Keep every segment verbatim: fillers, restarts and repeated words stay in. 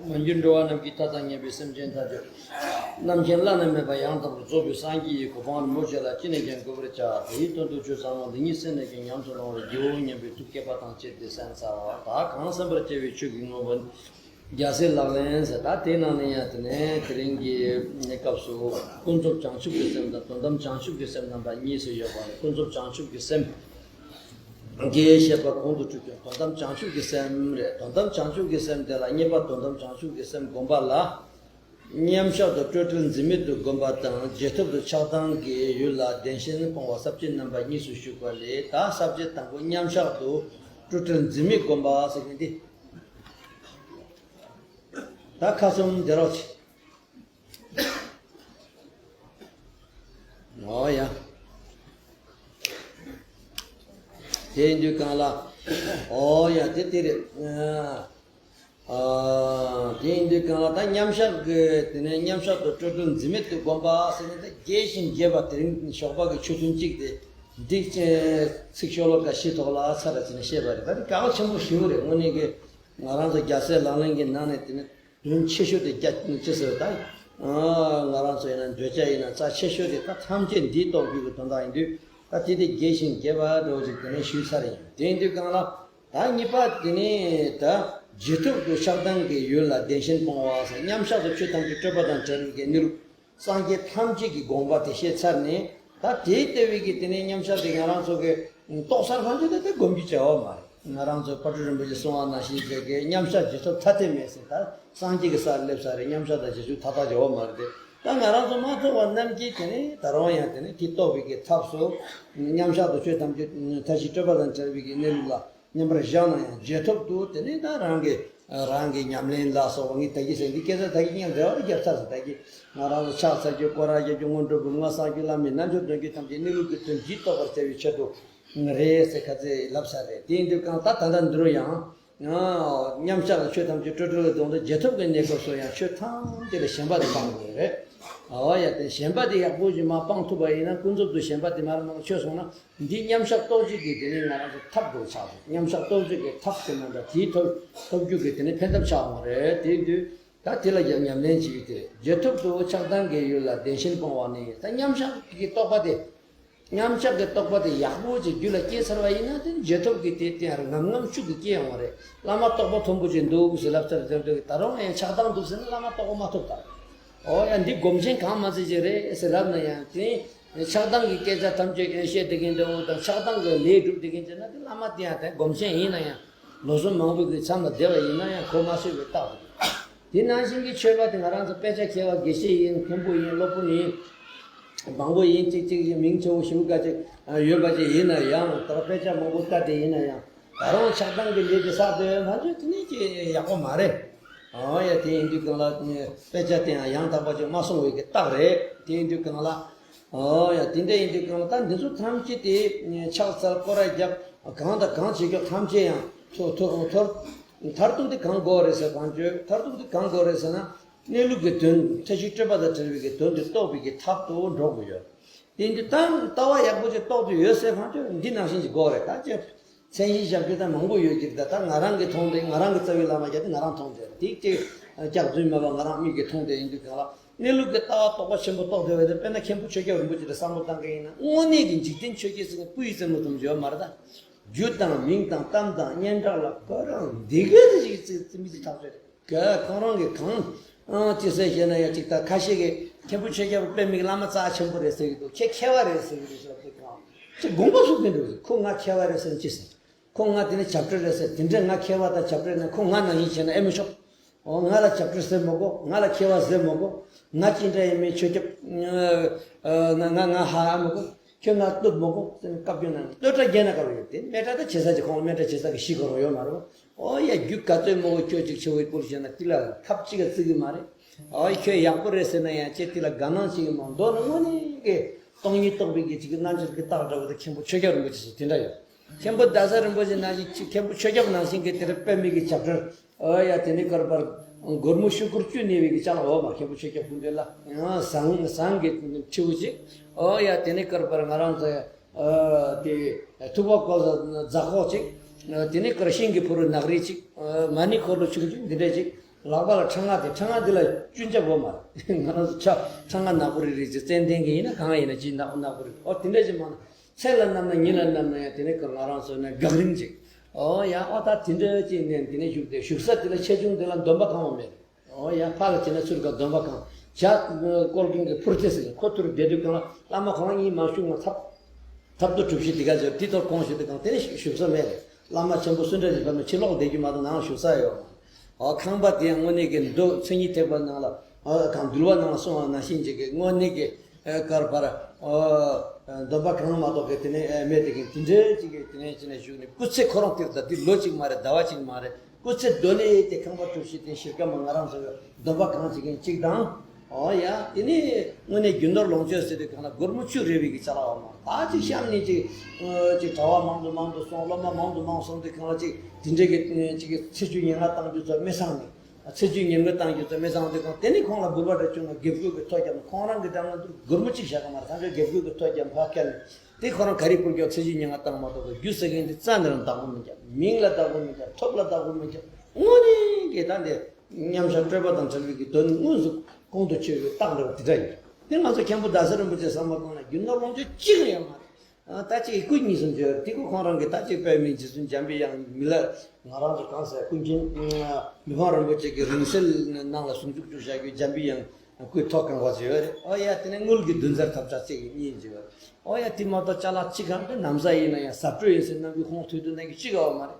མ་གྱུར་འགྲོ་བ་རྣམས་ཀྱི་མཐའ་དང་མཉམ་པའི་སེམས་ཅན་ཐམས་ཅད་རྣམ་མཁྱེན་བླ་ན་མེད་པ་ཡང་དག་པར་རྫོགས་པའི་སངས་རྒྱས་ཀྱི་གོ་འཕང་རིན་པོ་ཆེ་ལ་ཅི་ནས་ཀྱང་འགོད་པར་བྱ། དེའི་དོན་དུ་ཆོས་ཚང་མ་འདི་ཉིད་གསན་ནས་ཀྱང་ཉམས་སུ་བླང་བར་བགྱིའོ་སྙམ་པའི་ཐུགས་བསྐྱེད་པ་དང་བཅས་ཏེ་གསན་ཚར་བ། ད་གང་གསན་པར་བྱ་བའི་ཆོས་ཀྱི་དངོས་པོ་རྒྱལ་སྲས་ལག་ལེན་ཟེར། ད་དེའི་ནང་ནས་ཡང་དེ་ནས་དེ་རིང་གི་སྐབས་སུ་ཀུན་རྫོབ་བྱང་ཆུབ་ཀྱི་སེམས་དང་དོན་དམ་བྱང་ཆུབ་ཀྱི་སེམས་རྣམ་པ་གཉིས་སུ་ཡོད་པ་ལས། ཀུན་རྫོབ་བྱང་ཆུབ་ཀྱི་སེམས་ཀྱི་བཤད་པ་གོང་དུ་གྲུབ་ཀྱང་དོན་དམ་བྱང་ཆུབ་ཀྱི་སེམས་རེད། དོན་དམ་བྱང་ཆུབ་ཀྱི་སེམས་དེ་ལ་གཉིས་པ་དོན་དམ་བྱང་ཆུབ་ཀྱི་སེམས་བསྒོམ་པ་ལ། མཉམ་བཞག་ཏུ་སྤྲོས་བྲལ་འཛིན་མེད་དུ་བསྒོམ་པ་དང་རྗེས་ཐོབ་ཏུ་ཆགས་སྡང་གི་ཡུལ་ལ་བདེན་ཞེན་སྤོང་བ་ས་བཅད་རྣམ་པ་གཉིས་སུ་ཞུགས་པ་ལས། ད་ས་བཅད་དང་པོ་མཉམ་བཞག་ཏུ་སྤྲོས་བྲལ་འཛིན་མེད་བསྒོམ་པ་ཟེར་མཁན་འདི། ད་ཁ་གསུམ་དེ་རོགས་བྱེད། ཨོ་ཡ། དེ་ཡིན་དུས་གང་ལ། ཨོ་ཡ་དེ་དེ་རེད། ཨ། ཨ། དེ་ཡིན་དུས་གང་ལ་ད་མཉམ་བཞག་གི་དེ་ནས་མཉམ་བཞག་ཏུ་སྤྲོས་བྲལ་འཛིན་མེད་དུ་བསྒོམ་པ་ཟེར་ནས་ད་རྒྱས་ཤིང་རྒྱས་པ་དེ་རིང་ཞོགས་པ་གི་ཆོས་ཐུན་གཅིག་དེ་འདི་ཚིག་ཤོ་ལོ་ཀ་བཞི་ཐོག་ལ་ཚར་ར་ཚིག་ནས་བཤད་པ་རེད། ད་དེ་གལ་ཆེན་པོ་ཞེ་པོ་རེད། དངོས་གནས་ཀྱི་ང་རང་ཚོ་རྒྱལ་སྲས་ལག་ལེན་གྱི་ནང་ནས་དེ་ནས་དོན་ཆེ་ཤོས་དེ་རྒྱ་ཅི་ཟེར་ད། ང་རང་ཚོ་ཡིན་ན་འདོད་ཆགས་ཡིན་ན་རྩ་ཆེ་ཤོས་དེ་ད་ཐམས་ཅད་འདིས་རྟོགས་རྒྱུ་གི་དོན་དག་ཡིན་དུས། ད་དེ་དེ་རྒྱས་ཤིང་རྒྱས་པ་འདྲ་བོ་ཅིག་དེ་ནས་ཞུས་ཚར་ཡིན། དེ་ཡིན་དུས་གང་ལ། ད་གཉིས་པ་དེ་ནི་ད་རྗེས་ཐོབ་ཏུ་ཆགས་སྡང་གི་ཡུལ་ལ་བདེན་ཞེན་སྤོང་བ་ཟེར། མཉམ་བཞག་ཏུ་ཆོས་ཐམས་ཅད་སྤྲོས་པ་དང་བྲལ་བའི་གནས་ལུགས་སངས་རྒྱས་ཐམས་ཅད་ཀྱི་དགོངས་པ་དེ་བཤད་ཚར་ནས། ད་དེའི་ལྟེ་བའི་གི་དེ་ནས་མཉམ་བཞག་དེ་ང་རང་ཚོ་གི་རྟོགས་ཚར་ཁང་དུ་ད་དེ་སྒོམ་རྒྱུ་བྱ་བ་མ་རེད། ང་རང་ཚོ་དཔལ་སྤྲུལ་རིན་པོ་ཆེ་གསུང་བ་ནང་བཞིན་བྱས་ཀྱི་མཉམ་བཞག་རྗེས་ཐོབ་ཐ་དད་མེད་ཟེར། ད་སངས་རྒྱས་ཀྱི་སར་སླེབས་ཚར་རེད། མཉམ་བཞག་དང་རྗེས་འཇུག་ཐ་དད་བྱ་བ་མ་རེད་དེ། ད་ང་རང་ཚོ་མ་ཐོབ་པ་རྣམས་ཀྱིས་དེ་ནས་ད་རུང་ཡང་དེ་ནས་དེ་རྟོགས་པའི་གི་ཐབས་སུ། མཉམ་བཞག་ཏུ་ཆོས་ཐམས་ཅད་མཐའ་བཞི་སྤྲོས་པ་དང་བྲལ་བའི་གི་གནས་ལུགས་ལ་མཉམ་པར་བཞག་ན་ཡང་རྗེས་ཐོབ་ཏུ་དེ་ནས་ད་རང་གི་རང་གི་ཉམས་ལེན་ལ་སོགས་པ་ངས་ད་གིན་ཟེར་འདི་སྐད་ཆ་ད་གིན་ཡང་འགྲེལ་བ་རྒྱབ་ཚར་ཟེར། ད་གིན་ང་རང་ཚོ་ཕྱག་འཚལ་རྒྱུ་སྐོར་ར་རྒྱག་རྒྱུ་སྔོན་འགྲོ་སྒོམ་ལྔ་བསགས་རྒྱུ་བླ་མའི་རྣལ་འབྱོར་འདོན་རྒྱུ་ཐམས་ཅད་གནས་ལུགས་ཀྱི་དོན་འདི་རྟོགས་པར་བྱ་བའི་ཆེད་དུ་རེད་ཟེར་ཁ་ཚེ་ལབ་ཚར་རེད། དེ་ཡིན་དུས་གང་ལྟར་ད་ལྟ་འདི་རུ་ཡང་། མཉམ་བཞག་ལ་ཆོས་ཐམས་ཅད་སྤྲོས་བྲལ་གྱི་དོན་དུ་རྗེས་ཐོབ་ཀྱི་གནས་སྐབས་སུ་ཡང་ཆོས་ཐམས་ཅད་ལ་ཞེན་པ་དེ་སྤང་དགོས་རེད། ཨོ་ཡ་དེ་ཞེན་པ་དེ་ཡག་པོ་ཞིག་མ་སྤང་ཐུབ་པ་ཡིན་ན། ཀུན་རྫོབ་ཏུ་ཞེན་པ་དེ་མར་མར་ཆོད་སོང་ན། འདི་མཉམ་བཞག་རྟོགས་བརྗོད་ཀྱི་དེ་ནི་ང་རང་ཚོ་ཐབས་དགོས་ཆགས་སོང་། མཉམ་བཞག་རྟོགས་བརྗོད་ཀྱི་ཐབས་ཟེར་ན་འདྲ། དེའི་ཐོབ་ཐོབ་རྒྱུ་གི་དེ་ནི་ཕན་ཐབས་ཆགས་འོང་རེད། དེ་དུས་ད་དེ་ལ་ཡང་ཉམས་ལེན་བྱེད་ཀྱི་དེ་རེད། རྗེས་ཐོབ་ཏུ་ཆགས་སྡང་གི་ཡུལ་ལ་བདེན་ཞེན་སྤོང་བ་ནི། ད་མཉམ་བཞག་གི་རྟོགས་པ་དེ། མཉམ་བཞག་གི་རྟོགས་པ་དེ་ཡག་པོ་ཅིག་རྒྱུད་ལ་སྐྱེས་ཚར་བ་ཡིན་ན། དེ་རྗེས་ཐོབ་ཀྱི་དེ་དེ་ཡང་ངམ་ངམ་ཤུགས་ཀྱིས་སྐྱེ་ཡོང་བ་རེད། བླ་མ་རྟོགས་པ་མཐོན་པོ་ཅིག་འདུག་ཟེར་ལབ་ཚར་དེ་འདུག་ད་རུང་ཡང་ཆགས་སྡང་འདུག་ཟེར་ན་བླ་མ་རྟོགས་པ་མ་ཐོབ་ད། ཨོ་ཡ་འདི་སྒོམ་ཆེན་གང་མ་ཚད་ཅིག་རེད་ཟེར་ལབ་ན་ཡང་། དེ་ཆགས་སྡང་གི་སྐད་ཆ་ཐམས་ཅད་བཤད་བསྡད་མཁན་འདྲ་བོ་དང་། ཆགས་སྡང་གི་ལས་སྒྲུབ་བསྡད་མཁན་ཅིག་ན། དེ་བླ་མ་དེ་ཡང་དེ་སྒོམ་ཆེན་ཡིན་ན་ཡང་། ལོ་གསུམ་མང་པོ་གི་མཚམས་ལ་བསྡད་པ་ཡིན་ན་ཡང་གོ་མ་སོས་པའི་རྟགས་རེད། དེ་ནང་བཞིན་གྱི་ཆོས་པ་དེ་ང་རང་ཚོ་དཔེ་ཆ་མཁས་པ་དགེ་བཤེས་ཡིན། མཁན་པོ་ཡིན། སློབ་དཔོན་ཡིན། མང་པོ་ཡིན། གཅིག་གཅིག་གིས་མིང་ཆེ་བོ་ཞེ་པོ་ག་ཅིག་ཡོད་པ་ཅིག་ཡིན་ན་ཡང་། ད་དཔེ་ཆ་མང་པོ་ལྟ་བསྡད་ཡིན་ན་ཡང་། ད་རུང་ཆགས་སྡང་གི་ལས་དེ་བསགས་བསྡད་ཡོད་ན་ཅིག་དེ་ནི་ཅིག་ཡག་པོ་མ་རེད། ཨོ་ཡ་དེ་ཡིན་དུས་གང་ལ་དཔེ་ཆ་དེ་ཡང་ཡང་དག་པ་ཅིག་མ་སོང་བའི་གི་རྟགས་རེད། དེ་ཡིན་དུས་གང་ལ། ཨོ་ཡ་དེ་འདྲ་ཡིན་དུས་གང་ལ། ད་འདི་ཚོ་ཐམས་ཅད་དེ་ཕྱག་འཚལ་སྐོར་ར་རྒྱབ་གང་དང་གང་བྱེད་རྒྱུ་ཐམས་ཅད་ཡང་ཐོ་ཐོ་ཐོར། མཐར་ཐུག་དེ་གང་དགོས་རེད་ཟེར་བ་ཅིག་མཐར་ཐུག་དེ་གང་དགོས་རེད་ཟེར་ན། གནས་ལུགས་ཀྱི་དོན་མཐའ་བཞི་སྤྲོས་པ་དང་བྲལ་བའི་གི་དོན་དེ་རྟོགས་པའི་གི་ཐབས་དུ་འགྲོ་དགོས་ཡོད། དེ་འདི་ལྟ་ལྟ་བ་ཡག་པོ་ཅིག་རྟོགས་ཏེ་ཡོད་ཟེར་བ་ཅིག་འདི་ནང་བཞིན་གྱི་དགོས་རེད། ད་ཅི། མཚན་གཞི་བཞག་རྒྱུ་ད་མང་པོ་ཡོད་ཀྱི་རེད། ད་ད་ང་རང་གིས་མཐོང་དེ། ང་རང་གི་རྩ་བའི་བླ་མ་རྒྱ་དེ་ང་རང་མཐོང་དེ་རེད། དེ་ཅིག་སྐྱག་རྫུན་མེད་པ་ང་རང་མིག་གིས་མཐོང་དེ་ཡིན་དུས་གང་ལ། གནས་ལུགས་ཀྱི་ལྟ་བ་རྟོགས་པ་ཆེན་པོ་རྟོགས་བསྡད་པ་དེ། དཔེར་ན་མཁན་པོ་ཆོས་སྐྱབས་རིན་པོ་ཆེ་ལ་བསམ་བློ་བཏང་མཁན་ཡིན་ན། དངོས་གནས་ཀྱི་འཇིག་རྟེན་ཆོས་བརྒྱད་ཟེར་མཁན་སྤུ་ཡི་རྩེ་མོ་ཙམ་ཡོད་མ་རེད་ད། རྒྱུ་དང་མིང་དང་གཏམ་དང་སྙན་གྲགས་ལ་ཁོ་རང་འདི་གའི་ཟེར་ཞིག་ཙི་ཙི་མི་ཙི་ཐག་ཆོད་རེད། ག་ཁོ་རང་གིས་གང་ཅི་ཟེར་ཞེ་ན་ཡང་ཅིག་ད་ཁ་ཤས་ཀྱིས་མཁན་པོ་ཆོས་སྐྱབས་དཔེ་མི་སྲིད་བླ་མ་རྩ་ཆེན་པོ་རེད་ཟེར་གྱི་འདུག་ཁྱེད་མཁས་པ་རེད་ཟེར་གྱི་འདུག་ཟེར་བ་དེ་གང་ཅིག་དགོངས་པ་ཟུག་གི་འདུག་ཁོ་ང་མཁས་པ་རེད་ཟེར་ན་ཅི་ཟེར། ཁོ་ང་དེ་ནི་བྱ་བྲལ་རེད་ཟེར། དེ་འདྲ་ང་མཁས་པ་དང་བྱ་བྲལ་ན་ཁོ་ང་ནང་བཞིན་བྱས་ན་ཨེ་མི་ཆོག་ཨོ་ང་ལ་བྱ་བྲལ་ཟེར་མི་དགོས། ང་ལ་མཁས་པ་ཟེར་མི་དགོས། ང་ཅི་འདྲ་ཡིན་མིན་ཆོས་སྐྱབས་ང་ང་ང་ཧ་ཧ་མི་དགོས། ཁྱོད་ང་བསྟོད་མི་དགོས་ཟེར་ནས་བཀའ་བཀྱོན་གནང་། བསྟོད་གྲྭ་རྒྱག་ན་དགའ་བ་ཡོད་དེ། སྨད་གྲྭ་ད་བྱེད་ས་ཅིག་ཁོང་ལ་སྨད་གྲྭ་བྱེད་ས་གི་གཞི་ཁོ་རང་ཡོད་མ་རེད། ཨོ་ཡ་རྒྱུ་ག་ཚོད་མང་པོ་ཁྱོད་ཅིག་ཆེ་བོའི་སྐོར་བཤད་ན་དེ་ལ་ཐབས་གཅིག་ག་བརྩི་གི་མ་རེད། ཨོ་ཁྱོད་ཡག་པོ་རེད་ཟེར་ན་ཡང་ཅེ་དེ་ལ་དགའ་སྣང་བྱེད་གི་མ། མདོར་ན་དངོས་གནས་ཀྱི་སྟོང་ཉིད་རྟོགས་པའི་གི་ཅིག་གི་རྣལ་འབྱོར་གྱི་རྟགས་འདྲ་བོ་དེ་མཁན་པོ་ཆོས་སྐྱབས་རིན་པོ་ཆེ་ཟེར་དེ་འདྲ་ཡོད། མཁན་པོ་རྡ་ས་རིན་པོ་ཆེ་ནང་བཞིན་ཅིག་མཁན་པོ་ཆོས་སྐྱབས་ནང་བཞིན་གྱི་དེ་རུ་དཔེ་མི་གི་བྱ་བྲལ། ཨོ་ཡ་དེ་ནི་ཀར་པར་སྒོར་མོ་ཤུ་སྐོར་བཅུ་ཉོས་པའི་གི་ཅ་ལག་འོ་མ། མཁན་པོ་ཆོས་སྐྱབས་སྐུ་མདུན་ལ་ཡང་ཟངས་ཟངས་ཀྱི་ཁྲིའུ་གཅིག་ཨོ་ཡ་དེ་ནི་ཀར་པར་ང་རང་ཚོ་ཨ་དེ་ཐུག་པ་ཀོ་རྫ་ཁོག་གཅིག་དེ་ནི་ཀར་ཤིང་གི་ཕུ་རུ་ནག་རིལ་གཅིག་མ་ཎི་འཁོར་ལོ་ཆུང་ཆུང་འདི་འདྲ་གཅིག་ལག་པ་ལ་ཁྲག་ངར་དེ། ཁྲག་ངར་དེ་ལ་སྐྱོན་ཆ་བོ་མ་རེད། ང་རང་ཚོ་ཆ་ཁྲག་ངར་ནག་པོ་རེ་རེ་ཅིག་ཙན་དན་གྱི་ཡིན་ན་གང་ཡིན་ན་ཅིག་ནག་ནག་པོ་རེད། ཨོ་དེ་འདྲ་ཅིག་མ་ན་མཚན་ལ་བསྣམས་ན་ཉིན་ལ་བསྣམས་ན་ཡང་དེ་ནས་ང་རང་ཚོ་ན་འགག་རིམ་ཅིག་ཨོ་ཡ་ཨོ་ད་དེ་འདྲ་ཅིག་ནས་དེ་ནས་བཞུགས་ཏེ་བཞུགས་ས་དེ་ལ་ཆེ་ཆུང་དེ་ལ་འདོན་པ་གང་བ་མེད། ཨོ་ཡ་ཕར་ལ་བྱས་ན་ཚུར་ཁ་འདོན་པ་གང་། བྱ་བཀོལ་མཁན་གྱི་ཕུར་རྩེ་ཟེར་ཁོ་ཐུར་བསྡད་དུས་གང་ལ་བླ་མ་ཁོང་རང་གཉིས་མ་བཞུགས་ན་ཐབས་ཐབས་རྡོ་གྲུ་བཞི་དེ་ག་ཟེར་དེ་ཐོག་ཁོང་བཞུགས་དུས་གང་དེ་ནས་བཞུགས་ས་མེད་རེད། བླ་མ་ཆེན་པོ་སུ་འདྲ་ཞིག་ཕེབས་ན་ཕྱི་ལོགས་བསྡད་རྒྱུ་མ་གཏོགས་ནང་བཞུགས་ས་ཡོད་མ་རེད། ཨོ་ཁང་པ་དེ་ཡང་དངོས་གནས་ཀྱི་མདོ་མཚན་ཉིད་ཐེག་པ་ནང་ལ་ཨོ་གང་འདུལ་བ་ནང་ལ་གསུངས་པ་ནང་བཞིན་ཅིག་གི་དངོས་གནས་ཀྱི་ཨེ་ཀར་པར་ཨོ་འདོན་པ་གང་མ་གཏོགས་ཀྱི་དེ་ནས་ཨེ་མེད་དེ་གི་དེ་འདྲའི་ཅིག་གི་དེ་ནས་ཅི་ནས་བཞུགས་ནས་སྐུ་ཚེ་ཁོ་རང་དེར་ད་དེ་ལོ་གཅིག་མ་རེད། ཟླ་བ་གཅིག་མ་རེད། སྐུ་ཚེ་རྡོ་ལེ་དེ་ཁང་པ་གྲུ་བཞི་དེ་གཞིར་ཀ་མ་ང་རང་ཚོ་འདོན་པ་གང་བྱེད་མཁན་གཅིག་དང་། ཨོ་ཡ་དེ་ནི་དངོས་གནས་རྒྱུ་ནོར་ལོངས་སྤྱོད་ཟེར་དུས་གང་ལ་སྒོར་མོ་བཅུ་རེ་བའི་གི་ཅ་ལག་འོ་མ་ད་ཅིག་གཤམ་ནས་ཅིག་ཅིག་གྲྭ་བ་མང་དུ་མང་དུ་སོང་། སློབ་མ་མང་དུ་མང་སོང་དུས་གང་ལ་ཅིག་དེ་འདྲའི་གི་ཅིག་གི་ཚེས་བཅུ་ཉེར་ལྔ་བཏང་རྒྱུ་ཚོ་མི་ཚང་ནས་ཚེས་བཅུ་ཉེར་ལྔ་བཏང་རྒྱུ་ཚོ་མི་ཚང་དུས་གང་དེ་ནི་ཁོང་ལ་འབུལ་བ་འདྲ་བྱུང་ན་དགེ་བསྐོས་གི་ཐོ་རྒྱབ་ན་ཁོང་རང་གི་འགྲམ་ལ་འདུག་སྒོར་མོ་གཅིག་བཞག་གི་མ་རེད། ད་ཆ་དགེ་བསྐོས་གི་ཐོ་རྒྱབ་ཕ་སྐད་ནས། དེ་ཁོ་རང་ག་རེ་བསྐུར་རྒྱུ་ཚེས་བཅུ་ཉེར་ལྔ་བཏང་མ་གཏོགས་རྒྱུ་ཟེར་མཁན་དེ་རྩ་ནས་རང་བདག་པོ་མི་རྒྱག་མིང་ལ་བདག་པོ་མི་རྒྱག་ཐོབ་ལ་བདག་པོ་མི་རྒྱག་དངོས་གནས་ཀྱི་ད་འདི་མཉམ་བཞག་སྤྲོས་པ་དང་བྲལ་བའི་གི་དོན་དངོས་སུ་ཁོང་དུ་ཆུད་པའི་རྟགས་འདྲ་བ་དེ་འདྲ་ཡིན། དེ་ང་ཚོ་མཁན་པོ་ཟླ་ཟེར་རིན་པོ་ཆེ་བསམ་པ་གོང་ན་རྒྱུ་ནོར་ལོངས་སྤྱོད་གཅིག་ཡང་མ་རེད། ད་ཅིག་སྐུ་གཉིས་སུ་འབྱོར་དེ་སྐུ་ཁོང་རང་གི་ད་ཅིག་པད་མའི་རྗེ་བཙུན་འཇམ་པའི་དབྱངས་མི་ལ་ང་རང་ཚོ་གང་ཟེར་ཀུན་མཁྱེན་མི་ཕམ་རིན་པོ་ཆེ་གི་རིང་བསྲེལ་ནང་ལ་ཟུང་འཇུག་བཅུག་བཞག་རྒྱུ་འཇམ་པའི་དབྱངས། སྐུའི་ཐོག་གང་བ་ཅིག་ཡོད་རེད། ཨོ་ཡ་དེ་ནས་དངུལ་གྱི་བདུན་ཚར་ཐབས་ཆག་གཅིག་གཉིས་ཅིག་ཡོད་རེད། ཨོ་ཡ་དེ་མ་གཏོགས་ཅ་ལག་གཅིག་གང་དུ་ན་བཟའ་ཡིན་ན་ཡང་ཟ་སྤྲོད་ཡིན་ཟེར་ནམ་རྒྱུན་ཁོང་ཐུག་དུས་ན་གི་གཅིག་ཡོད་མ་རེད།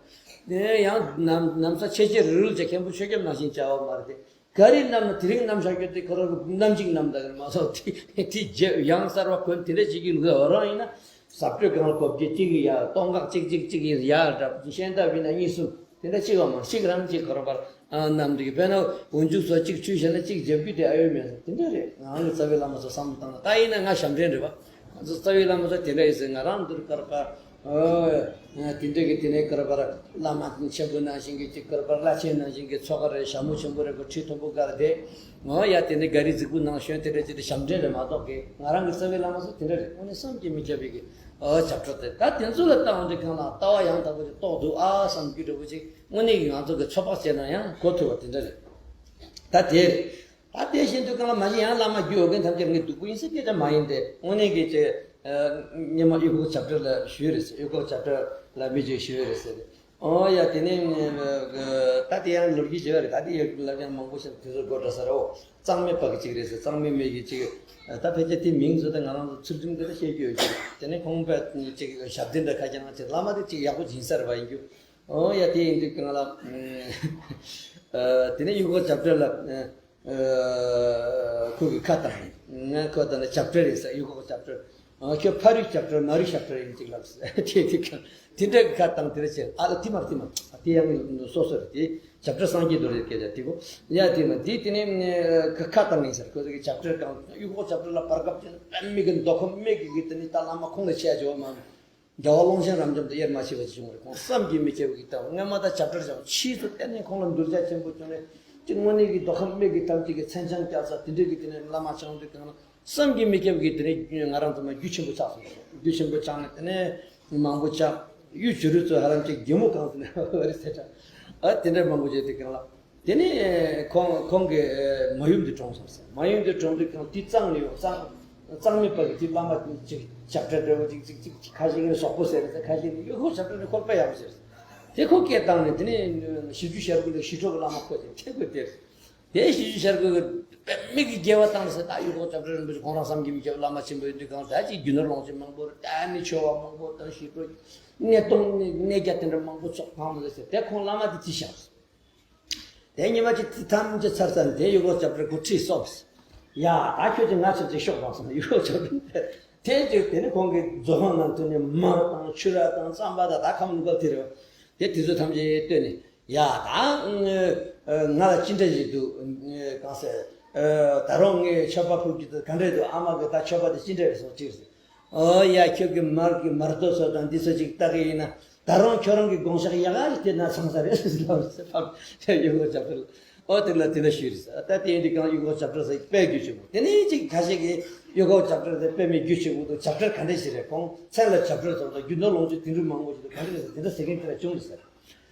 དེ་ཡང་ན་ན་བཟའ་ཆེ་ཆེ་རུལ་རུལ་བྱས་མཁན་པོ་ཆོས་སྐྱབས་ནང་བཞིན་བྱ་བ་མ་རེད་དེ། ག་རེ་བསྣམས་ན་དེ་རིང་བསྣམས་བཞག་རྒྱུ་དེ་ཁོ་རང་གི་གནམ་གཅིག་བསྣམས་ད་གི་རེད་མ་གཏོགས་དེ་དེ་རྗེས་ཡང་གསར་བ་གོན་དེ་འདྲ་བྱེད་ཀྱི་འདུག་ཨོ་རང་ཡིན་ན་ཟ་སྤྲོད་གང་ལ་གོ་བརྒྱད་གཅིག་གི་ཡ་སྟོང་ཁག་གཅིག་གཅིག་གཅིག་ཡིན་ཡ་འདྲ་ཤེས་ལྟ་བས་ན་གཉིས་གསུམ། དེ་འདྲ་གཅིག་ཡོད་མ་རེད། གཅིག་རང་གཅིག་ཁོ་རང་པར་བསྣམས་འདུག་དཔེར་ན་འོ་མཇུག་སོགས་གཅིག་འཁྲུས་བྱས་ན་གཅིག་རྒྱབ་རྒྱུ་དེ་ཨ་ཡོད་མེད་དེ་འདྲ་རེད། ང་རང་གི་རྩ་བའི་བླ་མ་ཚོ་བསམ་བློ་བཏང་ན་ད་ཡིན་ན་ང་ཞབས་འདྲེན་རེད་པ། ང་ཚོ་རྩ་བའི་བླ་མ་ཚོ་དེ་འདྲ་ཡིན་ཟེར་ང་རང་འདིར་ཀར་པ་དེ་འདྲ་གི་དེ་ནས་ཀར་པར་བླ་མ་ཆེན་པོ་ནང་བཞིན་གྱི་གཅིག་ཀར་པར་བླ་ཆེན་ནང་བཞིན་གྱི་ཚོགས་ཀ་རེད། ཞྭ་མོ་ཆེན་པོ་རེད་གོ་ཁྲི་མཐོན་པོ་ཀར་དེ་ངོ་ཡ་དེ་ནས་ག་རི་རྫིག་པོ་ནང་ཞོན་དེ་འདྲ་ཅིག་དེ་ཞབས་འདྲེན་རེད་མ་གཏོགས་གི་ང་རང་གི་རྩ་བའི་བླ་མ་ཚོ་དེ་འདྲ་རེད། དངོས་གནས་བསམ་གྱིས་མི་ཁྱབ་པའི་གི་ཨོ་བྱ་སྤྲོ་དེ་ད་དེ་ཚོ་ལ་བལྟ་འོང་དུས་གང་ལ་ལྟ་བ་ཡང་དག་པོ་ཅིག་རྟོགས་འདུག་ཨ་བསམ་རྒྱུ་འདྲ་པོ་ཅིག་དངོས་གནས་ཀྱི་ང་ཚོ་གི་ཚོད་དཔག་བྱས་ན་ཡང་གོ་ཐུབ་པ་དེ་འདྲ་རེད། ད་དེ་རེད། ད་དེ་བཞིན་དུ་གང་ལ་མ་གཞི་ཡང་བླ་མ་རྒྱུད་འོ་རྒན་ཐམས་ཅད་ངས་སྡུག་པོ་ཡིན་ཟེར་སྐད་ཆ་མ་ཡིན་ཏེ་དངོས་གནས་ཀྱི་ཅེ། སྔོན་མ་གཡུ་ཁོག་བྱ་བྲལ་ལ་ཞུས་རེད་ཟེར། གཡུ་ཁོག་བྱ་བྲལ་ལ་མི་གཅིག་ཞུས་རེད་ཟེར། ཨོ་ཡ་དེ་ནས་ད་དེ་ཡང་ལོ་རྒྱུས་བརྗོད་རེད། ད་དེ་ཡང་ལབ་ཡང་མང་པོ་ཞིག་དེ་ཚོ་དགོད་འགྲོ་ས་རེད། འོ་གཙང་མའི་པ་གི་གཅིག་རེད་ཟེར། གཙང་མའི་མི་གི་གཅིག་ད་ཕལ་ཆེར་དེ་མིང་ཚོ་ད་ང་རང་ཚོ་ཚུལ་ཁྲིམས་དེ་ལ་བཤད་རྒྱུ་ཡོད་ཀྱི་རེད། དེ་ནས་ཁོང་པ་གཅིག་ཞབས་བརྟན་འདྲ་ཁ་རྒྱ་ང་ཚོ་བླ་མ་དེ་གཅིག་ཡག་པོ་སྦྱིན་ས་རེད་པ་ཡིན་རྒྱུ། ཨོ་ཡ་དེ་ཡིན་དུས་གང་ལ། དེ་ནས་གཡུ་ཁོག་བྱ་བྲལ་ལ། ཁོ་གི་ཁ་བཏང་ཡིན། ང་ཁོ་བཏང་ན་བྱ་བྲལ་རེད་ཟེར། གཡུ་ཁོག་བྱ་བྲལ། ཁྱོད་ཕ་རིགས་བྱ་བྲལ་མ་རིགས་བྱ་བྲལ་ཡིན་ཅིག་ལབ་ཟེར། དེ་དེ་གང་དེ་འདྲ་གི་ཁ་བཏང་དེ་རེད་ཟེར། ཨ་ལ་དེ་མ་རེད་དེ་མ་རེད། དེ་ཡང་སོ་སོ་རེད་དེ། བྱ་བྲལ་སངས་རྒྱས་རྡོ་རྗེ་སྐད་ཆ་དེ་གོ། ཡ་དེ་མ་དེ་དེ་ནས་ཁ་བཏང་ཡིན་ཟེར། ཁོ་ཚོ་གི་བྱ་བྲལ་གང་གཡུ་ཁོག་བྱ་བྲལ་ལ་བར་སྐབས་དེ་ནས་དཔེ་མི་གི་མདོ་ཁམས་སྨད་ཀྱི་གི་དེ་ནས་ད་བླ་མ་ཁོང་ལ་ཆས་བྱེད་བ་མ། རྒྱལ་བ་ཀློང་ཆེན་རབ་འབྱམས་དང་དབྱེར་མ་ཕྱེ་བ་ཅིག་བྱུང་བ་རེད། ཁོང་བསམ་གྱིས་མི་ཁྱབ་པའི་གི་ལྟ་བ་སྔོན་མ་དང་བྱ་བྲལ་བྱུང་ཕྱིས་སུ་གཏན་ནས་ཁོང་ལ་གདུལ་བྱ་ཆེན་པོ་བྱུང་ནས་ཅིག་དངོས་གནས་ཀྱི་མདོ་ཁམས་སྨད་ཀྱི་ཐམས་ཅད་ཀྱི་མཚན་བྱང་བརྒྱབ་ས་དེ་འདྲའི་གི་དེ་ནས་བླ་མ་བྱང་དུས་གང་ལ་བསམ་གྱིས་མི་ཁྱབ་ཀྱི་དེ་ནས་ང་རང་ཚོ་མ་རྒྱུད་ཆེན་པོ་ཆགས་སོང་། རྒྱུད་ཆེན་པོ་ཆགས་ནས་དེ་ནས་མང་པོ་ཆགས་གཡུ་བྱུ་རུ་ཚོ་ཧ་ལམ་ཅིག་རྒྱལ་མོ་གང་ཚོ་ནས་བ་རེད་ཟེར་གྲ་ཨ་དེ་འདྲ་མང་པོ་བྱས་དུས་གང་ལ། དེ་ནས་ཁོང་ཁོང་གི་མ་ཡུམ་དེ་གྲོངས་སོང་ཟེར། མ་ཡུམ་དེ་གྲོངས་དུས་ཁོང་དེ་གཙང་ནས་ཡོང་གཙང་གཙང་མའི་པ་གི་དེ་བླ་མ་ཅིག་ཞབས་བྲལ་འདྲ་བོ་ཅིག་ཅིག་ཅིག་ཁ་ཤས་ཀྱིས་ཟོག་པོ་ཟེར་ཟེར། ཁ་ཤས་ཀྱིས་གཡུ་ཁོག་ཞབས་བྲལ་ནི་ཁོ་དཔེ་ཡག་པོ་ཟེར་ཟེར། དེ་ཁོ་སྐད་བཏང་ནས་དེ་ནས་ཞི་ཁྲོ་ཞི་ཁྲོ་གི་བླ་མ་ཁོ་ཅིག་ཁྲེགས་པོ་དེར། དེ་ཞི་ཁྲོ་ཞབས་བྲལ་གི་དཔེ་མི་གི་དགེ་བ་བཏང་ཟེར། ད་གཡུ་ཁོག་ཞབས་བྲལ་རིན་པོ་ཆེ་ཁོང་རང་བསམ་གྱིས་མི་ཁྱབ་བླ་མ་ཆེན་པོ་ཡིན་དུས་གང་ཟེར་ཅིག་རྒྱུ་ནོར་ལོངས་སྤྱོད་མང་པོ་རེད། ད་ནི་ཆོས་པ་མང་པོ་དང་ཞི་ཁྲོ་གནས་སྟོང་གནས་རྒྱ་དེ་འདྲ་མང་པོ་ཚོགས་ཕངས་མ་ཟེར་ཟེར། དེ་ཁོང་བླ་མ་དེ་ཅི་བཞག་ཟེར། དེ་ཉི་མ་གཅིག་དེ་ཐམས་ཅད་ཚར་ཚར་ནས་དེ་གཡུ་ཁོག་ཞབས་བྲལ་གི་ཁྲིད་སོང་ཟེར། ཡ་ད་ཁྱོད་ཀྱིས་ང་ཚོ་ཅིག་ཤོག་དང་ཟེར་ནས་གཡུ་ཁོག་ཞབས་བྲལ་དེ་ཅིག་དེ་ནི་ཁོང་གི་རྫོང་ཁོངས་ནང་དུ་ནས་མར་དང་ཕྱུ་ར་དང་རྩམ་པ་དང་ད་ཁམས་ལུག་པ་དེ་རེད་བ། དེ་དེ་ཚོ་ཐམས་ཅད་བཏོན་ནས་ཡ་ད་ང་ལ་ཅི་འདྲ་ཞིག་འདུག་གང་ཟེར། ད་རུང་ངས་མཆོད་པ་ཕུལ་རྒྱུ་དེ་ག་འདྲ་འདུག་ཨ་མ་གི་ད་མཆོད་པ་དེ་ཅི་འདྲ་རེད་སོང་ཅིག་ཟེར། ཨོ་ཡ་ཁྱོད་ཀྱི་མར་གྱི་མར་རྡོ་སོགས་དང་འདི་ཚོ་ཅིག་བལྟ་གི་ཡིན་ན་ད་རུང་ཁྱོད་རང་གི་དགོངས་ཞག་ཡག་ག་ཞིག་དེ་ན་ཚང་ས་རེད་ཟེར་ལབ་ཟེར་ཕབ་ཡུལ་སྐོར་བྱ་བྲལ། ཨོ་དེ་ལ་དེ་ལ་ཞུས་རེད་ཟེར། ད་དེ་ཡིན་དུས་གང་ཡུལ་སྐོར་བྱ་བྲལ་ཟེར་དཔེ་རྒྱུ་ཆེན་པོ་དེ་ནས་ཅིག་ཁ་ཤས་ཀྱིས་ཡུལ་སྐོར་བྱ་བྲལ་ཟེར་དཔེ་མི་རྒྱུ་ཆེན་པོ་འདུག་བྱ་བྲལ་ག་འདྲ་ཞིག་རེད། ཁོང་མཚན་ལ་བྱ་བྲལ་ཟེར་བ་དང་རྒྱུ་ནོར་ལོངས་སྤྱོད་དེ་འདྲ་མང་པོ་ཞིག་འདུག་ག་འདྲ་རེད་ཟེར་དེ་འདྲ་ཟེར་མཁན་དེ་ལ་བྱུང་རེད་ཟེར།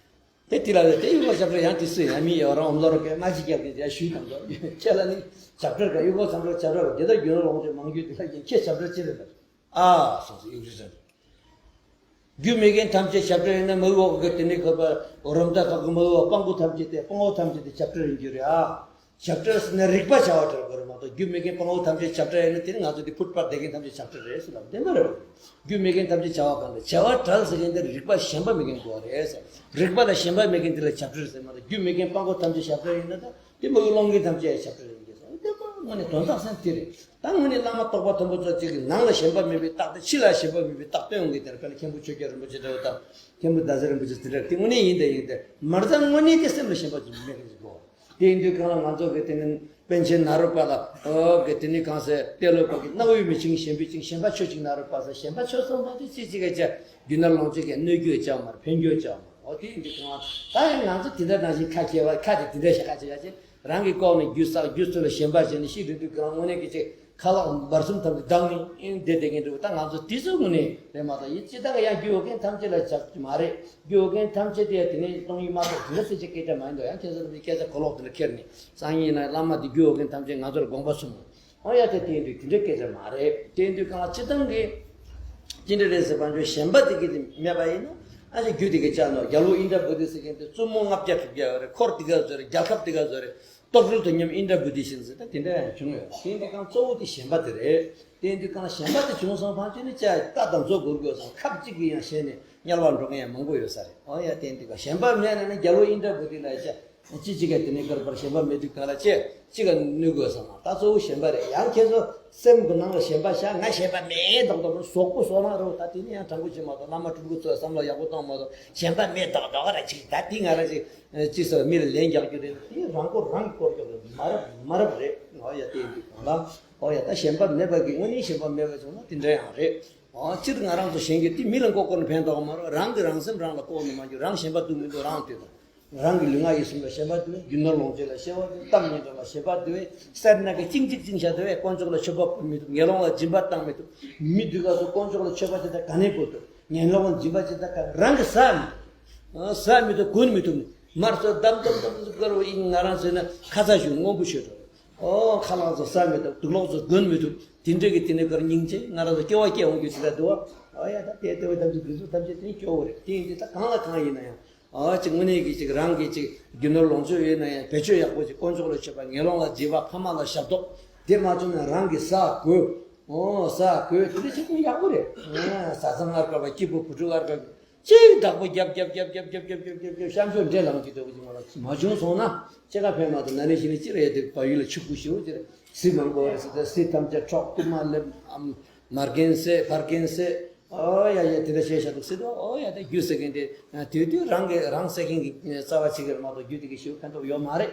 དེ་དེ་ལ་དེ་ཡུལ་སྐོར་ཞབས་བྲོ་ཡང་དེ་སུ་ཡང་མི་ཡོད་རང་ཨོམ་ལོ་རོ་གས་མ་ཅིག་རྒྱབ་ཀྱི་དེ་ཞུས་དང་འདོད་ཁྱེད་ལ་ནི་ཞབས་བྲོ་ག་ཡུལ་སྐོར་ཞབས་བྲོ་ཞབས་བྲོ་ག་དེ་ལྟར་རྒྱུ་ནོར་ལོངས་སྤྱོད་མང་རྒྱུ་དེ་ལ་ཡིན་ཁྱེད་ཞབས་བྲོ་ཅི་རེད་ལ། ཨ་སོང་སོང་ཡུག་རི་རེད། རྒྱུ་མེད་མཁན་ཐམས་ཅད་ཞབས་བྲོ་ཡིན་ན་མི་འོག་གི་དེ་ནི་ཁོ་པ་རོམ་ད་ཁག་གི་མི་འོག་སྤང་པོ་ཐམས་ཅད་དེ་སྤང་པོ་ཐམས་ཅད་དེ་ཞབས་བྲོ་ཡིན་རྒྱུ་རེད་ཨ། ཞབས་བྲོ་ཟེར་ན་རིག་པ་བྱ་བ་བྲལ་དགོས་རེད་མ་གཏོགས་རྒྱུ་མེད་མཁན་སྤང་པོ་ཐམས་ཅད་ཞབས་བྲོ་ཡིན་ན་དེ་ནི་ང་ཚོ་དེ་ཕུད་པར་བསྡད་མཁན་ཐམས་ཅད་ཞབས་བྲོ་རེད་ཟེར་ལབ་བདེན་པ་རེད། རྒྱུ་མེད་མཁན་ཐམས་ཅད་བྱ་བ་གང་དེ་བྱ་བ་བྲལ་ཟེར་མཁན་དེ་རིག་པ་ཞེན་པ་མེད་མཁན་དགོས་རེད་ཟེར། རིག་པ་ལ་ཞེན་པ་མེད་མཁན་དེ་ལ་ཞབས་བྲོ་ཟེར་མ་གཏོགས་རྒྱུ་མེད་མཁན་སྤང་པོ་ཐམས་ཅད་ཞབས་བྲོ་ཡིན་ན་ད་དེ་མི་གི་སློང་མཁན་ཐམས་ཅད་ཞབས་བྲོ་ཡིན་གྱི་ཟེར་བདེན་པ་དངོས་གནས་དོན་དག་སེམས་དེ་རེད། ད་དངོས་གནས་བླ་མ་རྟོགས་པ་མཐོན་པོ་ཚོ་གཅིག་གིས་ནང་ལ་ཞེན་པ་མེད་པའི་རྟགས་དེ་ཕྱི་ལ་ཞེན་པ་མེད་པའི་རྟགས་སྟོན་ཡོང་གི་དེར་དཔེར་ན་མཁན་པོ་ཆོས་རྒྱལ་རིན་པོ་ཆེ་འདྲ་བོ་དང་མཁན་པོ་ཟླ་ཟེར་རིན་པོ་ཆེ་དེ་འདྲ་དེ་དངོས་གནས་ཡིན་དང་ཡིན་ཏེ་མར་ཙམ་དངོས་གནས་དེ་སེམས་ལ་ཞེན་པ་ཅིག་མེད་མཁན་ཅིག་དགོས། དེ་ཡིན་དུས་གང་ལ་ང་ཚོ་གི་དེ་ནི་པཎ་ཆེན་ནཱ་རོ་པ་ལ་ཨོ་གི་དེ་ནི་གང་ཟེར་ཏེ་ལོ་པ་གི་རྣ་བའི་མི་ཆིང་ཞེན་པའི་ཆིང་ཞེན་པ་ཆོས་ཅིག་ནཱ་རོ་པ་ཟེར་ཞེན་པ་ཆོས་སོང་བ་དེ་ཅི་ཅི་ག་ཅ་རྒྱུ་ནོར་ལོངས་སྤྱོད་ཀྱི་གནོད་རྒྱུ་ཅང་མར་ཕན་རྒྱུ་ཅང་མར་ཨོ་དེ་ཡིན་དུས་གང་ལ་ད་ཡང་ང་ཚོ་དེ་འདྲ་ནང་བཞིན་ཁ་སྐྱེ་བ་ཁ་དེ་དེ་འདྲ་ཞིག་ཁ་ཅིག་ག་ཅི་རང་གི་ལྐོག་ནས་རྒྱུ་བསགས་རྒྱུ་ཚོ་ལ་ཞེན་པ་བྱས་ནས་ཤི་རེ་དུས་གང་དངོས་གནས་ཀྱི་ཅིག་ཁ་ལག་འབར་གསུམ་ཐམས་ཅད་བརྡངས་ནས་ཨིན་བསྡད་བསྡད་མཁན་འདུག་ད་ང་ཚོ་དེ་ཚོའི་ངོས་ནས་རེད་མ་གཏོགས་ཡིད་ཆེས་དང་ཡང་རྒྱུ་ཡོད་མཁན་ཐམས་ཅད་ལ་བྱ་རྒྱུ་མ་རེད། རྒྱུ་ཡོད་མཁན་ཐམས་ཅད་དེ་ཡང་དེ་ནས་གཏོང་ཡིན་མ་གཏོགས་དེ་འདྲ་སེ་ཆེ་སྐད་ཆ་མ་ཡིན་འདུག་ཡང་ཁྱེད་ཚོ་ལ་མི་སྐད་ཆ་གོ་ལོག་དེ་འདྲ་ཁྱེར་ནས་སང་ཉིན་ཡིན་ན་བླ་མ་དེ་རྒྱུ་ཡོད་མཁན་ཐམས་ཅད་ང་ཚོར་དགོངས་པ་ཚོམ་མོ། ཨོ་ཡ་དེ་དེ་འདུག་དེ་འདྲའི་སྐད་ཆ་མ་རེད་དེ་འདུག་གང་ལ་སྤྱི་བཏང་གི་ཅི་འདྲ་རེད་ཟེར་བ་འཇོག་ཞེན་པ་དེ་གི་དེ་མེད་པ་ཡིན་ན་ཨ་ཅེ་རྒྱུ་དེ་གི་ཅག་ནོ་རྒྱལ་པོ་ཨིན་དྲ་བོ་དྷི་ཟེར་མཁན་དེ་བཙུན་མོ་ལྔ་བརྒྱ་དྲུག་བརྒྱ་ཡོད་རེད། འཁོར་དེ་ག་བཟོ་རེད། རྒྱལ་ཁབ་དེ་ག་བཟོ་རེད། རྟོག་སྒྲུབ་དོ་མཉམ་ཨིན་དྲ་བོ་དྷི་ཤིན་ཟེར་ད་དེ་འདྲ་ཡང་བྱུང་ཡོད། དེ་འདི་གང་གཙོ་བོ་དེ་ཞེན་པ་དེ་རེད། དེ་འདི་གང་ཞེན་པ་དེ་བྱུང་སོང་ཕང་ཆེ་ནི་ཅ་རྟ་དང་མཛོ་སྒོར་དགོས་སོང་ཁབ་གཅིག་གིས་ཡང་ཞེན་ནས་དམྱལ་བར་འགྲོ་མཁན་ཡང་མང་པོ་ཡོད་ས་རེད། ཨོ་ཡ་དེ་འདི་གང་ཞེན་པ་མེད་ན་ནི་རྒྱལ་པོ་ཨིན་དྲ་བོ་དྷི་ལ་ཅ་ཅི་ཅི་ག་དེ་ནི་ཀར་པར་ཞེན་པ་མེད་དུས་གང་ལ་ཅེ་ཅི་ག་ནུས་དགོས་སོང་ད་གཙོ་བོ་ཞེན་པ་རེད། ཡང་ཁྱེད་ཚོ་སེམས་ཀྱི་ནང་ལ་ཞེན་པ་བཞག་ང་ཞེན་པ་མེད་མདོག་མདོག་ཟོག་པོ་བཟོ་གནང་རོགས་ད་དེ་ནི་ཡང་དྲང་པོ་བྱེད་མ་གཏོགས་བླ་མ་སྤྲུལ་སྐུ་ཚོས་བསམ་བློ་ཡག་པོ་གཏོང་མ་གཏོགས་ཞེན་པ་མེད་མདོག་མདོག་ར་ཅིག་ད་དེ་ང་ར་ཅིག་ཅི་ཟེར་མི་ལ་ལན་རྒྱག་རྒྱུ་རེད། དེ་རང་མགོ་རང་གིས་སྐོར་རྒྱག་རེད། མ་རབས་མ་རབས་རེད། ཨོ་ཡ་དེ་འདི་གང་ལ་ཨོ་ཡ་ད་ཞེན་པ་མེད་པ་གི་དངོས་གནས་ཞེན་པ་མེད་པ་བྱུང་ན་དེ་འདྲ་ཡང་རེད། ཨོ་སྤྱིར་ང་རང་ཚོ་ཞེན་རྒྱུ་དེ་མི་ལ་མགོ་སྐོར་ནས་ཕན་ཐོགས་མ་རེད། རང་གི་རང་སེམས་རང་ལ་ལྐོག་ནས་མ་འཇུག་རང་ཞེན་པ་འདུག་མི་འདུག་རང་ལྟོས་དང་། རང་གི་ལུས་ངག་ཡིད་གསུམ་ལ་ཞེན་པ་འདུག་བས། རྒྱུ་ནོར་ལོངས་སྤྱོད་ལ་ཞེན་པ་འདུག་བས། གཏམ་སྙན་གྲགས་ལ་ཞེན་པ་འདུག་བས། སེར་སྣ་གི་གཅིན་གཅིག་གཅིན་བྱ་འདུག་བས། དཀོན་མཆོག་ལ་མཆོད་པ་ཕུལ་མི་འདུག་ངན་སློང་ལ་སྦྱིན་པ་བཏང་མི་འདུག་མི་འདུག་ག་སོ་དཀོན་མཆོག་ལ་མཆོད་པ་དེ་དག་ག་ནས་དགོས་འདུག་ངན་སློང་ལ་སྦྱིན་པ་དེ་དག་ག་རང་གི་ཟ་མི་འདུག་ཟ་མི་འདུག་གོན་མི་འདུག་མར་ཚོ་བསྡམ་བསྡམ་བསྡམ་བསྡམ་དཀར་བོ་ཡིན་ང་རང་ཟེར་ན་ཁ་ཚ་ཞུ་སྔོན་པོ་ཤོད་འགྲོ། ཨོ་ཁ་ལག་ཚོ་ཟ་མི་འདུག་དུག་ལོག་ཚོ་གོན་མི་འདུག་དེ་འདྲ་གི་དེ་ནས་གར་སྙིང་རྗེ་ང་རང་ཚོ་སྐྱེ་བ་སྐྱེ་འོང་རྒྱུ་ཅི་འདྲ་འདུག་བ། ཨོ་ཡ་ད་དེ་ལྟ་བུའི་ཐམས་ཅད་དུས་ཚོད་ཐམས་ཅད་དེ་སྐྱོ་བོ་རེད། དེ་ཡིན་དུས་ད་གང་ལ་གང་ཡིན་ན་ཡང་། ཨ་ཅིག་དངོས་གནས་ཀྱི་ཅིག་རང་གི་ཅིག་རྒྱུ་ནོར་ལོངས་སྤྱོད་ཡོད་ན་ཡང་བེད་སྤྱོད་ཡག་པོ་ཅིག་དཀོན་མཆོག་ལ་མཆོད་པ་ངན་སློང་ལ་སྦྱིན་པ་ཕ་མ་ལ་ཞབས་ཏོག་དེ་མ་བྱུང་ན་རང་གི་ཟ་གོས། ཨོ་ཟ་གོས་དེ་འདྲ་བྱེད་ཀྱི་ཡག་པོ་རེད། ཨ་བཟའ་ཚང་སྔར་བཀར་བ་སྐྱིད་པོ་བུ་ཕྲུག་སྔར་བཀར་བ་ཅིག་བདག་པོ་རྒྱབ་རྒྱབ་རྒྱབ་རྒྱབ་རྒྱབ་རྒྱབ་རྒྱབ་རྒྱབ་གཤམ་ཤོག་འདྲེ་ལངས་ཀྱི་འདུག་ཅིག་མ་ལ་མ་བྱུང་སོང་ན་ཅི་ག་ཕན་མ་ཐོགས། ན་ནས་ཤི་ནས་ཅི་རེད་དེ་བལ་ཡུལ་ལ་ཆུ་ཁུ་ཞེ་པོ་ཅིག་རེད། སྲིད་མང་པོ་རེད་ཟེར་ཏེ་སྲིད་ཐམས་ཅད་འཕྲོག་རྐུན་མ་སླེབས་ཨམ་མར་རྒན་བསད་ཕར་རྒན་བསད། ཨོ་ཡ་ཡ་དེ་འདྲ་བྱས་བཞག་འདུག་ཟེར་དུས་ཨོ་ཡ་དེ་རྒྱུ་ཟེར་མཁན་དེ་དུས་དུས་རང་གི་རང་ཟེར་མཁན་གྱི་རྩ་བ་གཅིག་གི་མ་གཏོགས་རྒྱུ་དེ་གི་ཞེ་པོ་ཕན་ཐོགས་ཡོད་མ་རེད།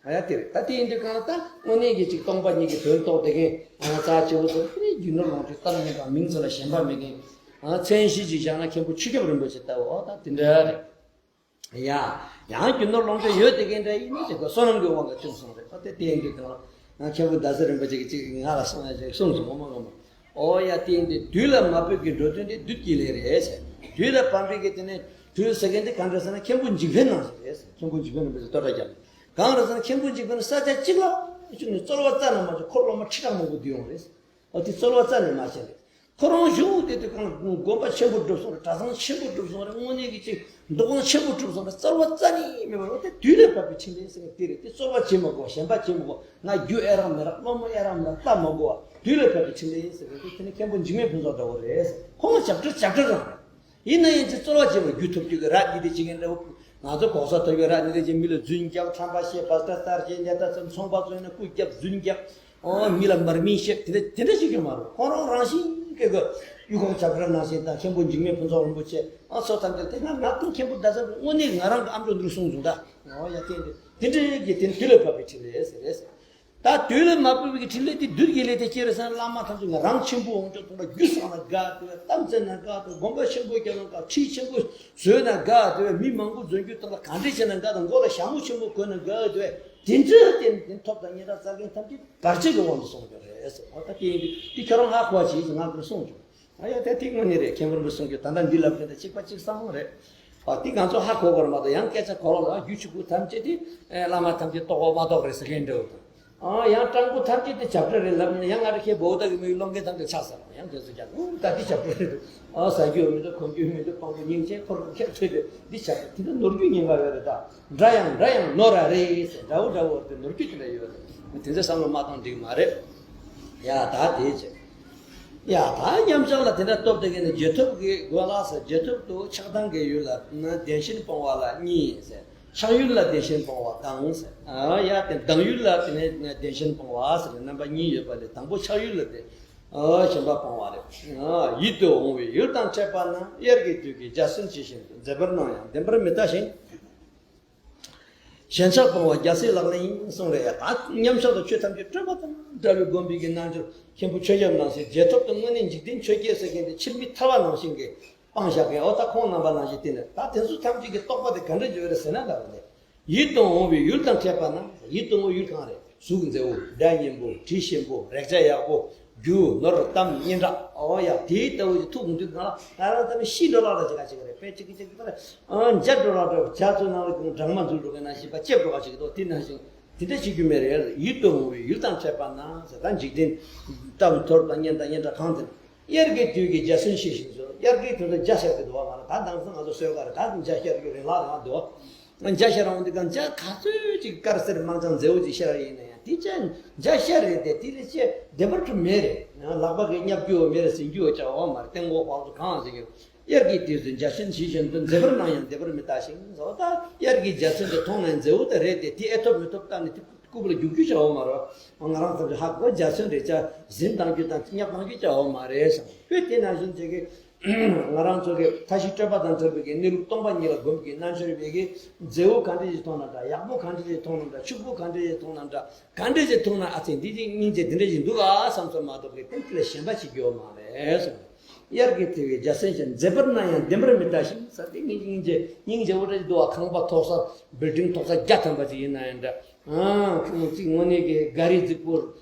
ཨ་ཡ་དེ་རེད། ད་དེ་ཡིན་དུས་གང་ལ་ད་དངོས་གནས་ཀྱི་ཅིག་སྟོང་པ་ཉིད་ཀྱི་དོན་རྟོགས་བསྡད་མཁན་ཨ་རྩ་ཆེ་བོ་ཚོ་དེ་རྒྱུ་ནོར་ལོངས་སྤྱོད་གཏམ་སྙན་གྲགས་མིང་ཚོ་ལ་ཞེན་པ་མེད་མཁན་ཨ་མཚན་གཞི་ཅིག་བཞག་ན་མཁན་པོ་ཆུ་སྐྱབས་རིན་པོ་ཆེ་ལྟ་བུ་ཨོ་ད་དེ་འདྲ་རེད། ཡ། ཡང་རྒྱུ་ནོར་ལོངས་སྤྱོད་ཡོད་དེ་གའི་འདྲ་ཡིན་ན་དེ་ཁོ་བསོད་ནམས་ཀྱི་དབང་གིས་བྱུང་སོང་རེད། ཨོ་དེ་དེ་ཡིན་དུས་གང་ལ་ང་མཁན་པོ་ཟླ་ཟེར་རིན་པོ་ཆེ་གིས་ཅིག་ང་ལ་གསུངས་ཡ་ཅིག་གསུངས་སོང་ངོ་མ་ངོ་མ། ཨོ་ཡ་དེ་ཡིན་དུས་དུས་ལ་མ་བབ་པའི་འགྲོ་དོན་དེ་བདུད་ཀྱི་ལས་རེད་ཟེར། དུས་ལ་བབ་པའི་གི་དེ་ནས་དུས་ཟེར་མཁན་དེ་གང་འདྲ་ཟེར་ན་མཁན་པོ་འཇིགས་པའི་ནང་ཞིག་རེད་ཟེར། མཁན་པོ་འཇིགས་པའི་ནང་བཞིན་ལྟོ་ལྡག་རྒྱབ་ནས་གང་རེད་ཟེར་ན་མཁན་པོ་འཇིགས་པའི་ནང་ས་ཆ་གཅིག་ལ་བཅུག་ནས་རྩོལ་བ་རྩ་ནས་མ་བྱས། འཁོར་སློབ་མ་ཁྲི་ཕྲག་མང་པོ་བསྡུས་ཡོང་རེད་ཟེར། ཨོ་དེ་རྩོལ་བ་རྩ་ནས་མ་བྱས་རེད། ཁོ་རང་གཞུང་དེ་དུས་གང་དགོན་པ་ཆེན་པོ་བསྒྲུབས་སོང་རེད། གྲྭ་ཚང་ཆེན་པོ་བསྒྲུབས་སོང་རེད། དངོས་གནས་ཀྱི་ཅིག་འདུ་ཁང་ཆེན་པོ་བསྒྲུབས་སོང་རེད། རྩོལ་བ་རྩ་ནས་མེད་པར་འོ་དེ་དུས་ལས་བབས་པའི་ཕྲིན་ལས་ཟེར་ནས་དེ་རེད། དེ་རྩོལ་བ་བྱེད་མ་དགོས། ཞེན་པ་བྱེད་མ་དགོས། ང་རྒྱུ་ཨེ་རག་མི་རག་སློབ་མ་ཨེ་རག་མི་རག་ལྟ་མ་དགོས་པ་དུས་ལས་བབས་པའི་ཕྲིན་ལས་ཟེར་ནས་དེ་ནི་མཁན་པོ་འཇིགས་མེད་ཕུན་ཚོགས་འདྲ་བོ་རེད། ཁོང་ལ་ཞབས་བྲོ་ཞབས་བྲོ་རང་རེད། ཡིན་ན་ཡང་ཅིག་རྩོལ་བ་བྱེད་པ་རྒྱུ་ཐོབ་རྒྱུ་གི་ར་ནི་དེ་བྱེད་མཁན་འདྲ་བོ། ང་ཚོ་གོག་ས་ཐོབ་པའི་ར་ནི་དེ་བྱེད་མི་ལ་རྫུན་རྒྱབ། ཁྲམ་པ་བཤད། བ་སྟ་སྟར་བྱེད། ཉལ་ཐ་ཚོམ་ཚོང་པ་ཚོ་ཡིན་ན་རྐུ་རྒྱབ་རྫུན་རྒྱབ། ཨོ་མི་ལ་མར་མེ་བཤད། དེ་འདྲ་དེ་འདྲ་ཞིག་གི་མ་རེད། ཁོང་རང་རང་བཞིན་གྱི་གི་གཡུ་ཁོག་ཇག་སྒྲ་ནང་བཞིན་དང་མཁན་པོ་འཇིགས་མེད་ཕུན་ཚོགས་རིན་པོ་ཆེ་ཨ་སོགས་ཐམས་ཅད་དེ་སྔར་ང་ཀུན་མཁན་པོ་ཟླ་ཟེར་དངོས་གནས་ང་རང་གི་ཨ་མཆོག་འདི་རུ་གསུངས་བྱུང་ད། ཨོ་ཡ་དེ་འདྲ་དེ་འདྲའི་གི་དེ་དུས་ལས་བབས་པའི་ཕྲིན་ལས་ཟེར་རེད་ཟེར། ད་དུས་ལས་མ་བབས་པའི་ཕྲིན་ལས་དེ་བདུད་ཀྱི་ལས་དེ་ཅི་རེད་ཟེར་ན། བླ་མ་ཐམས་ཅད་ང་རང་ཆེན་པོ་འོང་ཆོག་དང་། རྒྱུ་བསགས་ན་དགའ་དེ་བས། གཏམ་བཙལ་ན་དགའ་དེ་བས། དགོན་པ་ཆེན་པོ་རྒྱབ་ན་དགའ། ཁྲི་ཆེན་པོ་བཟོས་ན་དགའ་དེ་བས། མི་མང་པོ་འཛོམས་རྒྱུ་དང་ལ་གང་འདྲ་བྱས་ན་དགའ་དང་། མགོ་ལ་ཞྭ་མོ་ཆེན་པོ་གོན་ན་དགའ་དེ་བས། དེ་འདྲ་དེ་དེ་ཐོབ་དང་སྙན་གྲགས་བཙལ་མཁན་ཐམས་ཅད་བར་ཆད་ཀྱི་དབང་དུ་སོང་རྒྱུ་རེད་ཟེར། ཨོ་ད་དེ་ཡིན་དུས་དེ་ཁྱོད་རང་ཧ་གོ་བ་བྱེད་ཟེར་ང་ཀུན་གསུངས་བྱུང་། ཨ་ཡ་དེ་ཐིག་དངོས་གནས་རེད། མཁན་པོ་རིན་པོ་གསུངས་རྒྱུ་ད་ལྟ་འདི་ལབ་མཁན་དང་གཅིག་པ་གཅིག་རྐྱང་རེད། ཨ་དེ་ང་ཚོ་ཧ་གོ་དགོས་རེད་མ་གཏོགས། ཡང་སྐད་ཆ་གོ་ལ་རྒྱུ་ཆུང་ཀུ་ཐམས་ཅད་དེ་བླ་མ་ཐམས་ཅད་རྟོགས་པ་མ་རྟོགས་རེད་ཟེར་མཁན་འདྲ་བོ་དང་། ཨ་ཡང་སྤྲང་པོ་ཐམས་ཅད་དེ་བྱ་བྲལ་རེད་ལབ་ན། ཡང་ང་རང་ཁྱེད་བོད་ད་གི་མི་སློབ་མཁན་ཐམས་ཅད་ཆགས་ས་རེད། ཡང་དེ་ཚོ་ཀྱང་ཨུ་ད་འདི་བྱ་བྲལ་རེད་འདུག་ཨ་ཟ་རྒྱུ་མི་འདུག་གོན་རྒྱུ་མི་འདུག་དཔང་པོ་སྙིང་རྗེ་འཁོར་ཁྱེད་ཚོས་དེ་འདི་བྱ་བྲལ་དེ་འདྲ་ནོར་རྒྱུ་ཉེན་ཁ་ཡོད་རེད། ད་འདྲ་ཡང་འདྲ་ཡང་ནོར་ར་རེད་ཟེར། འདྲ་བོ་འདྲ་བོ་དེ་ནོར་རྒྱུ་དེ་འདྲ་ཡོད་རེད། དེ་ཚོ་བསམ་བློ་མ་བཏང་འགྲིག་མ་རེད། ཡ་ད་དེ་བྱས། ཡ་ད་མཉམ་བཞག་ལ་དེ་འདྲ་སྟོབས་དེ་གས་ནི་རྗེས་ཐོབ་ཀྱི་དགོས་ལ་ཟེར། རྗེས་ཐོབ་ཏུ་ཆགས་སྡང་གི་ཡུལ་ལ་ནི་བདེན་ཞེན་སྤོང་བ་ལ་གཉིས་ཟེར། ཆགས་ཡུལ་ལ་བདེན་ཞེན་སྤོང་བ་དང་ཟེར། ཨ་ཡ་དེ་སྡང་ཡུལ་ལ་དེ་ནས་བདེན་ཞེན་སྤོང་བ་ཟེར་རྣམ་པ་གཉིས་ཡོད་པ་ལས། དང་པོ་ཆགས་ཡུལ་ལ་དེ་ཨ་ཞེན་པ་སྤོང་བ་རེད། ཨ་ཡིད་དུ་འོང་བའི་ཡུལ་དང་འཕྲད་པ་ན། དབྱར་གྱི་དུས་ཀྱི་འཇའ་ཚོན་ཇི་བཞིན་དུ། མཛེས་པར་སྣང་ཡང་བདེན་པར་མི་ལྟ་ཞིང་། ཞེན་ཆགས་སྤོང་བ་རྒྱལ་སྲས་ལག་ལེན་ཡིན་གསུངས་རེད། ད་མཉམ་བཞག་ཏུ་ཆོས་ཐམས་ཅད་སྤྲོས་པ་དང་བྲལ་བའི་སྒོམ་པའི་གི་རྣལ་འབྱོར་མཁན་པོ་ཆོས་རྒྱལ་ནང་བཞིན་རྗེས་ཐོབ་ཏུ་དངོས་གནས་འཇིག་རྟེན་ཆོས་བརྒྱད་ཟེར་མཁན་དེ་ཕྱིར་མིག་ཐལ་བ་ནང་བཞིན་གྱི་སྤང་བཞག་མཁན། འོ་ད་ཁོང་རྣམ་པ་ནང་བཞིན་དེ་ནི་ད་དེ་ཚོ་ཐམས་ཅད་ཀྱི་རྟོགས་པ་དེ་ག་འདྲ་ཡོད་རེད་ཟེར་ན། ལབ་ནས་ཡིད་དུ་འོང་བའི་ཡུལ་དང་འཕྲད་པ་ན། ཡིད་དུ་འོང་བའི་ཡུལ་གང་རེད། གཟུགས་མཛེས་པོ། སྒྲ་སྙན་པོ། དྲི་ཞིམ་པོ། རེག་བྱ་ཡག་པོ། རྒྱུ་ནོར་གཏམ་སྙན་གྲགས། ཨོ་ཡ་དེའི་ལྟ་བུ་ཞིག་ཐུག་འོང་དུས་གང་ལ་ང་རང་ལྟ་བུ་ཤི་འགྲོ་ལག་ལ་ཅི་ག་ཅི་ག་རེད། དཔེ་གཅིག་གིས་གཅིག་ལྟར་འཇའ་འགྲོ་ལག་འགྲོ། འཇའ་ཚོན་ནང་ལ་གང་སྦྲང་མ་འཛུལ་འགྲོ་གི་ནང་བཞིན་པ་ལྕེབ་འགྲོ་ག་ཅིག་གི་ཐོག་དེ་ནང་བཞིན་དེ་འདྲ་བྱེད་རྒྱུ་མེད་རེད། ཡིད་དུ་འོང་བའི་ཡུལ་དང་འཕྲད་པ་ན་ཟེར། ད་འཇིག་རྟེན་གཏམ་ཐོར་དང་སྙན་དང་སྙན་གྲགས་གང་དེ་དབྱར་གྱི་དུས་ཀྱི་འཇའ་ཚོན་ཇི་བཞིན་དུ། དབྱར་གྱི་དུས་ལ་འཇའ་ཤར་གྱི་འདུག་བ། ང་ལ་ད་དེང་སང་ང་ཚོ་སོས་ཀ་རེད། ད་འཇའ་ཤར་གྱི་རིང་ལ་རང་འདུག་འཇའ་ཤར་འོང་དུས་གང་འཇའ་ག་ཚོད་ཅིག་དཀར་སེར་མང་ཙང་མཛེས་པོ་ཅིག་ཤར་ཡིན་ན་ཡང་། དེ་ཅི་འཇའ་ཤར་རེད་དེ། དེ་ལས་ཅི་བདེ་བར་གྲུབ་མེད་རེད། ལག་པ་གིས་བསྙབ་རྒྱུ་མེད་རེད། ཟིན་རྒྱུ་ཅང་ཡོད་མ་རེད། སྟེང་འོག་བར་དུ་གང་ཟིན་གྱི། དབྱར་གྱི་དུས་སུ་འཇའ་ཚོན་ཇི་བཞིན་དུ། མཛེས་པར་སྣང་ཡང་བདེ་བར་མི་ལྟ་ཞིང་། ཟེར་བ་ད་དབྱར་གྱི་འཇའ་ཚོན་དེ་མཐོང་ན་མཛེས་པོ་དེ་རེད་དེ། དེ་ཨེ་ཐོབ་མི་ཐོབ་བལྟས་ནས་དེ་རྐུབ་ལ་རྒྱུག་རྒྱུ་ཅང་ཡོད་མ་རེད། ང་རང་ཚོ་གི་ཧ་གོ། འཇའ་ཚོན་རེད་ཅག་ཟིན་བཏང་རྒྱུ་དང་བསྙབ་བཏང་རྒྱུ་ཅང་ཡོད་མ་རེད་བསམ། དཔེ་དེ་ནང་བཞིན་བྱེད་ཀྱི། ང་རང་ཚོ་གི་མཐའ་བཞི་སྤྲོས་པ་དང་བྲལ་བའི་གི་གནས་ལུགས་སྟོང་པ་ཉིད་ལ་སྒོམ་གྱི་རྣལ་འབྱོར་བའི་གི་མཛེས་པོ་ག་འདྲ་ཞིག་མཐོང་ན་འདྲ། ཡག་པོ་ག་འདྲ་ཞིག་མཐོང་ན་འདྲ། ཕྱུག་པོ་ག་འདྲ་ཞིག་མཐོང་ན་འདྲ། ག་འདྲ་ཞིག་མཐོང་ན་ཨ་ཙི་འདི་ཅིག་སྙིང་རྗེ་འདི་འདྲ་ཞིག་འདུག་ཨ་བསམ་ཚོད་མ་གཏོགས་གི་དེ་ལ་ཞེན་པ་བྱེད་རྒྱུ་ཡོད་མ་རེད་གསུངས། དབྱར་གྱི་དུས་ཀྱི་འཇའ་ཚོན་ཅན། མཛེས་པར་སྣང་ཡང་བདེན་པར་མི་ལྟ་ཞིང་ཟེར། དེ་སྙིང་རྗེ་སྙིང་རྗེ་སྙིང་རྗེ་པོ་འདྲ་ཞིག་འདུག་ཨ། ཁང་པ་ཐོག་ས་བིལ་ཌིང་ཐོག་ས་བརྒྱ་ཐམ་པ་ཅིག་ཡིན་ན་ཡང་འདྲ། ཨ་ཁོང་གཅིག་དངོས་གནས་ཀྱི་ག་རི་རྫིག་པོ།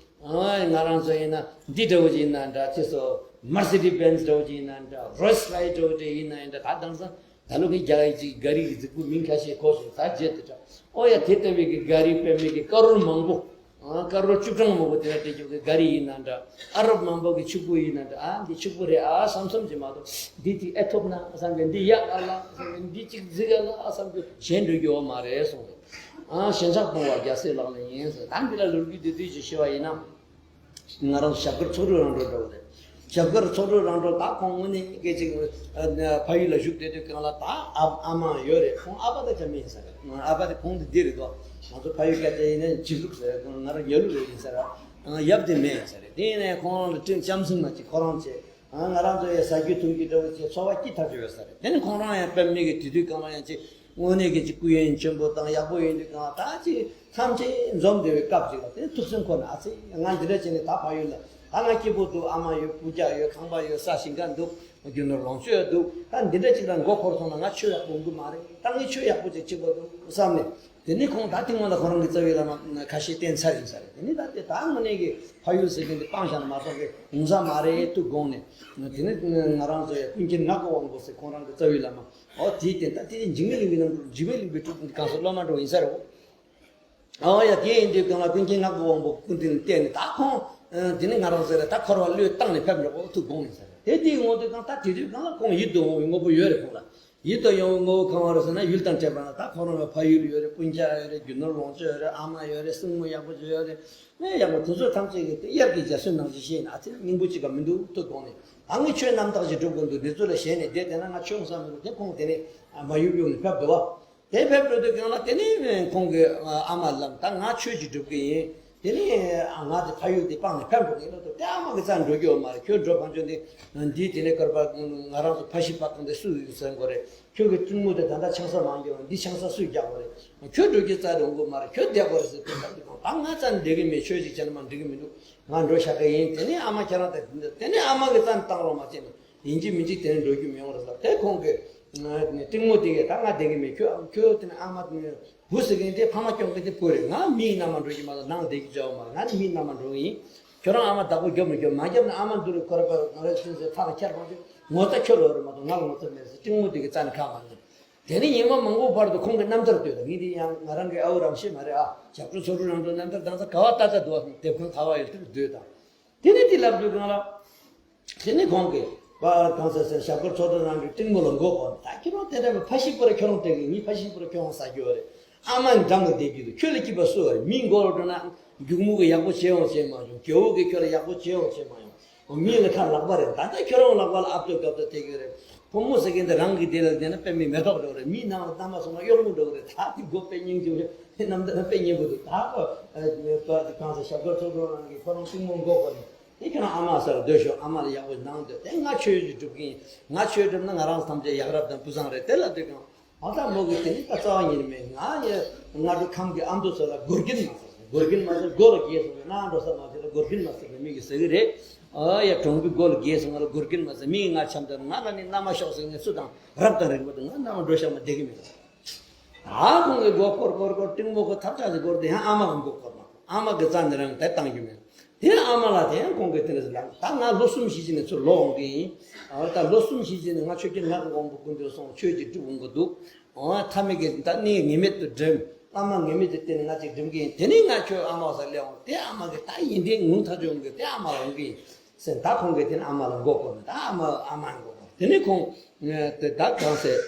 ཨ་ང་རང་ཚོ་ཡིན་ན་འདི་འདྲ་བོ་ཅིག་ཡིན་ན་འདྲ། ཅེས་སོ། མར་སི་ཌི་བེན་ཛི་འདྲ་བོ་ཅིག་ཡིན་ན་འདྲ། རོལ་སི་རོ་ཡིས་འདྲ་བོ་ཅིག་ཡིན་ན་ཡང་འདྲ། ད་དེང་སང་ད་ལོ་གི་རྒྱ་ཡིག་ཅིག་ག་རི་གི་རྫིག་པོ་མིང་ཁ་ཤས་གོ་སོང་། ད་རྗེས་དེ་འདྲ། ཨོ་ཡ་དེ་ལྟ་བུའི་གི་ག་རི་དཔེ་མེད་ཀྱི་ཀ་རོར་མང་པོ། ཨ་ཀ་རོར་བཅུ་གྲངས་མང་པོ་དེ་འདྲ་སྤྲད་རྒྱུ་གི་ག་རི་ཡིན་ན་འདྲ། ཨ་རབ་མང་པོ་གི་ཕྱུག་པོ་ཡིན་ན་འདྲ། ཨ་འདི་ཕྱུག་པོ་རེད་ཨ་བསམ་བསམ་གྱིས་མ་གཏོགས། འདི་ཅིག་ཨེ་ཐོབ་ན་བསམ་གི། འདི་ཡག་ག་ལ་བསམ་གི། འདི་ཅིག་རྫིག་ག་ལ་བསམ་གི་ཞེན་འགྲོ་རྒྱུ་ཡོད་མ་རེད་གསུངས། ཨ་ཞེན་ཆགས་སྤོང་བ་རྒྱལ་སྲས་ལག་ལེན་ཡིན་ཟེར། ད་འདི་ལ་ལོ་རྒྱུས་བསྡུས་བསྡུས་ཅིག་ཞུ་བ་ཡིན་ན། ང་རང་ཞབས་དཀར་ཚོགས་དྲུག་རང་གྲོལ་འདྲ་བོ་རེད། ཞབས་དཀར་ཚོགས་དྲུག་རང་གྲོལ་ད་ཁོང་དངོས་གནས་སྐད་ཅིག་ཨ་ཕ་ཡུལ་ལ་བཞུགས་བསྡད་དུས་སྒང་ལ། ད་ཨ་ཨ་མ་ཡོད་རེད། ཁོང་ཨ་ཕ་ད་ཅང་མེད་ཡིན་ས་རེད། ཨ་ཕ་དེ་ཁོང་དེ་འདི་རེད་དོ། ང་ཚོ་ཕ་ཡུལ་སྐད་ཆ་ཡིན་ན་འཇིགས་ལུག་ཟེར། ང་རང་ཉལ་ལུག་རེད་ཡིན་ས་རེད། ཡབ་དེ་མེད་ཡིན་ས་རེད། དེ་ཡིན་ནའི་ཁོང་རང་ལ་སྤྲིན་ལྕམ་སྲིང་མ་གཅིག་ཁོ་རང་བྱས། ང་རང་ཚོ་ཡང་ཟ་རྒྱུ་འཐུང་རྒྱུ་འདྲ་བོ་བྱས་འཚོ་བ་སྐྱིད་ཐག་ཆོད་ཡོད་ས་རེད། དེ་ནི་ཁོང་རང་ཡང་དཔེ་མི་སྲིད་ཀྱི་དུས་དུས་སྒང་ལ་ཡང་ཅིག་དངོས་གནས་ཀྱི་ཅིག་སྐུ་ཡོན་ཆེན་པོ་དང་ཡག་པོ་ཡིན་དུས་སྒང་ལ། ད་ཅིག་ཐམས་ཅད་འཛོམས་བསྡད་པའི་སྐབས་ཅིག་ལ་དེ་ཐུགས་སེམས་ཁོ་ན་ཨ་ཙི་ང་འདི་འདྲ་བྱས་ནས་ད་ཕ་ཡུལ་ལ། ད་ང་སྐྱིད་པོ་འདུག་ཨ་མ་ཡོད། སྤུན་ཀྱག་ཡོད། ཁང་པ་ཡོད། ས་ཞིང་ཁ་འདུག་རྒྱུ་ནོར་ལོངས་སྤྱོད་འདུག་ད་འདི་འདྲ་ཅིག་ལ་མགོ་འཁོར་སོང་ན་ང་ཆོས་ཡག་པོ་འདུག་མ་རེད། ད་ངས་ཆོས་ཡག་པོ་ཅིག་བྱེད་དགོས་འདུག་བསམ་ནས། དེ་ནས་ཁོང་ད་ཐེངས་མ་ལ་ཁོ་རང་གི་རྩ་བའི་བླ་མ་ཁ་ཤས་བསྟེན་ཚར་ཡིན་ས་རེད། དེ་ནས་ད་དེ་ད་དངོས་གནས་ཀྱི་ཕ་ཡུལ་ཟེར་མཁན་དེ་སྤང་བཞག་ན་མ་གཏོགས་གི་ཡོང་ས་མ་རེད་དུ་དགོངས་ནས། དེ་ནས་ང་རང་ཚོ་ཡ་ཀུན་མཁྱེན་ངག་གི་དབང་པོ་ཟེར་ཁོང་རང་གི་རྩ་བའི་བླ་མ། ཨོ་དེའི་རྟེན་ད་དེ་ནས་འཇིགས་མེད་གླིང་པའི་རྣམ་སྤྲུལ། འཇིགས་མེད་གླིང་པའི་སྤྲུལ་སྐུ་གང་ཟག་སློབ་མ་འགྲོ་ཡིན་ས་རེད། ཨོ་ཡ་དེ་ཡིན་དུས་སྒང་ལ་ཀུན་མཁྱེན་ངག་གི་དབང་པོ་སྐུ་མདུན་ལ་བསྟན་ནས། ད་ཁོང་དེ་ནས་ང་རང་ཚོ་ལ་ད་འཁོར་བ་བློས་བཏང་ནས་ཕེབས་འགྲོ་དགོས་ཐུགས་དགོངས་ཡིན་ས་རེད། དེ་དེའི་ངོ་དེ་སྒང་ད་དེ་དུས་སྒང་ལ་ཁོང་ཡིད་དུ་འོང་བའི་དངོས་པོ་ཡོད་རེད་ཁོང་ལ། ཡིད་དུ་འོང་བའི་དངོས་པོ་གང་རེད་ཟེར་ན། ཡུལ་དང་འཕྲད་པ་ན་ད་ཁོ་རང་ལ་ཕ་ཡུལ་ཡོད་རེད། སྤུན་ཀྱག་ཡོད་རེད། རྒྱུ་ནོར་ལོངས་སྤྱོད་ཡོད་རེད། ཨ་མ་ཡོད་རེད། སྲིང་མོ་ཡག་པོ་ཅིག་ཡོད་རེད། ཨེ་ཡག་པོ་དེ་ཚོ་ཐམས་ཅད་ཀྱི་དེ་དབྱར་གྱི་འཇའ་ཚོན་ནང་བཞིན་ཤེས་ན་ཨ་ཙི་སྙིང་པོ་གཅིག་ག་མི་འདུག་ཐུགས་དགོངས་ནས། ད་ངས་ཆོས་རྣམ་དག་ཅིག་སྒྲུབ་དགོས་འདུག་འདི་ཚོ་ལ་ཞེན་ནས་བསྡད་བསྡད་ན་ང་ཆོས་ཡོང་ས་མི་འདུག་དེ་ཁོང་དེ་ནས་མ་གཡུག་གཡུག་ནས་ཕེབས་འདུག་བ། དེ་ཕེབས་འགྲོ་དུས་སྒང་ལ་དེ་ནས་ཁོང་གིས་ཨ་མ་ལ་ད་ང་ཆོས་ཅིག་སྒྲུབ་ཀྱི་ཡིན། དེ་ནས་ང་དེ་ཕ་ཡུལ་དེ་སྤངས་ནས་ཕེབས་འགྲོ་གི་ཡིན་ལབ་དུས། དེ་ཨ་མ་གི་རྩར་འགྲོ་རྒྱུ་ཡོད་མ་རེད། ཁྱོད་འགྲོ་ཕན་ཆོད་འདི་འདིའི་དེ་ནས་སྐར་པ་ང་རང་ཚོ་ཕ་གཞིས་པ་གང་དེ་སུ་ཡིན་ཟེར་དགོས་རེད། ཁྱོད་ཀྱི་སྲིང་མོ་དེ་ད་ལྟ་ཆང་ས་མ་རྒྱག་འདི་ཆང་ས་སུས་རྒྱག་དགོས་རེད། ཁྱོད་འགྲོ་རྒྱུ་རྩ་དེ་འོང་གི་མ་རེད། ཁྱོད་བསྡད་དགོས་རེད་ཟེར་དུས། ད་ང་རྩ་ནས་བསྡད་གི་མེད། ཆོས་ཅིག་བྱས་ན་མ་འགྲིག་གི་མི་འདུག་ང་འགྲོ་བཞག་གི་ཡིན། དེ་ནས་ཨ་མ་ཁྱེད་རང་ད་དེ་ནས་ཨ་མ་གི་རྩ་ནས་བཏང་རོགས་མ་བྱས་ནས། ཡིན་གཅིག་མིན་གཅིག་དེ་ནས་འགྲོ་རྒྱུ་མི་ཡོང་རེད་ཟེར། དེ་ཁོང་གི་སྲིང་མོ་དེ་གས་ད་ང་བསྡད་གི་མེད། ཁྱོད་ཁྱོད་དེ་ནས་ཨ་མ་བུ་ཟེར་མཁན་དེ་ཕ་མ་སྐྱོང་མཁན་དེ་བུ་རེད། ང་མིའི་མནའ་མ་འགྲོ་རྒྱུ་མ་གཏོགས་ནང་བསྡད་རྒྱུ་ཅང་ཡོད་མ་རེད། ང་ནི་མིའི་མནའ་མ་འགྲོ་གི་ཡིན། ཁྱོད་རང་ཨ་མ་བདག་པོ་རྒྱོབ་མི་རྒྱོབ། མ་རྒྱབ་ན་ཨ་མ་འདི་རུ་ཁོ་ར་པ་ང་རེ་ཚུན་ཚོད་ཐག་ཁྱེར་མ་འདུག་ངོ་ཚ་ཁྱོད་ལོ་རེད་མ་གཏོགས་ང་ལ་ངོ་ཚ་མེད་ཟེར། སྲིང་མོ་དེ་གི་རྩ་ནས་ཁ་མ་ཉན། དེ་ནས་ཉི་མ་མང་པོ་བར་དུ་ཁོང་གི་རྣམ་ཐར་ལྟོས་དང་། ངས་འདི་ཡང་ང་རང་གི་ཨ་བོ་རང་ཤེས་མ་རེད་ཨ། ཞབས་དྲུང་ཚོགས་དྲུང་རང་གྲོལ་རྣམ་ཐར་དང་ས་ག་བ་ལྟ་ལྟ་འདུག་ཨ། དེབ་ཁང་ག་བ་ཡོད་དེར་སྡོད་དང་། དེ་ནས་དེ་ལབ་དུས་གང་ལ། དེ་ནས་ཁོང་གིས་པ་གང་ཟེར་ཟེར་ཞབས་དཀར་ཚོགས་དྲུང་རང་གི་སྟེང་མོ་ལ་མགོ་བསྐོར། ད་ཁྱེད་རང་དེ་འདྲ་བའི་ཕ་ཤི་པོ་ར་ཁྱོད་རང་སྟེང་གི་ངའི་ཕ་ཤི་པོ་ར་ཁྱོད་རང་ཟ་རྒྱུ་རེད། ཨ་མ་འགྲམ་ལ་བསྡད་རྒྱུ་དུ་ཁྱོད་ལ་སྐྱིད་པ་སུ་བ་རེད། མིའི་མགོ་ལ་འགྲོ་ན་སྒྱུག་མོ་གི་ཡག་པོ་བྱེད་ཡོང་བྱེད་མ་ཡོང་། རྒྱལ་བོ་གི་ཁྱོད་ལ་ཡག་པོ་བྱེད་ཡོང་བྱེད་མ་ཡོང་། མི་ལ་ཁ་ལག་པ་རེད། ད་ལྟ་ཁྱོད་རང་ལག་པ་ལ་ཨབ་ཏོ་གབ་ཏོ་དེ་གི་རེད། ཕོ་མོ་ཟེར་མཁན་དེ་རང་གི་དེ་ལ་བསྡད་ན་དཔེ་མི་མེ་ཏོག་འགྲོ་གི་རེད། མིའི་ནང་ལ་གཏམ་པ་སོང་ན་གཡོག་མོ་འགྲོ་གི་རེད། ད་དེ་མགོ་དཔེ་སྙིང་རྗེ་པོ་རེད། དེ་རྣམ་ཐར་དཔེ་སྙིང་པོ་འདུག་ད་ཁོ་གང་ཟེར་ཞབས་དཀར་ཚོགས་དྲུང་རང་གི་ཁོ་རང་སྲིང་མོ་མགོ་བསྐོར་ནས། དེ་ཁྱོད་རང་ཨ་མ་སར་སྡོད་ཤོག་ཨ་མ་ལ་ཡག་པོ་གནང་སྡོད། དེ་ང་ཆོས་ཀྱི་སྒྲུབ་ཀྱིན། ང་ཆོས་སྒྲུབ་ན་ང་རང་ཐམས་ཅད་ཡག་རབ་དང་བུ་བཟང་རེད། དེ་ལ་དེ་གང་ཨ་ད་མོ་གི་དེ་ནི་ད་རྩ་བ་ཉིད་མེད། ང་ཡ་སྔ་དྲོ་ཁམས་ཀྱི་ཨ་མདོ་ཚོ་ལ་སྒོར་གིན་མ་ཟེར། སྒོར་གིན་མ་ཟེར། སྒོ་ལ་རྒྱལ་སོང་བས་ན་འགྲོ་ས་མ་ཟེར་ལ་སྒོར་གིན་མ་ཟེར་ནས་མི་གི་ཟེར་གི་རེད། ཨ་ཡ་གྲོང་པའི་སྒོ་ལ་རྒྱལ་སོང་ང་ལ་སྒོར་གིན་མ་ཟེར། མི་ང་འཆམ་དང་ང་ལ་ནི་མནའ་མ་ཤོག་ཟེར་ནས་སུ་དང་རབ་དང་རིང་པོ་དང་ང་མནའ་མ་འགྲོ་ཤག་མ་བསྡད་གི་མེད། ད་ཁོང་གི་མགོ་སྐོར་སྐོར་སྐོར་སྟེང་མོ་ཁོ་ཐབས་ཆག་ཅིག་སྐོར་དེ་ཡང་ཨ་མ་གི་མགོ་སྐོར་མ། ཨ་མ་གི་རྩ་ནས་རང་དེ་བཏང་རྒྱུ་མེད། དེ་ཨ་མ་ལ་དེ་ཡང་ཁོང་གི་དེ་འདྲ་ཟེར་ལབ། ད་ང་ལོ་གསུམ་བཞི་ཅིག་ནས་ཚུར་ལོག་འོང་གི་ཡིན། ཨ་ད་ལོ་གསུམ་བཞི་ཅིག་ནས་ང་ཆོས་རྒྱལ་ངག་གི་དབང་པོ་སྐུ་མདུན་སོང་ཆོས་ཀྱི་སྒྲུབ་འོང་གི་འདུག་ཨོ་ཐ་མའི་གི་ད་གནས་ངེས་མེད་དུ་འགྲིམ། བླ་མ་ངེས་མེད་དུ་བསྟེན་ནས་ང་ཅིག་འགྲིམ་གི་ཡིན། དེ་ནས་ང་ཁྱོད་ཨ་མ་ས་སླེབས་འོང་། དེ་ཨ་མ་གི་ད་ཡིན་དེ་ངུ་ཐག་ཆོད་འོང་གི། དེ་ཨ་མ་ལ་འོང་གི་ཡིན། ཟེར། ད་ཁོང་གིས་དེ་ནས་ཨ་མ་ལ་མགོ་སྐོར་ནས། ད་ཨ་མ་ཨ་མ་མགོ་སྐོར། དེ་ནས་ཁོང་དེ་ད་གང་ཟེར་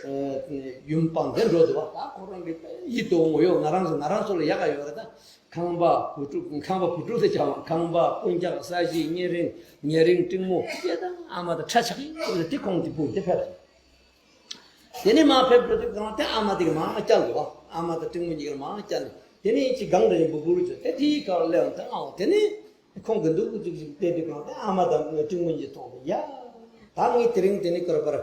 ཡུམ་སྤངས་དེ་འགྲོ་འདུག་བ། ད་ཁོ་རང་གི་ཡིད་དུ་འོང་ཡོད། ང་རང་ཚོ་ང་རང་ཚོ་ལ་ཡག་ག་ཡོད་རེད། ད་ཁང་པ་བུ་ཕྲུག་ཁང་པ་བུ་ཕྲུག་ཟེར་བྱ་བ། ཁང་པ་རྐུན་ཇག་ས་གཞི་གཉན་རིང་ཉེ་རིང་སྲིང་མོ་སྐྱེ་དང་ཨ་མ་དང་ཁྲ་ཆགས་ཡོད་རེད། དེ་ཁོང་དེ་བུ་དེ་ཕེབས་སོང་། དེ་ནས་མར་ཕེབས་འགྲོ་དུས་གང་དེ་ཨ་མ་དེ་གི་མར་བསྐྱལ་འདུག་བ། ཨ་མ་དང་སྲིང་མོ་གཉིས་ཀྱི་མར་བསྐྱལ་ནས་དེ་ནས་ཅི་གང་འདྲ་ཡིན་བུ་བུ་རུ་ཚོ་དེ་དེའི་ཁར་སླེབས་དང་ཨ་དེ་ནས། ཁོང་གི་འདུག་གུ་ཅིག་ཅིག་བལྟས་དུས་གང་དེ་ཨ་མ་དང་སྲིང་མོ་གཉིས་མཐོང་དུས་ཡ། ད་ངས་དེ་རིང་དེ་ནི་ཀར་པར་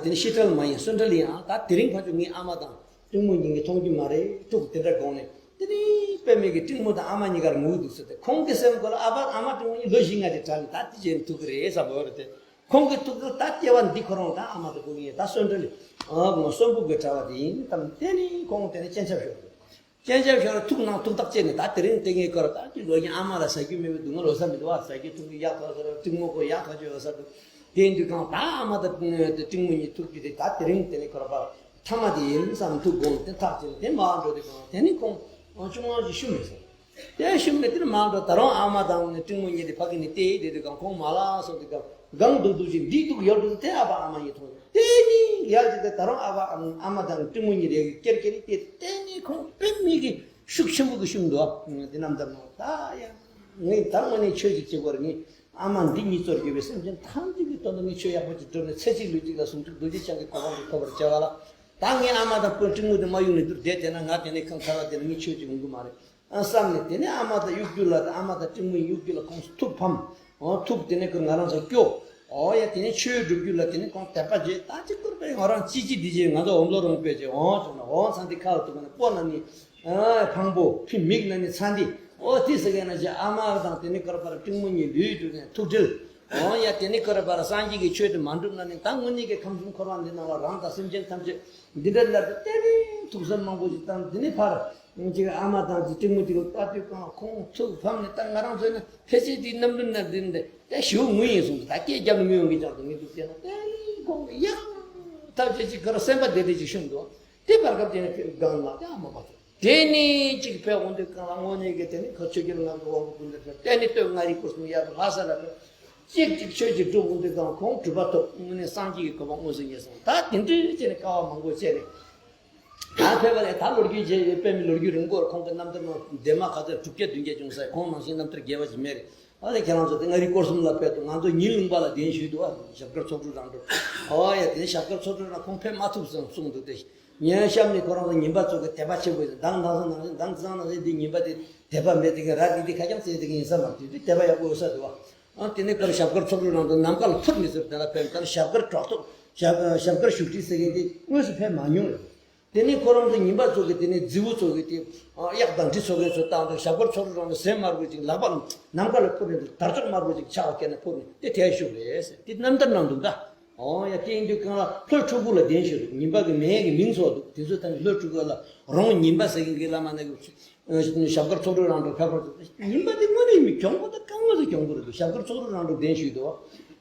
དེ་ནི་ཤི་ཁྲལ་མ་ཡིན་གསོན་ཁྲལ་ཡིན་ཨང་། ད་དེ་རིང་ཕར་ཚུར་ངས་ཨ་མ་དང་སྲིང་མོ་གཉིས་ཀྱི་མཐོང་རྒྱུ་མ་རེད། ཐུག་དེ་འདྲ་དགོངས་ནས་དེ་ནི་པད་མའི་གི་སྲིང་མོ་དང་ཨ་མ་གཉིས་ཀར་ངུ་འདུག་ཟེར་ཏེ། ཁོང་གི་སེམས་ཁོ་ལ་ཨ་ཕ་ཨ་མ་སྲིང་མོ་གཉིས་ལོ་བཞི་ལྔ་དེ་དྲག་ནས་ད་དེ་བྱས་ནས་ཐུག་གི་རེད་བསམ་གི་རེད་དེ། ཁོང་གི་ཐུག་གི་ད་སྐྱེ་བ་འདི་ཁོ་རང་ད་ཨ་མ་དང་བུ་གཉིས་ད་གསོན་ཁྲལ་ཨ་གསོན་པོ་གི་གྲྭ་བ་དེ་ཡིན་དམ། དེ་ནི་ཁོང་དེ་ནི་སྤྱན་ཆབ་ཤོར་འདུག་སྤྱན་ཆབ་ཤོར་ཐུག་ནང་ཐུག་ཐག་བཅད་ནས། ད་དེ་རིང་དེ་ངའི་ཁར་ད་ཅི་ལོ་ཡིན། ཨ་མ་ལ་ཟ་རྒྱུ་མེད་པའི་སྡུག་བསྔལ་ལོ་ས་མི་འདུག་བ། ཟ་རྒྱུ་འཐུང་རྒྱུ་ཡག་ཐག་ཆོད་ར་སྲིང་མོ་ཁོ་ཡག་ཐག་ཆོད་ཡོད་ས་འདུག་དེ་ཡིན་དུས་གང་ད་ཨ་མ་དང་སྲིང་མོ་གཉིས་ཐུག་རྒྱུ་དེ་ད་དེ་རིང་དེ་ནི་ཁར་པ་ཐ་མ་དེ་ཡིན་བསམ་ཐུག་དགོངས་དེ་ཐག་བཅད་ནས་དེ་མར་འགྲོ་དུས་གང་དེ་ནི་ཁོང་ཅུང་ཟད་ཅིག་ཤུམ་མེད་སོང་། དེ་ཤུམ་མེད་དེ་ནི་མར་འགྲོ། ད་རུང་ཨ་མ་དང་སྲིང་མོ་གཉིས་དེ་ཕ་གི་ནས་བལྟས་དེ་དུས་གང་ཁོང་མ་ལ་སོང་དུས་གང་གང་འདུག་འདུག་ཅིག་འདི་འདུག་ཡོད་འདུག་དེ་ཨ་ཕ་ཨ་མ་གཉིས་མཐོང་། དེ་ནི་ཡར་ཅིག་དེ་ད་རུང་ཨ་ཕ་ཨ་མ་དང་སྲིང་མོ་གཉིས་རེ་ཀེར་ཀེར་དེ་དེ་ནི་ཁོང་དཔེ་མི་གི་ཤུགས་ཆེན་པོ་གི་ཤུམ་འདུག་དེ་རྣམ་ཐར་ནང་ད་ཡ་ངས་ད་དངོས་གནས་ཆོས་ཅིག་བྱེད་དགོས་རེད། ངས་ཨ་མ་འདི་གཉིས་གཙོར་གྱུར་པའི་སེམས་ཅན་ཐམས་ཅད་ཀྱི་དོན་དུ་ངས་ཆོས་ཡག་པོ་ཅིག་བསྒྲུབས་ནས་ཚེ་གཅིག་ལུས་གཅིག་ལ་ཟུང་འཇུག་རྡོ་རྗེ་འཆང་གི་གོ་འཕང་དུ་ཐོབ་པར་བྱ་བ་ལ། ད་ངས་ཨ་མ་དང་སྲིང་མོ་དེ་མ་གཡུག་ནས་འདུར་བསྡད་བསྡད་ན་ང་དེ་ནས་ཁང་ཁ་བ་དེ་ནས་ངས་ཆོས་ཅིག་འོང་གི་མ་རེད། ཨ་བསམ་ནས་དེ་ནས་ཨ་མ་དང་གཡུག་རྒྱུ་ལ་ཨ་མ་དང་སྲིང་མོ་གཡུག་རྒྱུ་ལ་ཁོང་ཚོ་ཐུག་ཕམ། འོ་ཐུག་དེ་ནས་ཁོ་ང་རང་ཚོ་སྐྱོ། འོ་ཡ་དེ་ནས་ཆོས་སྒྲུབ་རྒྱུ་ལ་དེ་ནས་ཁོང་དད་པ་བྱེད། ད་ཅི་སྐོར་པས་ང་རང་ཅི་ཅི་འདི་བྱེད། ང་ཚོ་འོམ་ལོ་རོང་པས་བྱེད། འོ་བྱུང་ན་འོ་ཚང་དེ་ཁ་ལ་ཐུག་ན་སྤོ་ན་ནི་ཨ་ཕང་པོ་ཕི་མིག་ན་ནི་ཚ་འདི་འོ་དེ་ཟེར་མཁན་ན་བྱེད། ཨ་མ་དང་དེ་ནས་སྐོར་པར་སྲིང་མོ་གཉིས་ལུས་འགྲོ་ནས་ཐུག་འབྲེལ། འོ་ཡ་དེ་ནས་སྐོར་པར་སངས་རྒྱས་ཀྱི་ཆོས་དེ་མ་འགྲུབ་ན་ནི་ད་དངོས་གནས་ཀྱི་ཁམས་གསུམ་འཁོར་བ་འདི་ནང་ལ་རང་དང་སེམས་ཅན་ཐམས་ཅད་འདི་འདྲ་ལ་དེ་ནས་ཐུགས་བསམ་མང་པོ་ཞིག་བཏང་། དེ་ནས་ཕར། ཅིག་ཨ་མ་དང་ཅིག་སྲིང་མོ་དེ་ལ་ལྟ་དུས་གང་ཁོང་ཐུག་ཕམ་ནས་ད་ང་རང་ཚོ་ནི་ཕལ་ཆེར་དེའི་རྣམ་སྤྲུལ་ན་འདི་འདི་ད་ཞེ་པོ་ངུ་ཡིན་གསུངས་འདུག་ད་སྐད་རྒྱབ་ནས་ངུ་ཡོང་གི་ཅག་ཏུ་ངས་འདུག་བལྟས་ན་དེ་ནི་ཁོང་གི་ཡང་ཐབས་ཅིག་ཅིག་ག་རེ་སེམས་པ་བདེ་བདེ་ཅིག་ཤོང་འདུག་དེ་བར་སྐབས་དེ་ནས་ཕེབས་སྒང་ལ་དེ་ཨ་མ་པ་ཚོ་དེ་ནས་ཅིག་ཕེབས་འོང་དུས་གང་ལ་དངོས་གནས་ཀྱི་དེ་ནི་ཁོ་ཆོས་རྒྱལ་ངག་གི་དབང་པོ་ཀུན་ལྡན་ཕེབས་དེ་ནི་སྟོད་མངའ་རིས་སྐོར་གསུམ་ཡར་དུ་ལྷ་ས་ལ་ཕེབས། གཅིག་གཅིག་ཆོས་ཀྱི་སྒྲུབ་འོང་དུས་གང་ཁོང་གྲུབ་པ་ཐོབ། དངོས་གནས་སངས་རྒྱས་ཀྱི་གོ་འཕང་མངོན་སུམ་རྙེད་སོང་། ད་དེ་འདྲའི་བྱས་ནས་དཀའ་བ་མང་པོ་བྱས་ནས། ད་ཕེབས་པ་ལས་ད་ལོ་རྒྱུས་བྱས་ཡོད། དཔེ་མི་ལོ་རྒྱུས་རིང་པོར་ཁོང་གི་རྣམ་ཐར་ནང་འདས་མ་ག་ཚོད་དྲུག་བརྒྱ་བདུན་བརྒྱ་བྱུང་ས། ཁོང་ནང་བཞིན་རྣམ་ཐར་རྒྱས་པ་ཞིག་མེད་རེད། ཨ་ལས་ཁྱེད་རང་ཚོ་དེ་མངའ་རིས་སྐོར་གསུམ་ལ་ཕེབས་འདུག་ང་ཚོ་ཉིན་ལུང་པ་ལ་གདན་ཞུས་འདུག་ཨ་ཞབས་དཀར་ཚོགས་དྲུང་རང་གྲོལ། ཨོ་ཡ་དེ་ནས་ཞབས་དཀར་ཚོགས་དྲུང་རང་ཁོང་ཕེབས་མ་ཐུབ་སོང་གསུངས་འདུག་དེ་ཉིན་ཤམ་ནས་ཁོ་རང་ཚོ་ཉིན་པ་ཚོ་གི་དད་པ་ཆེན་པོ་ཡིན། མདང་མདང་སང་ནང་བཞིན་མདང་ཙང་ནང་བཞིན་འདི་ཉིན་པ་དེ་དད་པ་མེད་དེ་གི་ར་དེ་དེ་ཁ་རྐྱང་བཙལ་དེ་གི་ཡིན་ས་མ་རེད། དེ་དད་པ་ཡག་པོ་ཡོད་ས་འདུག་ཨ། ཨ་དེ་ནས་ཀར་ཞབས་དཀར་ཚོགས་དྲུང་རང་དུ་ནམ་མཁའ་ལ་འཕུར་ནས་ཟེར་དེ་ལ་ཕེབས། ད་ཞབས་དཀར་གྲགས་ཐོག་ཞབས་ཞབས་དཀར་བཞུགས་ཁྲི་ཟེར་མཁན་དེ་དངོས་སུ་ཕེབས་མ་མྱོང་རེད། དེ་ནས་ཁོ་རང་ཚོ་ཉིན་པ་ཚོ་གི་དེ་ནས་རྫི་བོ་ཚོ་གི་དེ་གཡག་དང་འབྲི་ཚོ་གན་ཚོ་བཏང་དུས་ཞབས་དཀར་ཚོགས་དྲུང་རང་དུ་ཟན་དམར་པོ་ཅིག་ལག་པ་ནམ་མཁའ་ལ་འཕུར་ནས་དར་ལྕོག་དམར་པོ་ཅིག་ཕྱག་བཀལ་ནས་འཕུར་ནས་དེ་དེ་བཞུགས་རེད་ཟེར་དེ་རྣམ་ཐར་ནང་འདུག་ད། ཨོ་ཡ་དེ་ཡིན་དུས་གང་ལ་ལྷོ་ཕྲུ་གུ་ལ་གདན་ཞུས་འདུག་ཉིན་པ་གི་མེ་གི་མིང་ཚོགས་འདུག་དེ་ཚོ་ད་ནི་ལྷོ་ཕྲུ་གུ་ལ་རོང་ཉིན་པ་ཟེར་མཁན་གི་བླ་མ་ནས་ཞབས་དཀར་ཚོགས་དྲུང་རང་དུ་ཕེབས་པར་འདུག་ཉིན་པ་དེ་དངོས་གནས་མི་གྱོང་པོ་ད་དཀའ་ངལ་དུ་གྱོང་པོ་རེད་འདུག་ཞབས་དཀར་ཚོགས་དྲུང་རང་དུ་གདན་ཞུས་འདུག་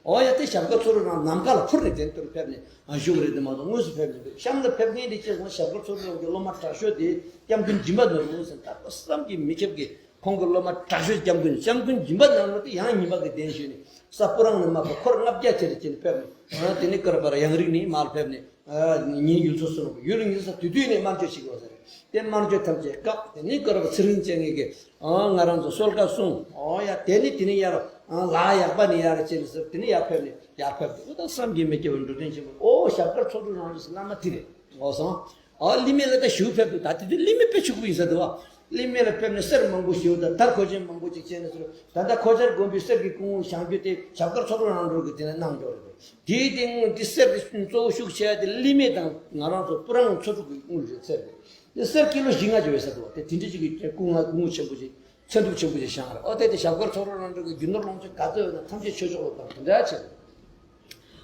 ཨོ་ཡ་དེ་ཞབས་དཀར་ཚུ་རོལ་རང་ནམ་མཁའ་ལ་འཕུར་ནས་དེ་ལྟར་ཕེབས་ནས་བཞུགས་རེད། དེ་མ་གཏོགས་དངོས་སུ་ཕེབས་ནས་འདུག་གཤམ་ལ་ཕེབས་མཁན་དེ་ཅེས་སོང་ཞབས་དཀར་ཚུ་རོལ་རང་གི་སློབ་མ་དྲག་ཤོས་དེ་སྐྱབས་མགོན་སྦྱིན་པ་ནོར་བུ་ཟེར་ད་བསམ་གྱིས་མི་ཁྱབ་ཀྱི་ཁོང་གི་སློབ་མ་དྲག་ཤོས་སྐྱབས་མགོན་སྐྱབས་མགོན་སྦྱིན་པ་ནོར་བུ་དེ་ཡང་ཉི་མ་གི་གདན་ཞུས་ནས་ས་སྤུ་རང་ནས་མར་ཕེབས་འཁོར་ལྔ་བརྒྱ་ཁྱེར་ཁྱེར་ཕེབས་ནས་དེ་ནས་ཀར་པར་ཡང་རིག་ནས་མར་ཕེབས་ནས། ཉིན་ཡུལ་ཚོ་གསུམ་ཡུལ་ཉིན་ས་དུས་དུས་ནས་དམར་མཆོད་བྱེད་དགོས་ཟེར། དེ་དམར་མཆོད་ཐམས་ཅད་བཀག་དེ་ནི་ཀར་པ་ཚེ་རིང་བཅས་ངེད་ཀྱི་ང་རང་ཚོ་གསོལ་ཁ་གསུངས། ཨོ་ཡ་དེ་ནི་དེ་ནི་ཡར་ལ་ཡག་པ་ནི་ཡར་བྱེད་ནི་ཟེར་དེ་ནི་ཡར་ཕེབས་ནི་ཡར་ཕེབས་འདུག་ད་བསམ་གྱིས་མི་ཁྱབ་པའི་འགྲོ་དོན་ཆེན་པོ། ཨོ་ཞབས་དཀར་ཚོགས་དྲུག་རང་རིགས་བླ་མ་དེ་རེད། འོ་སོང་། ཨོ་ལི་མེ་ལ་ད་ཞུ་ཕེབས་འདུག་ད་དེ་དུས་ལི་མེ་དཔེ་ཆུ་བོ་ཡིན་ས་འདུག་བ། ལི་མེ་ལ་ཕེབས་ནས་གསེར་མང་པོ་ཞིག་དང་དར་གོས་ཆེན་མང་པོ་ཅིག་བྱས་ནས་ཟེར། ད་ལྟ་ཁོ་ཆར་དགོན་པའི་གསེར་གྱི་སྐུ་ངོ་བཞེངས་རྒྱུ་དེ་ཞབས་དཀར་ཚོགས་དྲུག་རང་རིགས་ཀྱི་དེ་ནས་གནང་འགྲོ་རེད། དེའི་སྟེང་འདི་གསེར་དེ་གཙོ་བོ་ཤུགས་ཆེ་བ་དེ་ལི་མེ་དང་ང་རང་ཚོ་སྤུ་རང་ཚོ་དྲུག་གི་དངུལ་རེད་ཟེར་རེད། དེ་གསེར་ཀི་ལོ་བཞི་ལྔ་ཅིག་ཡོད་ས་འདུག་དེ་དེ་འདྲ་ཅིག་གི་སྐུ་ང་སྐུ་ངོ་ཆེན་པོ་ཅིག་མཚན་སྟོབས་ཆེན་པོ་ཅིག་བཞེངས་རེད། ཨོ་དེ་དེ་ཞབས་དཀར་ཚོགས་དྲུག་རང་གི་རྒྱུ་ནོར་ལོངས་སྤྱོད་ག་ཚོད་ཡོད་ན་ཐམས་ཅད་ཆོས་ཕྱོགས་ལ་བཏང་དེ་འདྲ་བྱས་རེད།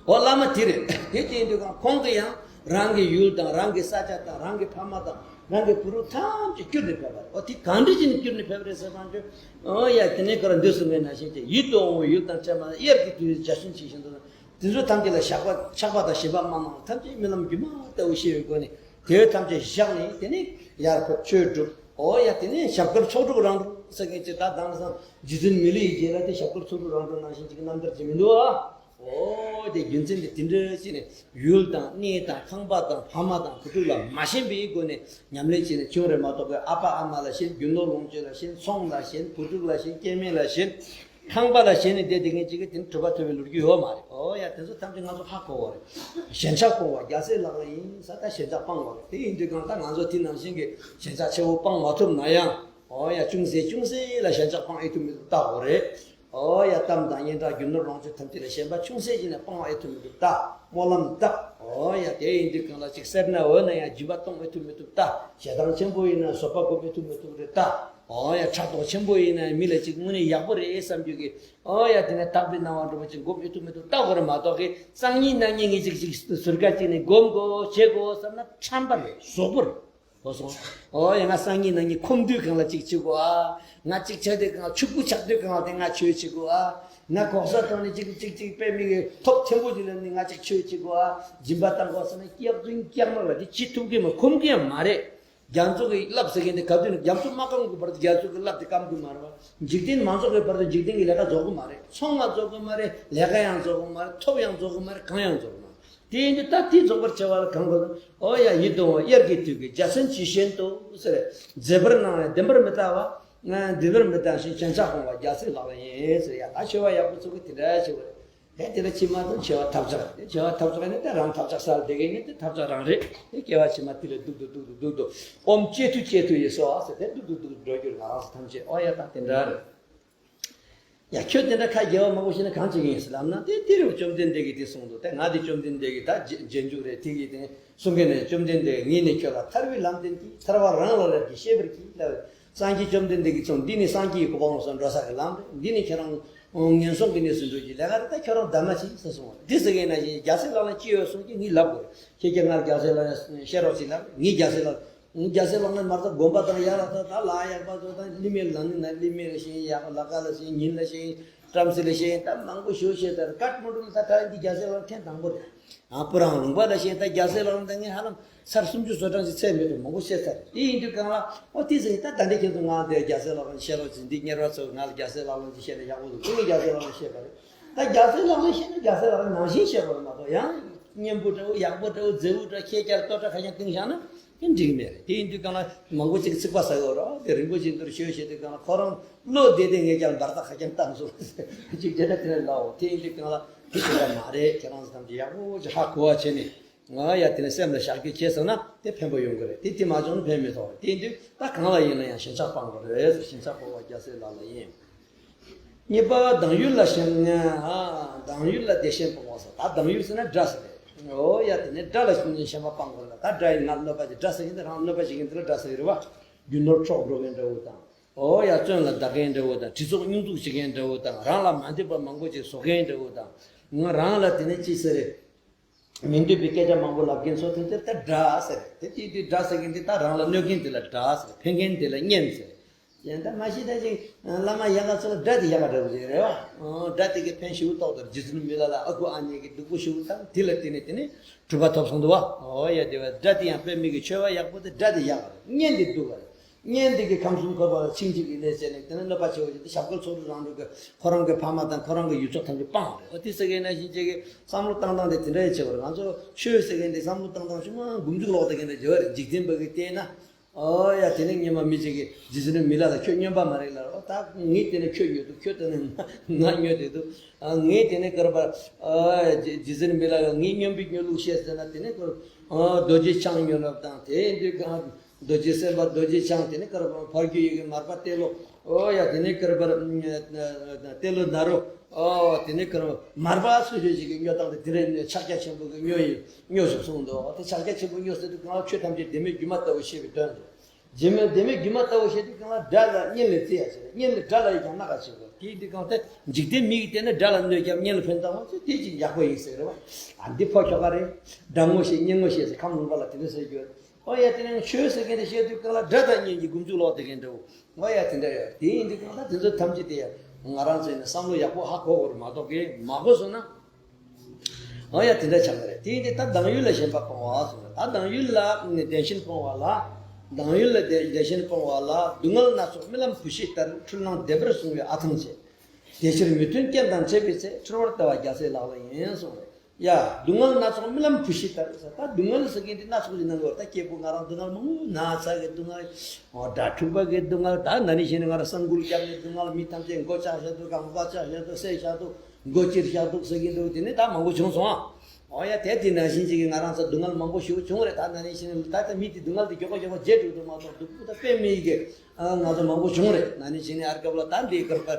ཨོ་བླ་མ་དེ་རེད། དེ་དེ་ཡིན་དུས་གང་ཁོང་གི་ཡང་རང་གི་ཡུལ་དང་རང་གི་ས་ཆ་དང་རང་གི་ཕ་མ་དང་རང་གི་བུ་རུ་ཐམས་ཅད་བསྐྱུར་ནས་ཕེབས་པ་རེད། ཨོ་དེ་གང་འདྲ་བྱས་ནས་བསྐྱུར་ནས་ཕེབས་པ་རེད་ཟེར་བཏང་ཆོས། ཨོ་ཡ་དེ་ནས་ཁོ་རང་འདི་གསུངས་པའི་ནང་བཞིན་གྱི་ཡིད་དུ་འོང་བའི་ཡུལ་དང་བྲལ་མ་དབྱར་གྱི་དུས་འཇའ་ཚོན་ཇི་བཞིན་དུ། དེ་ཚོ་ཐམས་ཅད་ལ་ཞགས་པ་ཆགས་པ་དང་ཞེན་པ་མ་གནང་བ་ཐམས་ཅད་རྨི་ལམ་སྒྱུ་མ་ལྟ་བུ་ཤེས་པའི་སྒོ་ནས་དེ་ཐམས་ཅད་བཞག་ནས་དེ་ནས་ཡར་ཕེབས་ཆོས་སྒྲུབ། ཨོ་ཡ་དེ་ནས་ཞབས་དཀར་ཚོགས་དྲུག་རང་གྲོལ་ཟེར་མཁན་ཅིག་ད་དེང་སང་རྗེ་བཙུན་མི་ལའི་རྗེས་ལ་དེ་ཞབས་དཀར་ཚོགས་དྲུག་རང་གྲོལ་ནང་བཞིན་ཅིག་རྣམ་ཐར་ཅིག་མི་འདུག་ཨ། ཨོ་དེ་རྒྱུ་མཚན་དེ་དེ་འདྲ་བྱས་ནས་ཡུལ་དང་གནས་དང་ཁང་པ་དང་ཕ་མ་དང་བུ་ཕྲུག་ལ་མ་ཞེན་པའི་སྒོ་ནས་ཉམས་ལེན་བྱས་ནས་བྱུང་རེད་མ་གཏོགས་པའི་ཨ་ཕ་ཨ་མ་ལ་ཞེན། རྒྱུ་ནོར་ལོངས་སྤྱོད་ལ་ཞེན། ཚོང་ལ་ཞེན། བུ་ཕྲུག་ལ་ཞེན། སྐྱེ་དམན་ལ་ཞེན། ཁང་པ་ལ་ཞེན་ནས་བསྡད་བསྡད་མཁན་ཅིག་གིས་དེ་ནི་གྲུབ་པ་ཐོབ་པའི་ལོ་རྒྱུས་ཡོད་མ་རེད། ཨོ་ཡ་དེ་ཚོ་ཐམས་ཅད་ང་ཚོ་ཧ་གོ་བ་རེད། ཞེན་ཆགས་སྤོང་བ་རྒྱལ་སྲས་ལག་ལེན་ཡིན་ས། ད་ཞེན་ཆགས་སྤང་བ་རེད། དེ་ཡིན་དུས་གང་ལྟར་ང་ཚོ་དེ་ནང་བཞིན་གྱི་ཞེན་ཆགས་ཆེ་བོ་སྤང་མ་ཐུབ་ན་ཡང་ཨོ་ཡ་ཅུང་ཟད་ཅུང་ཟད་ལ་ཞེན་ཆགས་སྤང་ཨེ་ཐུབ་མི་ཐུབ་བལྟ་དགོས་རེད། ཨོ་ཡ་གཏམ་དང་སྙན་གྲགས་རྒྱུ་ནོར་ལོངས་སྤྱོད་ཐམས་ཅད་ལ་ཞེན་པ་ཅུང་ཟད་ཅིག་ནས་སྤང་བ་ཨེ་ཐུབ་མི་ཐུབ་བལྟ། སྨོན་ལམ་བཏབ། ཨོ་ཡ་དེ་ཡིན་དུས་གང་ལ་ཅིག་སེར་སྣ་འོད་ན་ཡང་སྦྱིན་པ་གཏོང་ཨེ་ཐུབ་མི་ཐུབ་བལྟ། ཞེ་སྡང་ཆེན་པོ་ཡིན་ན་བཟོད་པ་སྒོམ་ཨེ་ཐུབ་མི་ཐུབ་རེད་བལྟ། ཨོ་ཡ་ཕྲག་དོག་ཆེན་པོ་ཡིན་ན་མི་ལ་ཅིག་དངོས་གནས་ཡག་པོ་རེད་བསམ་རྒྱུ་གི། ཨོ་ཡ་དེ་ནས་དག་པའི་སྣང་བ་འགྲོ་བ་ཅིག་སྒོམ་ཨེ་ཐུབ་མི་ཐུབ་བལྟ་དགོས་རེད་མ་གཏོགས་གི་སང་ཉིན་གནངས་ཉིན་ངས་ཅིག་ཅིག་ཟུར་ཁ་ཅིག་ནས་སྒོམ་དགོས་བྱེད་དགོས་བསམ་ན་ཁྲམ་པ་རེད། ཟོག་པོ་རེད། གོ་སོང་། ཨོ་ཡ་ང་སང་ཉིན་གནངས་ཉིན་ཁོམ་དུས་གང་ལ་ཅིག་བྱེད་དགོས་ཨ། ང་ཅིག་ཆགས་དུས་གང་ལ་ཕྱུག་པོ་ཆགས་དུས་གང་ལ་དེ་ང་ཆོས་བྱེད་དགོས་ཨ། ང་གོག་ས་ཐོག་ནས་ཅིག་ཅིག་ཅིག་དཔེ་མི་གི་ཐོབ་ཆེན་པོ་ཅིག་ལེན་ནས་ང་ཅིག་ཆོས་བྱེད་དགོས་ཨ། སྦྱིན་པ་བཏང་དགོས་ཟེར་ན་སྐྱག་རྫུན་སྐྱག་མ་ལ་དེ་བྱེད་ཐུབ་ཀྱི་མ་ཁོམ་གྱི་ཡང་མ་རེད། རྒྱ་མཚོ་གི་རླབས་ཟེར་མཁན་དེ་ག་དུས་ནས་རྒྱ་མཚོ་མ་སྐམ་གི་བར་དུ་རྒྱ་མཚོ་གི་རླབས་དེ་སྐམ་གི་མ་རེད་བ། འཇིག་རྟེན་མ་རྫོགས་པའི་བར་དུ་འཇིག་རྟེན་གྱི་ལས་ཀ་རྫོགས་གི་མ་རེད། ཚོང་ང་རྫོགས་གི་མ་རེད། ལས་ཀ་ཡང་རྫོགས་གི་མ་རེད། ཐོབ་ཡང་རྫོགས་གི་མ་རེད། གང་ཡང་རྫོགས་གི་མ་རེད། དེ་ཡིན་དུས་ད་དེ་རྫོགས་པར་བྱ་བ་ལ་གང་དགོས། ཨོ་ཡ་ཡིད་དུ་འོང་དབྱར་གྱི་དུས་ཀྱི་འཇའ་ཚོན་ཇི་བཞིན་དུ་ཟེར། མཛེས་པར་སྣང་བས་བདེན་པར་མི་ལྟ་བ། ང་བདེན་པར་མི་ལྟ་ཞིང་ཞེན་ཆགས་སྤོང་བ་རྒྱལ་སྲས་ལག་ལེན་ཡིན་ཟེར་ཡ། ད་ཆོས་པ་ཡག་པོ་ཚོ་གི་དེ་འདྲ་བྱེད་དགོས་རེད། དེ་དེ་ལ་ཕྱི་མ་དང་བྱེ་བ་ཐབས་ཆག་དེ་བྱེ་བ་ཐབས་ཆག་ནི་དེ་རང་ཐབས་ཆག་སར་བསྡད་མཁན་ནི་དེ་ཐབས་ཆག་རང་རེད། དེ་སྐྱེ་བ་ཕྱི་མ་དེ་ལས་སྡུག་ཏུ་སྡུག་ཏུ་སྡུག་ཏུ། ཨོམ་ཅེ་ཐུ་ཅེ་ཐུ་ཡེ་སོ་ཨ་ཟེར་དེ་སྡུག་ཏུ་སྡུག་ཏུ་འགྲོ་རྒྱུར་ང་རང་ཚོ་ཐམས་ཅད་ཨོ་ཡ་ད་དེ་འདྲ་རེད། ཡ་ཁྱོད་དེ་འདྲ་ཁ་རྒྱལ་བ་མང་པོ་ཞིག་ནི་གང་བྱེད་ཀྱི་ཡིན་ཟེར་ལབ་ན་དེ་དེ་རུ་བཅོམ་ལྡན་འདས་ཀྱིས་དེ་གསུངས་འདུག་དེ་ང་དེ་བཅོམ་ལྡན་འདས་ཀྱིས་ད་རྗེས་འཇུག་རེད་དེ་གིས་དེ་གསུང་མཁན་ནས་བཅོམ་ལྡན་འདས་ངས་ནི་ཁྱོད་ལ་ཐར་བའི་ལམ་བསྟན་གྱིས་ཐར་པ་རང་ལ་ལར་གྱིས་ཤེས་པར་གྱིས་ལབ། སངས་རྒྱས་བཅོམ་ལྡན་འདས་ཀྱིས་གསུངས། འདི་ནི་སངས་རྒྱས་ཀྱི་གོ་འཕང་ལ་སོགས་འགྲོ་ས་གི་ལམ་རེད། འདི་ནི་ཁྱོད་རང་ངན་སོང་གི་གནས་སུ་འགྲོ་རྒྱུའི་ལས་ཀ་རེད། ད་ཁྱོད་རང་གདམས་ངག་བྱེད་ཟེར་གསུངས་པ་འདི་ཟེར་མཁན་ནང་བཞིན་རྒྱལ་སྲས་ལག་ལེན་ཅི་ཡོད་གསུངས་ཀྱི་ངས་ལབ་དགོས་རེད། ཁྱེད་ཀྱིས་ང་རྒྱལ་སྲས་ལག་ལེན་བཤད་རོགས་བྱེད་ལབ་ངས་རྒྱལ་སྲས་ལག་ལེན། རྒྱལ་སྲས་ལག་ལེན་མ་གཏོགས་དགོན་པ་དང་ཡར་ལ་དང་ད་ལ་ཡག་པ་ཚོ་དང་གླི་མེར་ལ་ནི་ན་གླི་མེར་ལ་ཤེས་ཡག་ལ་ཀ་ལ་ཤེས་ཉིན་ལ་ཤེས་བྲམ་ཟེ་ལ་ཤེས་ད་མང་པོ་ཞུ་ཤེས་ད་ཀཊ་མན་ཌུ་ལ་ད་ད་འདི་རྒྱལ་སྲས་ལག་ལེན་ཐེངས་དང་པོ་རེད། ཨ་སྤུ་རང་ལུང་པ་ལ་ཤེས་ད་རྒྱལ་སྲས་ལག་ལེན་ད་ངས་ཧ་ལམ་ཚར་སུམ་ཅུ་སོ་གྲངས་ཤིག་ཚད་མེད་པའི་མང་པོ་བཤད་ཚར་རེད། དེ་ཡིན་དུས་གང་ལ་ཨོ་དེ་ཟེར་ད་ད་འདི་ཁྱེད་ཚོ་ང་འདིར་རྒྱལ་སྲས་ལག་ལེན་བཤད་རོགས་ཟེར་འདི་གཉེར་བ་ཚོ་ང་ལ་རྒྱལ་སྲས་ལག་ལེན་ཅིག་བཤད་ན་ཡག་པོ་འདུག་ཁོ་ངས་རྒྱལ་སྲས་ལག་ལེན་བཤད་པ་རེད། ད་རྒྱལ་སྲས་ལག་ལེན་བཤད་ན་རྒྱལ་སྲས་ལག་ལེན་ནང་བཞིན་བཤད་དགོས་མ་གཏོགས་ཡང་སྙན་པོ་འདྲ་བོ་ཡག་པོ་འདྲ་བོ་མཛེས་པོ་འདྲ་ཁྱད་ཀྱར་ལྟོ་འདྲ་ཁ་ཤས་བཏིང་བཞག་ན་དེ་འགྲིག་མེད་རེད། དེ་ཡིན་དུས་གང་ལ་མང་པོ་ཅིག་ཚིག་པ་ཟ་གི་ཡོད་རེད། དེ་རིན་པོ་ཆེ་འདིར་ཞུ་བྱེད་དུས་གང་ལ་ཁོ་རང་བློ་བདེ་བདེ་ངས་ཀྱང་འབར་ཐག་ཁ་ཤས་བཏང་སོང་ཅིག་དེ་འདྲ་དེ་ནས་ལའོ། དེ་ཡིན་དུས་གང་ལ་དེ་བྱེད་པ་མ་རེད། ཁྱེད་རང་ཚོ་ཐམས་ཅད་ཡག་པོ་ཅིག་ཧ་གོ་བ་བྱས་ནས་ང་ཡ་དེ་ནས་སེམས་ལ་བཞག་རྒྱུ་བྱས་སོང་ན་དེ་ཕན་པོ་ཡོང་གི་རེད། དེ་དེ་མ་བྱུང་ན་ཕན་མི་ཐོགས་རེད། དེ་ཡིན་དུས་ད་གང་ལ་ཡིན་ན་ཡང་ཞེན་ཆགས་སྤང་དགོས་རེད། ཞེན་ཆགས་སྤོང་བ་རྒྱལ་སྲས་ལག་ལེན་ཡིན། གཉིས་པ་སྡང་ཡུལ་ལ་ཞེན་ན། སྡང་ཡུལ་ལ་བདེ་ཞེན་སྤོང་བ་ཟེར། ད་སྡང་ཡུལ་ཟེར་ན་དགྲ་ཟེར་རེད། འོ་ཡ་དེ་ནས་དགྲ་ལ་ཞེན་པ་སྤང་དགོས་ལ། ད་དགྲ་ཡིན་ང་གནོད་པ་ཅིག་དགྲ་ཟེར་གྱིན་དེ་རང་གནོད་པ་བྱེད་ཀྱིན་དེ་ལ་དགྲ་ཟེར་གྱི་རེད་བ། རྒྱུ་ནོར་འཕྲོག་འགྲོ་མཁན་འདྲ་བོ་དང་། འོ་ཡ་བཙོན་ལ་བདག་མཁན་འདྲ་བོ་དང་། གྲི་ཚོགས་སྙོན་འཛུགས་བྱེད་མཁན་འདྲ་བོ་དང་། རང་ལ་མ་འདོད་པ་མང་པོ་ཅིག་བཟོ་མཁན་འདྲ་བོ་དང་། ང་རང་ལ་དེ་ནས་ཅི་ཟེར་རེད། མི་འདོད་པའི་སྐད་ཆ་མང་པོ་ལབ་མཁན་ཚོ་དེ་ཚོ་ད་དགྲ་ཟེར། དེ་དེ་དུས་དགྲ་ཟེར་མཁན་དེ་ད་རང་ལ་གནོད་མཁན་དེ་ལ་དགྲ་ཟེར། ཕན་མཁན་དེ་ལ་གཉེན་ཟེར། གཞན་དག་མ་ཤེས་ད་ཅིག་བླ་མ་ཡག་ག་ཚོ་ལ་སྒྲ་དེ་ཡག་ག་འདྲ་པོ་ཅིག་རེད་བ། སྒྲ་དེ་གི་ཕན་ཞེ་པོ་ཏོག་ཏོ་རྗེ་བཙུན་མི་ལ་ལ་ཨ་ཁུ་ཨ་མྱེས་ཀྱི་སྡུག་པོ་ཞེ་པོ་དང་དེ་ལ་བརྟེན་ནས་དེ་ནས་གྲུབ་པ་ཐོབ་སོང་འདུག་བ། ཨོ་ཡ་དེ་བས་སྒྲ་དེ་ཡང་དཔེ་མི་གི་ཆོས་པ་ཡག་པོ་དེ་སྒྲ་དེ་ཡག་ག་རེད། སྙན་དེ་སྡུག་ག་རེད། སྙན་དེ་གི་ཁམས་གསུམ་འཁོར་བ་ལ་ཆིང་ཆིང་གི་ལས་བྱས་ནས་དེ་ནས་གནོད་པ་ཆེ་བོ་ཞིག་དེ་ཞབས་དཀར་ཚོགས་དྲུག་རང་གྲོལ་གི་ཁོ་རང་གི་ཕ་མ་དང་ཁོ་རང་གི་ཡུལ་ཕྱོགས་ཐམས་ཅད་སྤངས་རེད། ཨོ་དེ་ཟེར་མཁན་ནང་བཞིན་ཅིག་གི་བསམ་བློ་བཏང་སྟངས་དེ་དེ་འདྲ་ཡི་ཆེ་བ་རེད། ང་ཚོ་ཆོས་ཟེར་མཁན་དེ་བསམ་བློ་བཏང་སྟངས་ཆུང་མ་མགོ་མཇུག་ལོག་བསྡད་མཁན་འདྲ་བརྗོད་རེད། འཇིག་རྟེན་པ་གི་བལྟས་ན། ཨོ་ཡ་དེ་ནས་སྔོན་མ་མི་གཅིག་གིས་རྗེ་བཙུན་མི་ལ་ལ་ཁྱོད་སྨྱོན་པ་མ་རེད་ལ། ཨོ་ད་ངས་དེ་ནས་ཁྱོད་སྨྱོས་འདུག་ཁྱོད་དེ་ནས་ང་སྨྱོས་བསྡད་འདུག་ཨ་ངས་དེ་ནས་ཀར་པར་ཨ་རྗེ་རྗེ་བཙུན་མི་ལ་ལ་ངས་སྨྱོན་པའི་སྨྱོ་ལུགས་བཤད་ཟེར་ན་དེ་ནས་ཀར་ཨ་རྡོ་རྗེ་འཆང་སྨྱོ་ལབ་དང་དེ་འདྲའི་གང་རྡོ་རྗེ་སེམས་དཔའ་རྡོ་རྗེ་འཆང་དེ་ནས་ཀར་པར་ཕ་རྒྱུད་ཡི་གེ་མར་པ་ཏེ་ལོ། ཨོ་ཡ་དེ་ནས་ཀར་པར་ཏེ་ལོ་ནཱ་རོ། ཨོ་དེ་ནས་ཀར་པར་མར་པ་སུ་ཞིག་ཅིག་གིས་སྨྱོ་སྟངས་དེ་དེ་རིང་ཕྱག་རྒྱ་ཆེན་པོ་གིས་སྨྱོ་ཡིན། སྨྱོ་ཞིག་གསུངས་འདུག་དེ་ཕྱག་རྒྱ་ཆེན་པོ་སྨྱོ་ཟེར་དུས་གང་ལ་ཆོས་ཐམས་ཅད་བདེན་མེད་སྒྱུ་མ་ལྟ་བུ་ཤེས་པའི་དོན་དུ། བདེན་མེད་བདེན་མེད་སྒྱུ་མ་ལྟ་བུ་ཤེས་དུས་གང་ལ་སྒྲ་ལ་སྙན་ལས་བརྩི་ཡ་བྱེད། སྙན་ལས་སྒྲ་ལ་ཡི་ཀྱང་སྣ་ཁ་ཆེ་དགོས། དེ་ཡིན་དུས་གང་དེ་འཇིག་རྟེན་མི་ཡིས་བལྟས་ན་སྒྲ་ལ་གནོད་ཀྱང་སྙན་ལ་ཕན་ཐོགས་མ་ཚོད་དེ་ཅིག་ཡག་པོ་ཡིན་ཟེར་རེད་བ། ཨ་འདི་ཕོ་ཁྱོ་ག་རེད། སྒྲ་ངོ་ཤེས་སྙན་ངོ་ཤེས་ཟེར་ཁམས་ལུང་པ་ལ་དེ་འདྲ་ཟེར་རྒྱུ་རེད། ཨོ་ཡ་དེ་ནས་ཆོས་ཟེར་མཁན་དེ་བཤད་དུས་གང་ལ་སྒྲ་དང་སྙན་གྱི་སྒོམ་ཚུལ་ལོག་བསྡད་མཁན་འདྲ་བོ། ཨོ་ཡ་དེ་འདྲ་ཡོད། དེ་ཡིན་དུས་གང་ལ་དེ་ཚོ་ཐམས་ཅད་དེ་ཡང་ང་རང་ཚོ་ཡིན་ན་བསམ་བློ་ཡག་པོ་ཧ་གོ་དགོས་རེད་མ་གཏོགས་གི་མ་གོ་སོང་ན། ཨོ་ཡ་དེ་འདྲ་ཆགས་ཀྱི་རེད། དེ་ཡིན་དུས་ད་སྡང་ཡུལ་ལ་ཞེན་པ་སྤོང་བ་སོང་རེད། ད་སྡང་ཡུལ་ལ་བདེན་ཞེན་སྤོང་བ་ལ། སྡང་ཡུལ་ལ་བདེན་བདེན་ཞེན་སྤོང་བ་ལ་སྡུག་བསྔལ་སྣ་ཚོགས་རྨི་ལམ་བུ་ཤི་ལྟར། འཁྲུལ་སྣང་བདེ་བར་བཟུང་བའི་ཨ་ཐང་ཆད། དེ་ཕྱིར་མི་མཐུན་རྐྱེན་དང་འཕྲད་པའི་ཚེ། འཁྲུལ་བར་ལྟ་བ་རྒྱལ་སྲས་ལག་ལེན་ཡིན་གསུངས་རེད། ཡ། སྡུག་བསྔལ་སྣ་ཚོགས་རྨི་ལམ་བུ་ཤི་ལྟར་ཟེར། ད་སྡུག་བསྔལ་ཟེར་མཁན་དེ་སྣ་ཚོགས་ཀྱི་སྣང་གི་ཡོད་རེད། ད་སྐྱེས་བུ་ང་རང་སྡུག་བསྔལ་མང་པོ། ན་ཚ་གི་སྡུག་བསྔལ། འོ་དགྲ་འཁྲུག་པ་གི་སྡུག་བསྔལ། ད་ན་ནིང་གཞེས་ནིང་ང་རང་ས་འགུལ་རྒྱབ་ནས་སྡུག་བསྔལ། མི་ཐམས་ཅད་མགོ་བཅག་བཞག་འདུག་གམ་པ་བཅག་བཞག་འདུག་བསད་བཞག་འདུག་མགོ་ཅིར་བཞག་འདུག་ཟེར་གྱི་འདུག་དེ་ནི་ད་མང་པོ་བྱུང་སོང་ཨ། འོ་ཡ་དེ་དེ་ནང་བཞིན་ཅིག་གི་ང་རང་ཚོ་སྡུག་བསྔལ་མང་པོ་ཞིག་བྱུང་རེད། ད་ན་ནིང་གཞེས་ནིང་ད་ལྟ་མི་དེ་སྡུག་བསྔལ་དེ་མགྱོགས་པོ་མགྱོགས་པོ་བརྗེད་འགྲོ་འདུག་མ་གཏོགས་སྡུག་པོ་ད་དཔེ་མེད་ཀྱི་ང་ཚོ་མང་པོ་བྱུང་རེད། ན་ནིང་གཞེས་ནིང་ཨར་སྐབས་ལ་ད་འདི་སྐར་པར་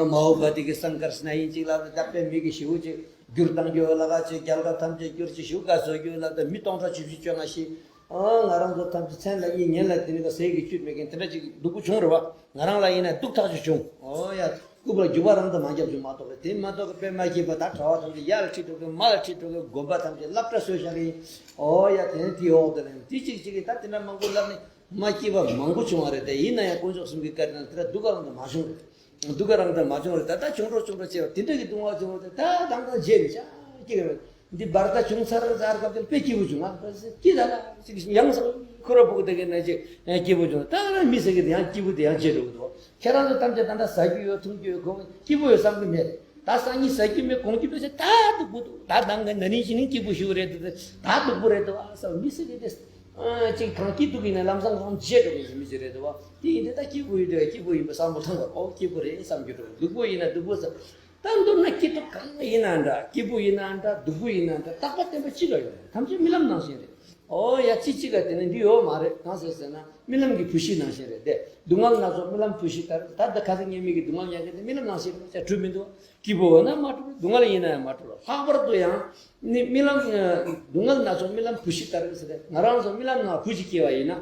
མའོ་ག་དྷི་གི་སང་གར་སི་ན་ཡིན་ཅིག་ལ་ད་དཔེ་མེད་ཀྱི་ཞེ་པོ་ཅིག་བསྒྱུར་བཏང་རྒྱུ་ལ་ག་ཅིག་རྒྱལ་ཁབ་ཐམས་ཅད་བསྒྱུར་ཅིག་ཞུ་དགའ་བཟོ་རྒྱུ་ལ་ད་མི་སྟོང་ཕྲག་བཅུ་བཞི་བཅོ་ལྔ་ཤི། ཨ་ང་རང་ཚོ་ཐམས་ཅད་མཚན་ལ་གཉིས་ཉན་ལ་དེ་ནི་ག་ཟས་ཀྱི་བཅུད་མེད་མཁན་དེ་འདྲ་ཅིག་སྡུག་པོ་བྱུང་རེད་བ། ང་རང་ལ་ཡིན་ན་སྡུག་ཐག་ཆོད་བྱུང་། ཨོ་ཡ། སྐུད་པ་ལ་རྒྱུག་པ་རང་དུ་མ་བརྒྱབ་བྱུང་མ་གཏོགས་རེད། དེ་མ་གཏོགས་ཀྱི་དཔེ་མ་སྐྱིད་པ་ད་གྲྭ་བ་ཐམས་ཅད་ཡར་ལ་ཁྲིད་འགྲོ་གི་མར་ལ་ཁྲིད་འགྲོ་གི་དགོན་པ་ཐམས་ཅད་སློབ་གྲྭ་བཟོས་བཞག་གི་ཡིན། ཨོ་ཡ་དེ་ནི་དེའི་འོག་ཏུ་ལ་ཡིན་དེ་གཅིག་གཅིག་གིས་ད་དེ་འདྲ་མང་པོ་ལབ་ནས་མ་སྐྱིད་པ་མང་པོ་བྱུང་བ་རེད། དེ་ཡིན་ན་ཡང་དཀོན་མཆོག་གསུམ་གྱི་བཀའ་དྲིན་དེ་འདྲ་སྡུག་ག་རང་དུ་མ་བྱུང་རེད། སྡུག་ག་རང་དུ་མ་བྱུང་རེད། ད་ལྟ་བྱུང་འགྲོ་བྱུང་འགྲོ་བྱས་པ་དེ་འདྲ་གི་སྡུག་བསྔལ་བྱུང་བ་དེ་ད་དང་དང་བརྗེད་ནས་ཤག་སྐྱིད་ག་མེད། འདི་བར་ད་བྱུང་ཚར་ཚར་སྐབས་དེར་དཔེ་སྐྱིད་པོ་བྱུང་ང་། སྐྱིད་ད་ལ་ཅིག་ཡང་སང་ཁོ་ར་ཕྲུ་གུ་དེ་གའི་ན་ཅིག་སྐྱིད་པོ་བྱུང་། ད་ལ་མི་ཟེར་གི་དེ་ཡང་སྐྱིད་པོ་དེ་ཡང་བརྗེད་འགྲོ་གི་འདུག་ཁྱེད་རང་ཚོ་ཐམས་ཅད་ད་ལྟ་ཟ་རྒྱུ་ཡོད་འཐུང་རྒྱུ་ཡོད་གོ་སྐྱིད་པོ་ཡོད་བསམ་གི་མེད། ད་སང་ཉིན་ཟ་རྒྱུ་མེད་གོན་རྒྱུ་མེད་ཟེར་ད་སྡུག་པོ་འདུག་ད་དང་གི་ན་ནིང་གཞེས་ནིང་སྐྱིད་པོ་ཞིག་རེད་འདུག་ད་སྡུག་པོ་རེད་འདུག་ཨ་བསམ། མི་ཟེར་གི་དེ་ཅིག་གང་སྐྱིད་སྡུག་ཡིན་ན་ལམ་སང་ཁོང་བརྗེད་འགྲོ་གི་ཡིན་མི་ཟེར་རེད་འདུག་བ། དེ་ཡིན་དེ་ད་སྐྱིད་པོ་ཡིན་དེ་སྐྱིད་པོ་ཡིན་པ་བསམ་བློ་བཏང་བ། ཨོ་སྐྱིད་པོ་རེད་བསམ་རྒྱུ་འགྲོ། སྡུག་པོ་ཡིན་ན་སྡུག་པོ་བསམ། ད་མདོར་ན་སྐྱིད་སྡུག་གང་ཡིན་ན་འདྲ། སྐྱིད་པོ་ཡིན་ན་འདྲ། སྡུག་པོ་ཡིན་ན་འདྲ། རྟག་པ་བརྟན་པ་གཅིག་ལ་ཡོད་རེད། ཐམས་ཅད་རྨི་ལམ་ནང་བཞིན་རེད། ཨོ་ཡ་ཅི་གཅིག་ག་དེ་ནི་འདི་ཡོད་མ་རེད། གང་ཟེར་ཟེར་ན་རྨི་ལམ་གྱི་བུ་ཤི་ནང་བཞིན་རེད་དེ། སྡུག་བསྔལ་སྣ་ཚོགས་རྨི་ལམ་བུ་ཤི་ལྟར། ད་ལྟ་ཁ་སང་ཉལ་མི་གི་སྡུག་བསྔལ་མྱང་མཁན་དེ་རྨི་ལམ་ནང་བཞིན་རེད། ཅག་གྲུབ་མི་འདུག་སྐྱིད་པོ་ཡོད་ན་མ་གྲུབ། སྡུག་བསྔལ་ཡིན་ན་ཡང་མ་གྲུབ། ལྷག་པར་དུ་ཡང་ནི་རྨི་ལམ་སྡུག་བསྔལ་སྣ་ཚོགས་རྨི་ལམ་བུ་ཤི་ལྟར་ཟེར་ཏེ་ང་རང་ཚོ་རྨི་ལམ་ནང་བུ་ཞིག་སྐྱེ་བ་ཡིན་ན།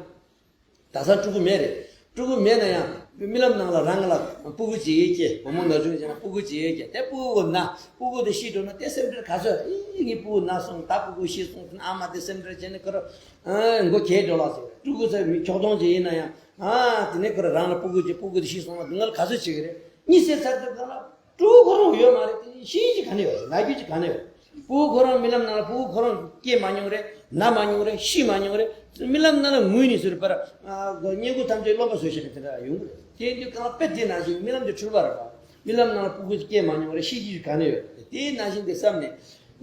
ད་ས་ཕྲུ་གུ་མེད་རེད། ཕྲུ་གུ་མེད་ན་ཡང་རྨི་ལམ་ནང་ལ་རང་ལ་སྤུ་གུ་ཅིག་སྐྱེ། བུ་མོ་ན་ཆུང་བྱས་ན་སྤུ་གུ་ཅིག་སྐྱེ། དེ་སྤུ་གུ་ན་སྤུ་གུ་དེ་ཤི་འགྲོ་ན་དེ་སེམས་ཁྲལ་ག་ཚོད། ཨེ་ངའི་སྤུ་གུ་ན་སོང་། ད་སྤུ་གུ་ཤི་སོང་། ཨ་མ་དེ་སེམས་ཁྲལ་བྱས་ནས་ཁོ་རང་མགོ་གས་འགྲོ་ལ་ཟེར། ཕྲུ་གུ་ཚོ་མི་ཁྱོག་ཐོང་ཅིག་ཡིན་ན་ཡང་ཨ་དེ་ནས་ཁོ་རང་རང་ལ་སྤུ་གུ་ཅིག་སྤུ་གུ་དེ་ཤི་སོང་ན་སྡུག་བསྔལ་ག་ཚོད་བྱེད་ཀྱི་རེད། གཉིད་སད་ཚར་དུས་ཙམ་ལ། ཕྲུ་གུ་ཁོ་རང་ཡོད་མ་རེད། དེ་ཤེས་ཀྱི་ག་ནས་ཡོད། ན་རྒྱུ་ཅིག་ག་ནས་ཡོད། ཕྲུ་གུ་ཁོ་རང་རྨི་ལམ་ནང་ལ་ཕྲུ་གུ་ཁོ་རང་སྐྱེས་མ་མྱོང་རེད། ན་མ་མྱོང་རེད། ཤི་མ་མྱོང་རེད། རྨི་ལམ་ནང་ལ་ངུས་ནས་ཟེར་བར་བསྙེན་བཀུར་ཐམས་ཅད་རློམ་པ་བཟོས་བྱས་ནས་དེ་འདྲ་ཡོང་གི་རེད། དེ་ཡིན་དུས་གང་ལ་དཔེ་དེ་ནང་བཞིན་རྨི་ལམ་གྱི་འཁྲུལ་པ་རེད་པ། རྨི་ལམ་ནང་ལ་ཕྲུ་གུ་སྐྱེས་མ་མྱོང་རེད། ཤི་རྒྱུ་ཅིག་ག་ནས་ཡོད། དེའི་ནང་བཞིན་དེ་བསམ་ནས།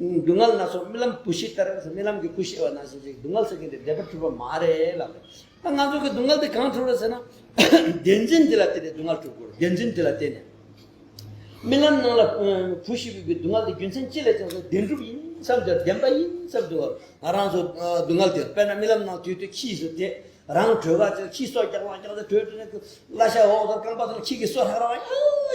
སྡུག་བསྔལ་སྣ་ཚོགས་རྨི་ལམ་བུ་ཤི་ལྟར། རྨི་ལམ་གྱི་བུ་ཤི་བ་ནང་བཞིན་ཅིག་སྡུག་བསྔལ་ཟེར་མཁན་དེ་བདེན་པར་གྲུབ་པ་མ་རེད་ལབ་རེད། ད་ང་ཚོ་གི་སྡུག་བསྔལ་དེ་གང་གྲུབ་རེད་ཟེར་ན། བདེན་འཛིན་དེ་ལ་བརྟེན་ནས་སྡུག་བསྔལ་གྲུབ་དགོས་རེད། བདེན་འཛིན་དེ་ལ་བརྟེན་ནས། རྨི་ལམ་ནང་ལ་བུ་ཤི་བའི་སྡུག་བསྔལ་དེ་རྒྱུ་མཚན་ཅི་ལ་བྱུང་ཟེར་བདེན་གྲུབ་ཡིན་བསམ་དུས་བདེན་པ་ཡིན་བསམ་དུས་ང་རང་ཚོ་སྡུག་བསྔལ་དེ་དཔེར་ན་རྨི་ལམ་ནང་དུས་དུས་ཁྱི་ཟེར་དེ། རང་བྲོས་པ་ཅིག་ཁྱི་སོ་རྒྱག་པ་རྒྱག་དེ་བྲོས་བྲོས་ནས་གླ་ཆ་འོག་ཏུ་རྐང་པ་ཚོ་ཁྱི་གི་སོ་ཧྲག་ར་བ་ཡང་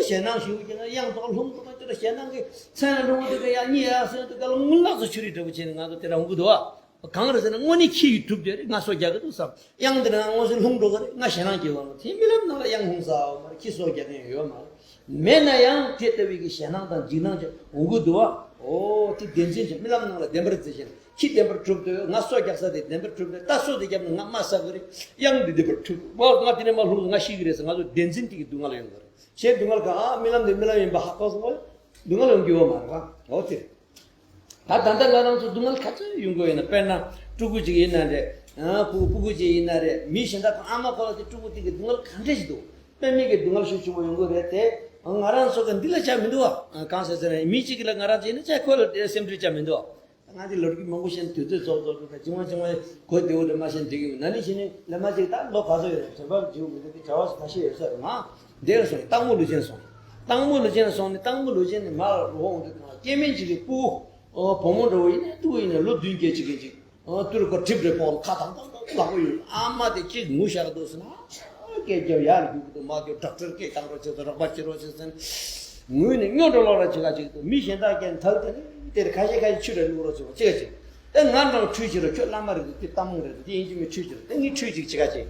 ཞེད་སྣང་ཞིག་གི་ཡང་དོག་ལྷུང་དུ་མ་ཅི་ར་ཞེད་སྣང་གི་མཚན་ལ་ལྷུང་དུ་གི་ཡང་གཉིད་ཡར་སོན་དུ་ག་ལ་རྔུལ་ནག་ཚོ་ཆུ་རིས་འདྲ་པོ་བྱས་ནས་ང་ཚོ་དེ་ར་འོང་གི་འདུག་བ། གང་རེད་ཟེར་ན་དངོས་གནས་ཁྱི་ཡིས་གྲུབ་བསྡད་རེད། ང་སོ་རྒྱག་གི་འདུག་བསམ། གཡང་དེ་ན་དངོས་སུ་ལྷུང་འགྲོ་གི་རེད། ང་ཞེད་སྣང་སྐྱེ་བ་རེད། དེ་རྨི་ལམ་ནང་ལ་གཡང་ལྷུང་ས་ཡོད་མ་རེད། ཁྱི་སོ་རྒྱག་མཁན་ཡོད་མ་རེད། མེད་ན་ཡང་དེ་ལྟ་བུའི་གི་ཞེད་སྣང་དང་འཇིགས་སྣང་ཅིག་འོང་གི་འདུག་བ། ཨོ་དེ་བདེན་འཛིན་གྱི་རྨི་ལམ་ནང་ལ་བདེན་པར་འཛིན་ཞིང་ཁྱི་བདེན་པར་གྲུབ་འདུག་ང་སོ་རྒྱག་ས་དེ་བདེན་པར་གྲུབ་འདུག་ད་སོ་དེ་བརྒྱབ་ན་ང་རྨ་ཟ་གི་རེད། གཡང་འདི་བདེན་པར་གྲུབ་འདུག་ང་དེ་ནས་མ་ལྷུང་ང་ཤི་གི་རེད་ཟེར་ང་ཚོ་བདེན་འཛིན་དེ་གི་སྡུག་བསྔལ་ཡོང་གི་རེད། ཞེས་སྡུག་བསྔལ་ག་ཨ་རྨི་ལམ་འདི་རྨི་ལམ་ཡིན་པ་ཧ་གོ་སོང་བས་སྡུག་བསྔལ་ཡོང་གི་ཡོད་མ་རེད་བ། ཨོ་དེ་རེད། ད་ད་ལྟ་ང་རང་ཚོ་སྡུག་བསྔལ་ག་ཚོད་ཡོང་གི་ཡོད་ན། དཔེར་ན་ཕྲུ་གུ་ཅིག་ཡིན་ན་རེད། ཨ་ཕྲུ་གུ་ཕྲུ་གུ་ཅིག་ཡིན་ན་རེད། མི་གཞན་དག་གི་ཨ་མ་ཁོ་ལ་དེ་ཕྲུ་གུ་དེ་གི་སྡུག་བསྔལ་ག་འདྲ་ཞིག་འདུག་དཔེ་མེད་ཀྱི་སྡུག་བསྔལ་ཤུགས་ཆེན་པོ་ཡོང་གི་རེད་དེ། ང་རང་ཚོ་གི་འདི་ལ་ཆ་མི་འདུག་བ། གང་ཟེར་ཟེར་ན་མི་གཅིག་གི་ལ་ང་རང་ཚོ་ཡིན་ན་ཆ་ཁོ་ལ་དེ་སེམས་ཁྲལ་ཆ་མི་འདུག་བ། ང་འདི་ལོ་རྒྱུས་མང་པོ་བཤད་ན་དུས་ཚོད་རྫོགས་རྫོགས་འགྲོ་ག་བྱིང་བ་བྱིང་བ་གོ་བདེ་བོ་འདྲ་མ་བཤད་འགྲིག་གི་མིན། ན་ནིང་ཕྱི་ནིང་ལས་མ་གཅིག་ད་ལོ་ག་ཚོད་ཡོད་རེད་དྲན་པ་བྱེད་དགོས་འདུག་དེ་བྱ་བ་ཁ་ཤས་ཡོད་ས་རེད། ང་འདིར་སོང་སྟག་མོ་ལུས་ཅན་སོང་། སྟག་མོ་ལུས་ཅན་སོང་ནས་སྟག་མོ་ལུས་ཅན་ནས་མར་འོང་དུས་སྐྱེ་དམན་གཅིག་གི་སྤུ་གུ་བུ་མོ་འདྲ་བོ་ཡིན་ན་སྤུ་གུ་ཡིན་ན་ལོ་བདུན་བརྒྱད་ཅིག་གི་ཅིག་ཨོ་ཏུ་རུ་ཁོ་གྲིབ་རེ་ཕོག་ཁ་དང་དང་དང་ལག་པ་ཡོད། ཨ་མ་དེ་གཅིག་ངུ་ཤར་འདུག་ཟེར་ན་སྐད་རྒྱབ་ཡར་རྒྱུག་གི་འདུག་མ་རྒྱབ་ཌོག་ཊར་སྐད་བཏང་རོགས་བྱེད་དང་རོགས་པ་བྱེད་རོགས་བྱེད་ཟེར་ན། ངུས་ནས་སྨྱོ་འགྲོ་ལོག་ར་བྱེད་ག་ཅིག་འདུག་མི་གཞན་དག་ཀྱང་ཐལ་ཐལ་དེར་ཁ་ཤས་ཁ་ཤས་ཆུ་རེ་བླུག་རོགས་བྱེད་པ་ཅི་ག་ཅིག་ཨེ་ང་འདྲ་བ་ཁྲུས་བྱེད་རོགས། ཁྱོད་བླ་མ་རེད་འདུག་དེ་གཏམ་མོ་རེད་འདུག་དེ་ཡིན་གཅིག་མིན་ཁྲུས་བྱེད་རོགས། དེ་ངས་ཁྲུས་བྱེད་རོགས། དེ་ངས་ཁྲུས་བྱེད་ཅིག་བྱེད་ག་ཅིག་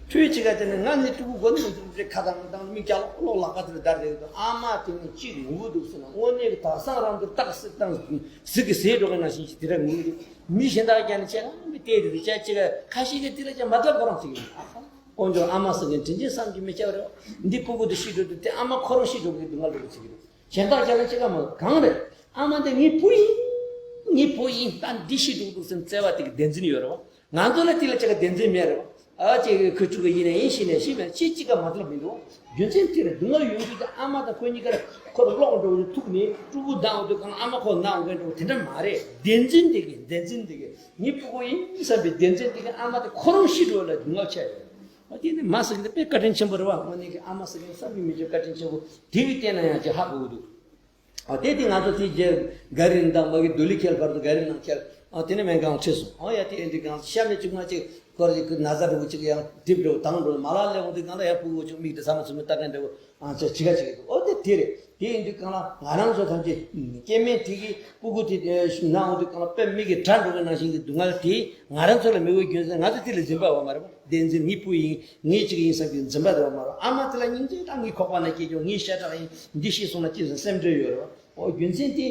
ཁྲུས་བྱེད་ག་དེ་ནས་ང་ནི་ཕྲུ་གུ་མགོ་ནས་འཛུགས་རེ་ཁ་དང་དང་མིག་ཀྱང་ལོག་ལོག་ལག་པ་དེར་བརྡར་རེ་འདུག་ཨ་མ་དེ་ནས་གཅིག་ངུ་གི་འདུག་ཟེར་ན་དངོས་གནས་ཀྱི་དག་སང་རང་དུ་སྟག་སྲིད་དང་། གཟིག་གི་ཟས་འགྲོ་གི་ནང་བཞིན་ཞིག་དེ་ར་ངུས་རེད། མི་གཞན་དག་ཀྱང་ནི་ཅེ་ག་མི་བལྟས་དེ་རེད་ཅེ་ཅེ་ག་ཁ་ཤས་ཀྱིས་དེ་ལ་ཀྱང་མ་ཐབས་ཁོ་རང་ཚིག་ཡིན། ཨ་ཁ་དཀོན་མཆོག་ཨ་མ་ཟེར་མཁན་དྲིན་ཅན་བསམ་གྱིས་མི་ཁྱབ་རེད་བ། འདི་ཕྲུ་གུ་དེ་ཤི་འགྲོ་དུས་དེ་ཨ་མ་ཁོ་རང་ཤི་འགྲོ་གི་སྡུག་བསྔལ་འགྲོ་གི་ཚིག་རེད། གཞན་དག་ཀྱང་ནི་ཅེ་ག་མ་གང་རེད། ཨ་མ་འདི་ངའི་བུ་ཡིན། ངའི་བུ་ཡིན་ད་འདི་ཤི་འགྲོ་གི་འདུག་ཟེར་བརྩེ་བ་དེ་གི་བདེན་འཛིན་ཡོད་རེད་བ། ང་ཚོ་ལ་དེ་ལ་ཅི་ག་བདེན་འཛིན་མེད་རེད་བ། ཨ་ཅེ་ཁོས་ཕྲུ་གུ་ཡིན་ནའི་ཡིན་ཤི་ནའི་ཤི་མེད་ཅི་གཅིག་ག་མ་ཐུབ་མི་འདུག་རྒྱུ་མཚན་དེ་རེད། སྡུག་བསྔལ་ཡོང་དུས་ཀྱི་ཨ་མ་དང་ཁོ་གཉིས་ཀར་ཁོ་ལ་ལོག་འགྲོ་བའི་ཐུག་ནས་ཕྲུ་གུ་ལྡང་འོང་དུས་གང་ཨ་མ་ཁོ་ན་འོང་མཁན་འགྲོ་དེ་འདྲ་མ་རེད། བདེན་འཛིན་དེ་གི་བདེན་འཛིན་དེ་གི་ངའི་ཕྲུ་གུ་ཡིན་བསམ་པའི་བདེན་འཛིན་དེ་གི་ཨ་མ་དེ་ཁོ་རང་ཤི་འགྲོ་ལ་སྡུག་བསྔལ་ཆེ་རེད། ཨ་དེ་ནི་མ་ཟེར་གི་དཔེ་བཀའ་དྲིན་ཆེན་པོ་རེད་བ། དངོས་གནས་ཀྱི་ཨ་མ་ཟེར་གི་བསམ་གྱིས་མི་ཁྱབ་བཀའ་དྲིན་ཆེན་པོ་དེ་གི་བལྟས་ན་ཡང་ཅི་ཧ་གོ་གི་འདུག་ཨ་དེ་དེ་ང་ཚོ་དེ་རྗེས་ག་རི་དང་མ་གི་རྡོ་ལི་ཁེལ་བར་དུ་ག་རི་ནང་ཁེལ། ཨ་དེ་ནས་སྨན་ཁང་ཁྲིད་སོང་། ཨ་ཡ་དེ་ཨེ་འདྲི་གང་ཤ་མེད་གཅིག་མ་གཅིག་ཁོ་ར་ཅིག་ན་ཚ་འགྲོ་གི་གཅིག་ཡང་གྲིབ་འགྲོ་དང་འགྲོ་མ་ལ་ལས་འོང་དུས་གང་ལ་ཡང་ཕྲུ་གུ་ཅིག་མིག་དེ་ཚ་མ་ཚུ་མི་ལྟ་མཁན་འདྲ་བོ་ཨ་ཅག་ཅི་ག་ཅིག་འདུག་ཨོ་དེ་དེ་རེད། དེ་ཡིན་དུས་གང་ལ་ང་རང་ཚོ་ཐམས་ཅད་སྐྱེ་དམན་དེ་གི་ཕྲུ་གུ་དེ་ན་འོང་དུས་གང་ལ་དཔེ་མིག་གི་གྲ་འགྲོ་གི་ནང་བཞིན་གྱི་སྡུག་བསྔལ་དེ་ང་རང་ཚོ་ལ་མི་འོས་རྒྱུ་མཚན་ང་ཚོ་དེ་ལ་འཛིན་པ་འོ་མ་རེད་པ། བདེན་འཛིན་ངའི་བུ་ཡིན། ངའི་གཅིག་ཡིན་བསམ་གྱི་འཛིན་པ་དེ་བ་མ་རེད། ཨ་མ་དེ་ལ་སྙིང་རྗེ་དང་ངའི་ཁོག་པ་ན་སྐྱེས་ཀྱང་ངའི་ཤ་ཁྲག་ཡིན། འདི་ཤི་སོང་ན་ཅི་ཟེར་སེམས་ཁྲལ་ཡོད་རེད་བ། ཨོ་རྒྱུ་མཚན་དེ་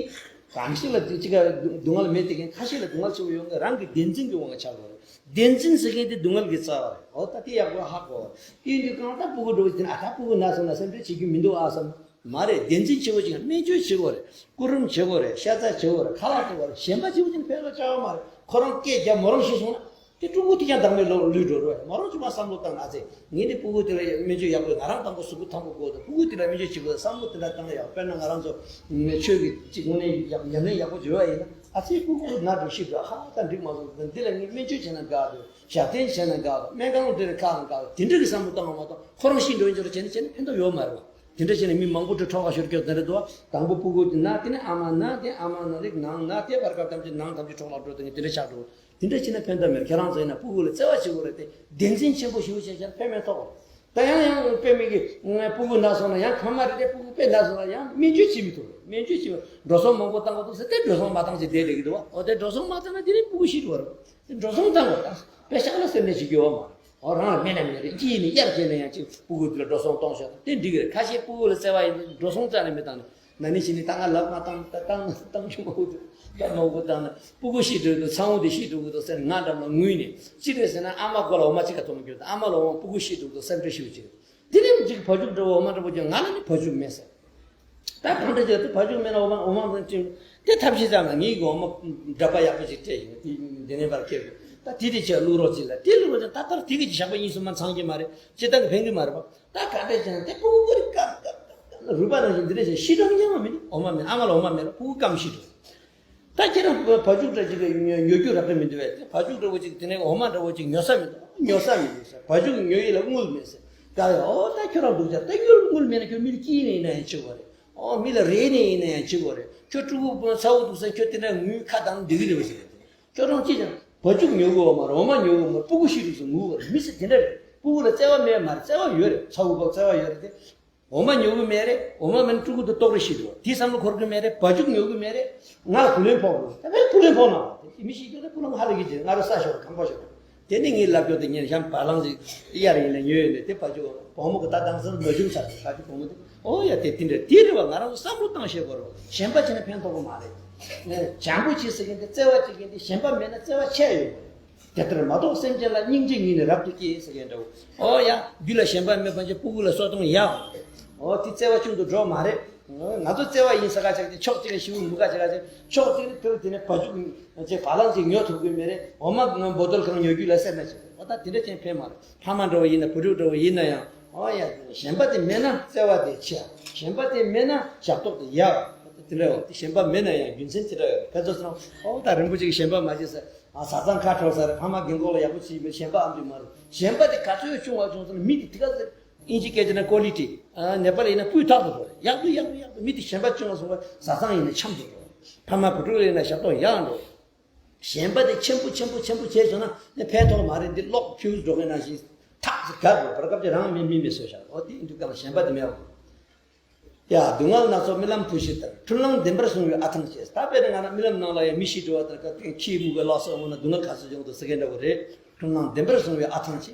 གང་ཞིག་ལ་དེ་གཅིག་ག་སྡུག་བསྔལ་མེད་དེ་མཁན་ཁ་ཤས་ལ་སྡུག་བསྔལ་ཆེ་བོ་ཡོང་གི་རང་གི་བདེན་འཛིན་གྱི་དབང་གིས་ཆགས་དགོས་རེད། བདེན་འཛིན་ཟེར་མཁན་དེ་སྡུག་བསྔལ་གྱི་རྩ་བ་རེད། ཨོ་ད་དེ་ཡག་པོ་ཧ་གོ་བ། དེ་ཡིན་དུས་གང་ལྟར་ཕྲུ་གུ་འགྲོ་གི་དེ་ན་ཨ་ད་ཕྲུ་གུ་ན་སོང་ན་སེམས་ཁྲལ་བྱེད་རྒྱུ་མི་འདུག་ཨ་བསམ། མ་རེད། བདེན་འཛིན་ཆེ་བོ་ཅིག་སྨན་བཅོས་བྱེད་དགོས་རེད། སྐུ་རིམ་བྱེད་དགོས་རེད། ཤ་ཚ་བྱེད་དགོས་རེད། ཁ་ལག་བྱེད་དགོས་རེད། གཞན་པ་ཆེ་བོ་ཅིག་ཕན་ཐོགས་ཆགས་ཡོད་མ་རེད། ཁོ་རང་སྐད་རྒྱབ་མོ་རང་ཤི་སོང་ན། དེ་ཕྲུ་གུ་དེ་ཀྱང་བདག་མེད་ལོག་ལུས་འགྲོ་རོགས། མ་རང་ཚུགས་པ་བསམ་བློ་བཏང་ན་ཨ་ཙེ། ངས་ནི་ཕྲུ་གུ་དེ་ལ་སྨན་བཅོས་ཡག་པོ་ང་རང་དང་པོ་གཟུགས་པོ་ཐང་པོ་དགོས་འདུག་ཕྲུ་གུ་དེ་ལ་སྨན་བཅོས་བྱེད་དགོས་བསམ་བློ་དེ་འདྲ་བཏང་ན་ཡག་དཔེར་ན་ང་རང་ཚོ་ཆོས་ཀྱི་ཅིག་དངོས་གནས་ཡག་ཉམས་ལེན་ཡག་པོ་བྱོས་པ་ཡིན་ན་ཨ་ཙེ་ཕྲུ་གུ་ན་འགྲོ་ཤི་འགྲོ་ཧ་ད་འགྲིག་མ་སོང་འདི་ལ་ངས་སྨན་བཅོས་བྱས་ན་དགའ་འདུག་ཞབས་བརྟན་བྱས་ན་དགའ་འདུག་སྨན་ཁང་འདིར་ཁག་དང་དགའ་འདུག་དེ་འདྲ་གི་བསམ་བློ་བཏང་བ་མ་གཏོགས་ཁོ་རང་ཤི་འགྲོ་ཡིན་ཅོ་ར་བྱས་ནས་བྱས་ནས་ཕན་ཐོགས་ཡོད་མ་རེད་བ། དེ་འདྲ་བྱས་ནས་མི་མང་པོ་འདྲ་འཕྲོག་པ་ཤོར་སྐྱོ་དེ་འདྲ་འདུག་དང་པོ་ཕྲུ་གུ་དེ་ན་དེ་ནས་ཨ་མ་ན་དེ་ཨ་མ་ན་རིགས་ནང་ན་དེ་བར་སྐབས་ཐམས་ཅད་ནང་ཐམས་ཅད་འཕྲོག་ལ་འགྲོ་དེ་ནས་དེ་འདྲ་ཆགས་འགྲོ། དེ་འདྲ་བྱས་ན་ཕན་ཐོགས་མེད། ཁྱེད་རང་ཚོ་ཡིན་ན་ཕྲུ་གུ་ལ་བརྩེ་བ་བྱེད་དགོས་རེད་དེ་བདེན་འཛིན་ཆེན་པོ་ཞེ་པོ་བྱས་བྱས་ན་ཕན་མེད་ཐོགས་རེད། ད་ཡང་ཡང་དཔེ་མེད་ཀི་ཕྲུ་གུ་ན་སོང་ན་ཡང་ཁ་མ་རེད་དེ་ཕྲུ་གུ་དཔེ་ན་སོང་ན་ཡང་སྨན་བཅོས་བྱེད་མི་ཐུབ་རེད། སྨན་བཅོས་བྱེད་མི་འགྲོ་སོང་མང་པོ་བཏང་དགོས་འདུག་ཟེར་དེ་འགྲོ་སོང་མ་བཏང་ཅིག་བསྡད་བསྡད་ཀྱི་འདུག་བ། འོ་དེ་འགྲོ་སོང་མ་བཏང་ན་དེ་ནས་ཕྲུ་གུ་ཤི་འགྲོ་བ་རེད། དེ་འགྲོ་སོང་བཏང་དགོས་ད། དཔེ་ཤག་ལ་སེམས་ནས་བྱེད་རྒྱུ་ཡོད་མ་རེད། ཨོ་རང་ལ་སྨན་ནམ་ཡོད་རེད་ཅི་ཡིན་ནི་གཡར་བྱས་ན་ཡང་ཅིག་ཕྲུ་གུ་དེ་ལ་འགྲོ་སོང་གཏོང་ཤོག་དེ་འགྲིག་གི་རེད། ཁ་ཤས་ཕྲུ་གུ་ལ་བརྩེ་བ་ཡིན་ན་འགྲོ་སོང་རྩ་ནས་མི་བཏང་ནི། ན་ནིང་ཕྱི་ནས་ད་ང་ལབ་མ་བཏང་ད་བཏང་ན་བཏང་རྒྱུ་མང་པོ་འདུག་ད་མང་པོ་བཏང་ན་ཕྲུ་གུ་ཤི་འགྲོ་འདུག་ཚ་བོ་དེ་ཤི་འགྲོ་གི་འདུག་ཟེར་ང་འགྲམ་ལ་ངུས་ནས་ཅི་རེད་ཟེར་ན་ཨ་མ་ཁོ་ལ་འོ་མ་ཅི་ག་འཐུང་རྒྱུ་ཨ་མ་ལ་འོ་མ་ཕྲུ་གུ་ཤི་འགྲོ་འདུག་སེམས་ཁྲལ་ཞེ་པོ་ཅིག་དེ་ནས་ཅིག་བ་ཕྱུགས་འདྲ་བོ་འོ་མ་འདྲ་བོ་ཅིག་ང་ལ་ནི་བ་ཕྱུགས་མེད་ཟེར། ད་གང་འདྲ་བྱས་ཏེ་བ་ཕྱུགས་མེད་ན་འོ་མ་འོ་མ་འདྲ་ཅིག་དེ་ཐབས་ཤེས་ཙམ་ལ་ངེད་ཀྱི་འོ་མ་འདྲ་པ་ཡག་པོ་ཅིག་སྤྲད་ཡིན་དེ་འདི་ནས་པར་ཁྱེར་དགོས། ད་དེ་དེ་ཆེ་བླུག་རོགས་ཅིག་ལ་དེ་བླུག་རོགས་ཅིག་ད་ལྟར་དེ་གི་ཅིག་ཞག་པ་གཉིས་གསུམ་མ་ཚང་གི་མ་རེད། སྤྱིར་བཏང་གི་ཕན་གི་མ་རེད་པ། ད་ག་འདྲ་བྱས་ན་དེ་ཕྲུ་གུ་རིག་སྐམ་སྐམ་སྐམ་སྐམ་རུས་པ་ནང་བཞིན་འདི་འདྲ་བྱས་ཤི་གྲབས་ཉམས་པ་མི་འདུག་འོ་མ་མེད་ཨ་མ་ལ་འོ་མ་མེད་ལ་ཕྲུ་གུ་སྐམ་ཤི་འགྲོ། ད་ཁྱེད་རང་བ་ཕྱུགས་འདྲ་ཅིག་གི་ཉོ་ཉོ་རྒྱུ་རག་གི་མི་འདུག་བས་དེ་བ་ཕྱུགས་འདྲ་བོ་ཅིག་དེ་ནས་འོ་མ་འདྲ་བོ་ཅིག་ཉོ་ས་མི་འདུག་ཉོ་ས་མི་འདུག་ཟེར་བ་ཕྱུགས་ཉོ་ཡི་ལ་དངུལ་མེད་ཟེར། ད་ཡ་ཨོ་ད་ཁྱོད་རང་སྡུག་ཅག་ད་དངུལ་དངུལ་མེད་ན་ཁྱོད་མི་ལ་སྐྱིད་ནས་ཡིན་ན་ཡང་བྱེད་དགོས་རེད། ཨོ་མི་ལ་རེ་ནས་ཡིན་ན་ཡང་བྱེད་དགོས་རེད། ཁྱོད་ཕྲུ་གུ་ཚ་བོ་འདུག་ཟེར་ཁྱོད་དེ་འདྲ་ངུས་ཁ་བཏང་འདི་གི་རེད་བ་ཟེར། ཁྱོད་རང་ཅི་ཅང་བ་ཕྱུགས་ཉོ་གི་འོ་མ་རེད། འོ་མ་ཉོ་གི་འོ་མ་ཕྲུ་གུ་ཤི་འདུག་ཟེར་ངུ་གི་རེད། མི་ཟེར་དེ་འདྲ་རེད། ཕྲུ་གུ་ལ་བརྩེ་བ་མེད་མ་རེད། བརྩེ་བ་ཡོད་རེད། ཚ་བོ་བ་བརྩེ་བ་ཡོད་རེད་དེ། འོ་མ་ཉོ་གི་མེད་རེད། འོ་མ་མེད་ན་ཕྲུ་གུ་དེ་ལྟོགས་རེ་ཤི་འགྲོ། དེ་བསམ་བློ་འཁོར་གི་མེད་རེད། བ་ཕྱུགས་ཉོ་གི་མེད་རེད། ང་ལ་བུ་ལོན་ཕོག་འགྲོ། ད་བས་བུ་ལོན་ཕོག་ན་དེ་མི་ཤི་རྒྱུ་ན་བུ་ལོན་ཧ་ལས་གི་ཅི་ང་ར་ས་ཤོར་གང་པ་ཤོར། དེ་ནས་ངའི་ལབ་ཀྱོག་དེ་ཉན་གཤམ་བ་ལང་ཞིག་གཡར་ཡིན་ན་ཉོས་ཡོད་ནས། དེ་ཕ་ཇོ་བུ་མོ་གི་ད་དང་སང་མ་བྱུང་ཚར། ཕ་ཇོ་བུ་མོ་དེ། ཨོ་ཡ། དེ་དེ་འདྲ་དེ་རེད་བ། ང་རང་ཚོ་བསམ་བློ་བཏང་ཤེས་དགོས་རེད་བ། གཞན་པ་བྱས་ན་ཕན་ཐོགས་པ་མ་རེད། ནས་བྱམས་པོ་བྱེད་ཟེར་མཁན་དེ། བརྩེ་བ་བྱེད་མཁན་དེ། གཞན་པ་མེད་ན་བརྩེ་བ་ཆད་ཡོད་རེད། དེ་ལྟར་མ་གཏོགས་སེམས་ཅན་ལ་སྙིང་རྗེ་ཉིད་ནི་རབ་ཏུ་སྐྱེ་ཟེར་མཁན་འདྲ་བོ། ཨོ་ཡ། རྒྱུད་ལ་ཞེན་པ་མེད་པ་ཅིག་སྤུ་གུ་ལ་གསོ་སྟངས་ཡག་པོ་རེད། ཨོ་དེ་བརྩེ་བ་ཆུང་དུ་འགྲོ་མ་རེད། ང་ཚོ་བརྩེ་བ་ཡིན་ཟེར་ག་ཅིག་དེ་ཕྱོགས་གཅིག་ནས་ཤི་བོ་མུ་ག་ཅིག་ག་ཅིག་ཕྱོགས་གཅིག་ནས་དེར་དེ་ནས་བ་ཕྱུགས་ཅིག་བ་ལང་ཅིག་ཉོ་ཐུབ་ཀྱི་མེད་རེད། འོ་མ་ང་བོ་ཏོལ་གང་ཉོ་རྒྱུ་ལ་སེམས་ན་ཆེ། འོ་ད་དེ་འདྲ་ཅན་ཕན་མ་རེད། ཕ་མ་འདྲ་བོ་ཡིན་ན། བུ་ཕྲུག་འདྲ་བོ་ཡིན་ན་ཡང་། ཨོ་ཡ། གཞན་པ་དེ་མེད་ན་བརྩེ་བ་དེ་ཆེ། གཞན་པ་དེ་མེད་ན་ཞབས་ཏོག་དེ་ཡག་དེ་འདྲ་བོ། དེ་གཞན་པ་མེད་ན་ཡང་རྒྱུ་མཚན་དེ་འདྲ་ཡོད། ཕན་ཚུན་སོང་། ཨོ་ད་རིན་པོ་ཆེ་གིས་གཞན་པ་མ་བྱེད་ཟེར། ཨ་བཟའ་ཚང་ཁ་འཕྲོག་ས་རེད། ཕ་མ་རྒན་གོག་ལ་ཡག་པོ་བྱེད་མེད། གཞན་པ་ཨ་མ་དེ་མ་རེད། གཞན་པ་དེ་ག་ཚོད་ཆུང་བ་བྱུང་སོང་ན། མི་དེ་དེ་ག་ཚོད། ཨིན་ཇི་སྐད་ཆ་ན་ཀོ་ལི་ཊི། ཨ་ནེ་པ་ལི་ཡིན་ན་སྤུས་དག་ཏུ་འགྲོ་རེད། ཡག་ཏུ་ཡག་ཏུ་ཡག་ཏུ། མི་དེ་གཞན་པ་ཆུང་བ་སོང་བ། བཟའ་ཚང་ཡིན་ན་འཆམ་དུ་འགྲོ། ཕ་མ་བུ་ཕྲུག་ལ་ཡིན་ན་ཞབས་ཏོག་ཡག་འགྲོ། གཞན་པ་དེ་ཆེན་པོ་ཆེན་པོ་ཆེན་པོ་བྱས་སོང་ན་ནི་ཕན་ཐོགས་མ་རེད། འདི་གློག་ཕྱིའུ་འགྲོ་མཁན་ནང་བཞིན་ཐག་ཟེར་ག་དགོས། བར་སྐབས་ཀྱི་རང་མི་མི་མི་བཟོས་བཞག། ཨོ་དེ་ཡིན་དུས་གང་གཞན་པ་དེ་མེད་པ། ཡ། སྡུག་བསྔལ་སྣ་ཚོགས་རྨི་ལམ་བུ་ཤི་ལྟར། འཁྲུལ་སྣང་བདེན་པར་བཟུང་བའི་ཨ་ཐང་ཆེ། ད་དཔེར་ན་ང་རང་རྨི་ལམ་ནང་ལ་ཡང་མི་ཤི་འགྲོ་བ་ལྟར་ག་དེ་ཁྱིའི་མུ་གེ་ལ་སོགས་འོང་ན་སྡུག་བསྔལ་ག་ཚོད་བྱུང་འདུག་ཟེར་མཁན་འདྲ་བོ་རེད། འཁྲུལ་སྣང་བདེན་པར་བཟུང་བའི་ཨ་ཐང་ཆེ།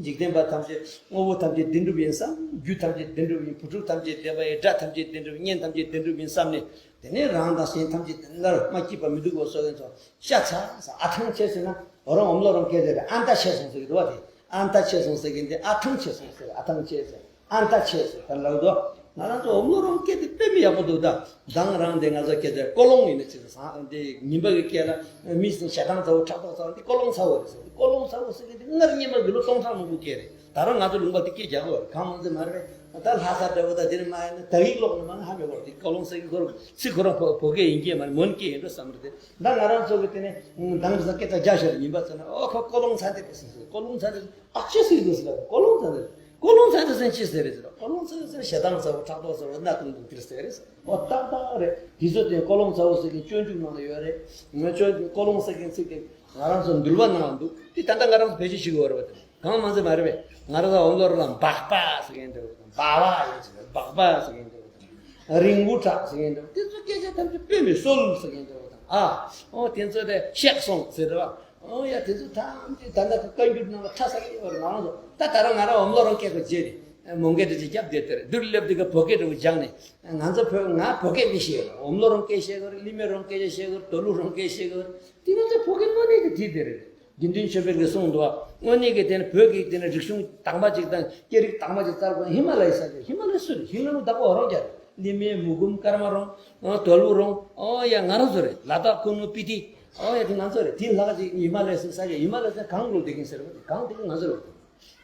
འཇིག་རྟེན་པ་ཐམས་ཅད་དངོས་པོ་ཐམས་ཅད་བདེན་གྲུབ་ཡིན་བསམ། རྒྱུ་ཐམས་ཅད་བདེན་གྲུབ་ཡིན། བུ་ཕྲུག་ཐམས་ཅད་བདེན་པ་ཡིན། དགྲ་ཐམས་ཅད་བདེན་གྲུབ། གཉེན་ཐམས་ཅད་བདེན་གྲུབ་ཡིན་བསམ་ནས། དེ་ནས་རང་དང་གཞན་ཐམས་ཅད་བདེན་པར་མ་སྐྱིད་པ་མི་སྡུག་གོ་སོགས་ཀྱི་ཚོ་ཤ་ཚ་ས་ཨ་ཐང་ཆེ་ཟེར་ན། འོ་རང་འོམ་ལོ་རང་སྐད་དེ་རེད། ཨན་ཏ་ཆེ་སོང་ཟེར་གི་འདུག་བ། དེ་ཨན་ཏ་ཆེ་སོང་ཟེར་གི་འདི་ཨ་ཐང་ཆེ་སོང་ཟེར། ཨ་ཐང་ཆེ་ཟེར། ཨན་ཏ་ཆེ་ཟེར་ད་ལབ་འདུག། ང་རང་ཚོ་འོམ་ལོ་རང་སྐད་དེ་དཔེ་མི་ཡག་པོ་འདུག། ད་མདང་རང་དེ་ང་ཚོ་སྐད་དེ་ཀོ་ལོང་ཡིན་ན་ཅི་ཟེར། དེ་ཉིན་པ་གི་སྐད་ལ་མི་ཞེ་སྡང་ཚ་བོ་ཕྲག་དོག་ཚ་བོ། འདི་ཀོ་ལོང་ཚ་བོ་རེད་ཟེར། འདི་ཀོ་ལོང་ཚ་བོ་ཟེར་གི་འདི་སྔར་སྔོན་མ་གི་ལོ་སྟོང་ཕྲག་མང་པོའི་སྐད་རེད། ད་རུང་ང་ཚོ་ལུང་པ་འདི་སྐད་རྒྱག་གི་ཡོད་རེད། གང་མང་ཚེ་མ་རེད་པས། ད་ལྷ་ས་འདྲ་བོ་དང་དེ་ནས་མ་ཡིན་ན་དག་ཡིག་ཀློག་ནས་མ་ཧ་མི་གོ་རེད། དེ་ཀོ་ལོང་ཟེར་གི་ཁོ་རང་ཚིག་ཁོ་རང་བོད་བོད་སྐད་ཡིན་གྱི་མ་རེད། མོན་སྐད་ཡིན་འགྲོ་བསམ་རེད་དེ། ད་ང་རང་ཚོ་གི་དེ་ནས་མདང་དེ་ཚོ་སྐད་ཆ་རྒྱག་ཤོར་ཡིན་པ་ཟེར་ན། ཨོ་ཁོ་ཀོ་ལོང་ཚ་འདི་རེད་ཟེར། ཀོ་ལོང་ཚ་འདི་ཨ་ཅེ་ཟེར་གི་འདུག་ཟེར། ཀོ་ལོང་ཚ་འདི་ཀོ་ལོང་ཚ་འདི་ཟེར་ཅི་ཟེར་རེད་ཟེར། ཀོ་ལོང་ཚ་འདི་ཟེར་ཞེ་སྡང་ཚ་བོ་ཕྲག་དོག་ཚ་བོ་གནའ་དུང་དུང་དེར་ཟེར་རེད་ཟེར། ཨོ་ཏག་ཏག་རེད། དེ་ཚོ་དེ་ཀོ་ལོང་ཚ་བོ་ཟེར་མཁན་སྤྱོད་འཇུག་ནང་ལ་ཡོད་རེད། ང་སྤྱོད་འཇུག་ཀོ་ལོང་ཟེར་མཁན་ཚིག་དེ་ང་རང་ཚོ་འདུལ་བ་ནང་ལ་འདུག། དེ་ད་ལྟ་ང་རང་ཚོ་བེད་སྤྱོད་བྱེད་དགོས་རེད་པ། དེ་གང་མང་ཚེ་མ་རེད་པས། ང་རང་ཚོ་འོམ་ལོ་རང་ལ་སྦག་སྦག་ཟེར་མཁན་འདྲ་བོ་དང་། སྦག་སྦག་ཡིན་ཟེར། སྦག་སྦག་ཟེར་མཁན་འདྲ་བོ་དང་། རིང་པོ་དྲགས་ཟེར་མཁན་འདྲ་བོ། དེ་ཚོ་སྐད་ཆ་ཐམས་ཅད་དཔེ་མི་སྲོལ་ཟེར་མཁན་འདྲ་བོ་དང་། ཨ། ཨོ་དེ་ཚོ་དེ་གཤེགས་སོང་ཟེར་རེད་པ། ཨོ་ཡ། དེ་ཚོ་ཐམས་ཅད་ད་ལྟ་གི་བཀའ་འགྱུར་ནང་ལ་ཁྲ་ས་གི་ཡོད་རེད། ང་རང་ཚོ་ད་ད་རང་ང་རང་འོམ་ལོ་རང་སྐད་ཀྱི་རྗེས་ནས་མོན་སྐད་འདྲ་ཅིག་རྒྱབ་བསྡད་དེ་རེད། འདིར་སླེབས་དུས་ཀ་བོད་སྐད་འདྲ་བོ་སྦྱངས་ནས། ང་ཚོ་བོད། ང་བོད་སྐད་མི་ཤེས་ཡོད་རེད། འོམ་ལོ་རང་སྐད་ཤེས་གི་རེད། ལི་མེ་རང་སྐད་ཆ་ཤེས་གི་རེད། དོ་ལུ་རང་སྐད་ཤེས་གི་རེད། དེ་ང་ཚོ་བོད་སྐད་དངོས་གནས་ཀྱི་དེ་དེ་རེད། དགེ་འདུན་ཆོས་འཕེལ་གྱིས་གསུངས་འདུག། དངོས་གནས་ཀྱི་དེ་ནི་བོད་ཀྱི་དེ་ནི་རིག་གཞུང་དྭངས་མ་ཅིག་དང་སྐད་རིགས་དྭངས་མ་ཅིག་བཙལ་དགོས་ན་ཧི་མ་ལ་ཡའི་ས་ཆ། ཧི་མ་ལ་ཡ་སུ་རེད། ཧི་མ་ལ་ཡ་བདག་པོ་རང་རྒྱ་རེད། ལི་མེ། མུ་གུམ། ཀརྨ་རོང་། ཨ། དོལ་པོ་རོང་། ཨོ་ཡ། ང་རང་ཚོ་རེད། ལ་དྭགས། ཁུ་ནུ། སྤི་ཏི། ཨོ་ཡ། དེ་ང་ཚོ་རེད། དེ་ལྷག་ཅིག་ཧི་མ་ལ་ཡ་ཟེར་ས་ཆ། ཧི་མ་ལ་ཡ་ཟེར་གངས་ལུང་བསྡད་མཁན་ཟེར་བ་དེ། གངས་དེ་གི་ང་ཚོ་རེད།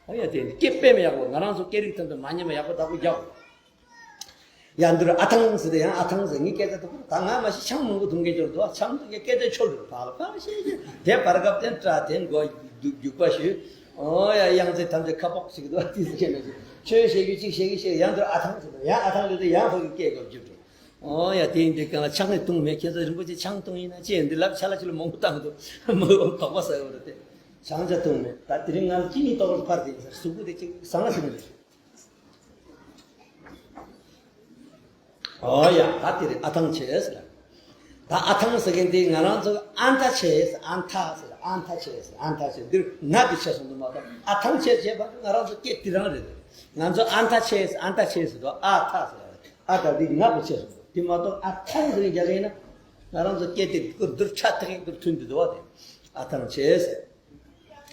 ཨོ་ཡ། དེ་སྐད་དཔེ་མི་ཡག་པོ། ང་རང་ཚོ་སྐད་རིགས་ཐམས་ཅད་མ་ཉམས་པ་ཡག་པོ་བདག་པོ་རྒྱག་དགོས། ཡ། འདིར་ཨ་ཐང་ཟེར་ཏེ་ཡང་ཨ་ཐང་ཟེར། ངའི་སྐད་ཆ་དུ་ད་ང་མ་ཤི་ཆང་མང་པོ་འཐུང་མཁན་ཅིག་འདུག། ཆང་འཐུང་མཁན་སྐད་ཆ་འཆོལ་འདུག། ཕར་ཕར་བཤད་ཀྱི་དེ་བར་སྐབས་དེ་སྐྲ་དེ་མགོ་རྒྱུག་རྒྱུག་པ་ཞུས། ཨོ་ཡ། གཡང་རྩེ་ཐམས་ཅད་ཁ་ཕོག་ཞིག་འདུག། དེ་ཟེར་མཁན་ནང་བཞིན་ཁྱོད་བཤད་རྒྱུ་གཅིག་བཤད་ཀྱི་བཤད། ཡང་འདིར་ཨ་ཐང་ཟེར་འདུག། ཡང་ཨ་ཐང་ལབ་དུས་ཡང་ཕ་གི་སྐད་སྐོར་རྒྱུག་འགྲོ། ཨོ་ཡ། དེ་ཡིན་དུས་གང་ལ་ཆང་ནི་འཐུང་མེད། ཁྱེད་ཚོ་རིན་པོ་ཆེ་ཆང་འཐུང་ཡིན་ན་ཅི་ཡིན། འདི་ལབ་ཆ་ལ་ཆུ་ལ་མང་པོ་བཏང་འདུག། མི་འོང་དོགས་པ་ཟ་ཡོད་རེད་དེ། ཆང་ཆ་འཐུང་མེད། ད་དེ་རིང་ང་ལ་ཅི་ནི་ལྟོགས་པ་ཕར་དེ་ཡིན་ཟེར། གཟུགས་པོ་དེ་ཅིག་ཟང་ཟིང་རེད། ཨོ་ཡ། ད་དེ་རེད། ཨ་ཐང་ཆེ་ཟེར། ད་ཨ་ཐང་ཟེར་མཁན་དེ་ང་རང་ཚོ་ཨན་ཐ་ཆེ་ཟེར། ཨན་ཐ་ཟེར། ཨན་ཐ་ཆེ་ཟེར། ཨན་ཐ་ཆེ། འདིར་ན་དེ་ཆེ་སོང་དུ་མ་གཏོགས་ཨ་ཐང་ཆེ་ཆེ་བར་དུ་ང་རང་ཚོ་སྐད་དེ་རང་རེད། ང་ཚོ་ཨན་ཐ་ཆེ་ཟེར། ཨན་ཐ་ཆེ་ཟེར་དུ་ཨ་ཐ་ཟེར། ཨ་ཐ་དེ་ན་དེ་ཆེ་སོང་དུ་དེ་མ་གཏོགས་ཨ་ཐང་ཟེར་མཁན་རྒྱ་ལ་ཡིན་ན་ང་རང་ཚོ་སྐད་དེ་ཀུར་འདིར་ཆ་ཐག་གི་འདིར་མཐུན་དུ་འདུག་བ། དེ་ཨ་ཐང་ཆེ་ཟེར།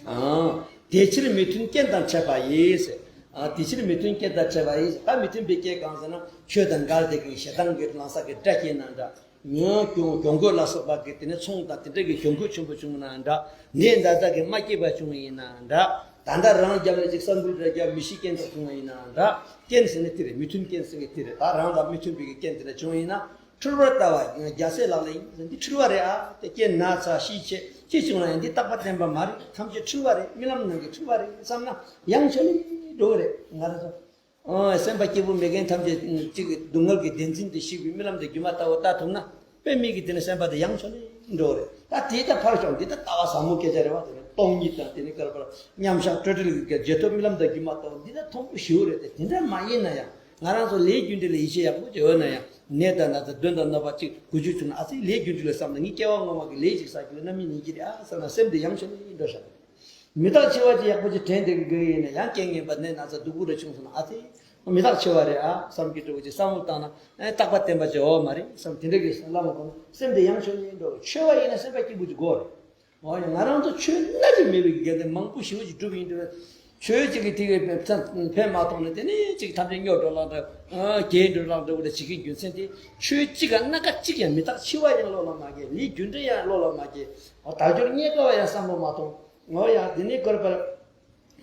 ཨང་། དེ་ཕྱིར་མི་མཐུན་རྐྱེན་དང་འཕྲད་པ་ཡིས། ཨ། དེ་ཕྱིར་མི་མཐུན་རྐྱེན་དང་འཕྲད་པ་ཡིས། ད་མི་མཐུན་པའི་རྐྱེན་གང་ཟེར་ན། ཆོས་དང་འགལ་ཏེ་གི་ཞེ་སྡང་གི་ལང་ས་གི་དགྲ་སྐྱེས་ན་འདྲ། ཉོན་གྱོང་གྱོང་གོད་ལ་སོགས་པ་གི་དེ་ནས་ཚོང་དང་དེ་འདྲ་གི་གྱོང་གོད་ཆེན་པོ་བྱུང་ན་འདྲ། ནད་ཛ་ཛ་གི་རྨ་སྐྱེས་པ་བྱུང་ཡིན་ན་འདྲ། ད་ལྟ་རང་རྒྱབ་ལ་ཅིག་ས་འབུལ་འདྲ་རྒྱབ་མི་ཤི་རྐྱེན་དུ་བྱུང་བ་ཡིན་ན་འདྲ། རྐྱེན་ཟེར་ནི་དེ་རེད། མི་མཐུན་རྐྱེན་ཟེར་ནི་དེ་རེད། ད་རང་དང་མི་མཐུན་པའི་གི་རྐྱེན་དེ་འདྲ་བྱུང་ཡིན་ན། འཁྲུལ་བར་ལྟ་བ་རྒྱལ་སྲས་ལག་ལེན་ཡིན། འདི་འཁྲུལ་བ་རེད་ཨ། དེ་རྐྱེན་ན་ཚ་ཤི་ཆད་ཅི་བྱུང་ན་ཡང་འདི་རྟག་པ་བརྟན་པ་མ་རེད། ཐམས་ཅད་འཁྲུལ་བ་རེད། རྨི་ལམ་ནང་གི་འཁྲུལ་བ་རེད་བསམ་ན་ཡང་ཆ་ལེ་འགྲོ་གི་རེད། ང་རང་ཚོ་ཨོ་སེམས་པ་སྐྱིད་པོ་མེད་མཁན་ཐམས་ཅད་གཅིག་གི་སྡུག་བསྔལ་གྱི་བདེན་འཛིན་དུ་ཤི་བའི་རྨི་ལམ་དེ་སྒྱུ་མ་ལྟ་བུ་ལྟ་ཐུབ་ན། དཔེ་མེད་ཀྱི་དེ་ནི་སེམས་པ་དེ་ཡང་ཆ་ལེ་འགྲོ་གི་རེད། ད་དེ་ད་ཕར་ཞོག། འདི་ད་ལྟ་བ་ཟབ་མོ་སྐད་ཆ་རེད་བ། དེ་ནི་སྟོང་ཉིད་དང་དེ་ནི་སྐལ་པར་མཉམ་བཞག་སྤྲོས་བྲལ་གྱི་རྗེས་ཐོབ་རྨི་ལམ་དང་སྒྱུ་མ་ལྟ་བུ་འདི་ད་མཐོང་རྒྱུ་ཞེ་པོ་རེད་དེ། དེ་འདྲ་མ་ཡིན་ན་ཡང་། ང་རང་ཚོ་ལས་རྒྱུ་འབྲས་ལ་ཡིད་ཆེས་ཡག་པོ་ཅིག་ཡོད་ན་ཡང་། ནད་དང་ན་ཚ་གདོན་དང་གནོད་པ་ཅིག་འགོ་འཛུགས་བྱུང་ན། ཨ་ཙི་ལས་རྒྱུ་འབྲས་ལ་བསམ་ན་ངའི་སྐྱེ་བ་སྔོན་མ་གི་ལས་ཅིག་བསགས་རྒྱུ་རྣམ་སྨིན་ཡིན་གྱི་རེད་ཨ་བསམ་ན་སེམས་དེ་ཡང་ཆ་ལེ་འགྲོ་ཤག། མི་རྟག་འཆི་བ་ཅིག་ཡག་པོ་ཅིག་དྲན་བསྡད་ཀྱི་ཡིན་ན་ཡང་རྐྱེན་ངན་པ་ནད་ན་ཚ་སྡུག་པོ་རེ་བྱུང་སོང་ན་ཨ་ཙི། མི་རྟག་འཆི་བ་རེད་ཨ་བསམ་གྱི་འདུག་ཅེས་བསམ་བློ་བཏང་ན་ཨེ་རྟག་པ་བརྟན་པ་ཅིག་ཡོད་མ་རེད་བསམ། དེ་འདྲ་གི་བླ་མ་གོང་སེམས་དེ་ཡང་ཆོས་ཉིད་འགྲོ་ཆོས་པ་ཡིན་ན་སེམས་པ་སྐྱིད་པོ་ཅིག་དགོས་རེད། འོ་ཡ་ང་རང་ཚོ་ཆོས་སྣ་གཅིག་མེད་པའི་དགེ་འདུན་མང་པོ་ཞེ་པོ་ཅིག་སྒྲུབ་ཡིན་འདུག་ཆོས་གཅིག་གི་དེ་གའི་ཕན་མ་ཐོགས་ནས་དེ་ནས་གཅིག་ཐམས་ཅད་སྨྱོ་འགྲོ་ལགས་འདྲ་རྒྱལ་འགྲོ་ལགས་འདྲ་བོ་ལ་བྱེད་ཀྱི་རྒྱུ་མཚན་དེ་ཆོས་གཅིག་ག་སྣ་ཁ་གཅིག་ཡང་མི་རྟག་འཆི་བ་ཡང་བློ་ལ་མ་སྐྱེས། ལས་རྒྱུ་འབྲས་ཡང་བློ་ལ་མ་སྐྱེས། འོ་དལ་འབྱོར་རྙེད་དཀའ་བ་ཡང་བསམ་བློ་མ་ཐོངས། འོ་ཡ་དེ་ནས་བསྐོར་པར།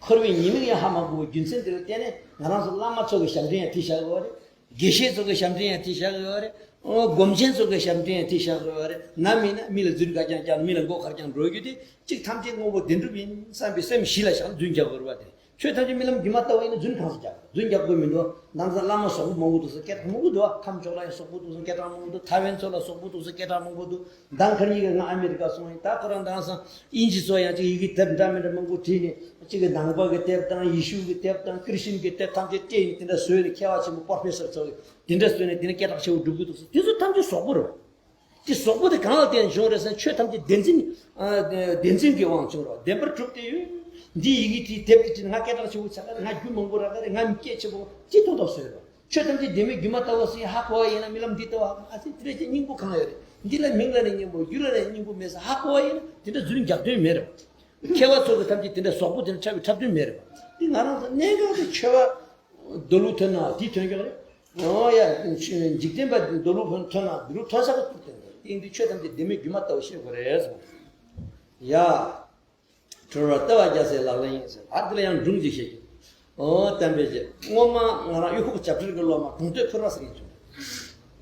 འཁོར་བའི་ཉེས་དམིགས་ཡང་ཧ་མ་གོ་བའི་རྒྱུ་མཚན་དེ་ལ་བརྟེན་ནས་ང་རང་ཚོ་བླ་མ་ཚོ་གི་ཞབས་འདྲེན་ཡང་དེ་བཞག་ཡོད་རེད། དགེ་བཤེས་ཚོ་གི་ཞབས་འདྲེན་ཡང་དེ་བཞག་ཡོད་རེད། ཨོ་སྒོམ་ཆེན་ཚོ་གི་ཞབས་འདྲེན་ཡང་དེ་བཞག་ཡོད་རེད། ནམ་ཡིན་ན་མི་ལ་རྫུན་ཁ་རྐྱང་རྐྱང་མི་ལ་མགོ་ཁ་རྐྱང་འགྲོ་རྒྱུ་དེ་གཅིག་ཐམས་ཅད་དངོས་པོ་བདེན་གྲུབ་ཡིན་བསམ་པའི་སེམས་གཞི་ལ་བཞག་རྫུན་རྒྱག་དགོས་རེད་བ། དེ་ཆོས་ཐམས་ཅད་རྨི་ལམ་སྒྱུ་མ་ལྟ་བུ་ཡིན་ན་རྫུན་གང་ཟེ་རྒྱག་རྫུན་རྒྱག་དགོས་མི་འདུག་ནང་ཚན་བླ་མ་ཟོག་པོ་མང་པོ་འདུག་ཟེར་སྐད་གྲགས་མང་པོ་འདུག་ཁམས་ཕྱོགས་ལ་ཡང་ཟོག་པོ་འདུག་ཟེར་སྐད་གྲགས་མང་པོ་འདུག་ཐའེ་ཝན་ཚོ་ལ་ཟོག་པོ་འདུག་ཟེར་སྐད་གྲགས་མང་པོ་འདུག་མདང་ཁ་ཉིན་གྱི་ང་ཨ་མེ་རི་ཀ་སོང་ཡིན། ད་ཁོ་རང་མདང་སང་དབྱིན་ཇི་ཚོ་ཡང་ཅིག་ཡི་གེ་དེབ་འདྲ་མི་འདྲ་མང་པོ་བྲིས་ནས་གཅིག་གི་ནང་པ་གི་དེབ་དང་ཡེ་ཤུ་གི་དེབ་དང་ཀྲི་ཤིན་གི་དེབ་ཐམས་ཅད་སྤྲད་ཡིན། དེ་འདྲ་བཟོས་ནས་མཁས་པ་ཆེན་པོ་པོར་ཕེ་སར་ཚོ་གི་དེ་འདྲ་བཟོས་ནས་དེ་ནས་སྐད་གྲགས་ཆེ་བོ་སྒྲུབ་གི་འདུག་ཟེར། དེ་ཚོ་ཐམས་ཅད་ཟོག་པོ་རེད། དེ་ཟོག་པོ་དེ་གང་ལ་བརྟེན་བྱུང་རེད་ཟེར་ན་ཆོས་ཐམས་ཅད་བདེན་འཛིན། ཨ་བདེན་འཛིན་གྱི་དབང་བྱུང་རོགས་བདེན་པར་གྲུབ་སྟེ་ཡོད། འདི་ཡི་གེ་བྲིས་དེབ་དེ་བྲིས་ང་སྐད་གྲགས་ཆེ་བོ་ཆགས་ཀ་རེད། ང་རྒྱུ་མང་པོ་རག་ག་རེད། ང་མི་སྐད་ཆེ་བོ་ཅི་མཐོང་ཐོག་བཟོས་རོགས། ཆོས་ཐམས་ཅད་བདེན་མེད་སྒྱུ་མ་ལྟ་བུ་ཟེར་ཧ་གོ་བ་ཡིན་ན་རྨི་ལམ་འདི་ལྟ་བུ་ཨ་ཙི་དེ་འདྲ་ཅིག་སྙིང་པོ་གང་ཡོད་རེད། འདི་ལ་མིང་ལ་ནི་སྙིང་པོ་རྒྱུ་ལ་ནི་སྙིང་པོ་མེད་ས་ཧ་གོ་བ་ཡིན་ན་དེ་འདྲ་རྫུན་རྒྱག་དོན་མེད་རེད། མཁས་པ་ཚོ་གི་ཐམས་ཅད་དེ་འདྲ་ཟོག་པོ་དེ་འདྲ་འཁྲབ་པའི་འཁྲབ་དོན་མེད་རེད་པ། འདི་ང་རང་ཚོ་གནད་འགག་དེ་ཆོས་པ་མདོ་ལུགས་ཐོན་ན་དེ་ཐོན་ཀྱང་རེད། ཨོ་ཡ། འཇིག་རྟེན་པ་མདོ་ལུགས་ཐོན་ན་འདི་ལུགས་ཐོན་ས་ག་ཐུག་དེ་འདྲ་དེ་འདི་ཆོས་ཐམས་ཅད་བདེན་མེད་སྒྱུ་མ་ལྟ་བུ་ཤེས་དགོས་རེད་གསུངས། ཡ། གྲུབ་པ་ལྟ་བ་རྒྱལ་སྲས་ལག་ལེན་ཡིན་ཟེར། ཨ་འདི་ལ་ཡང་སྒྲུང་ཅིག་བཤད་ཀྱི། ཨོ་བསྟན་པའི་རྗེ་སྔོན་མ་ང་རང་གཡུ་ཁོག་བྱ་བྲལ་གྱི་སློབ་མ་གྲོང་སྟོད་ཕུར་པ་ཟེར་མཁན་བྱུང་།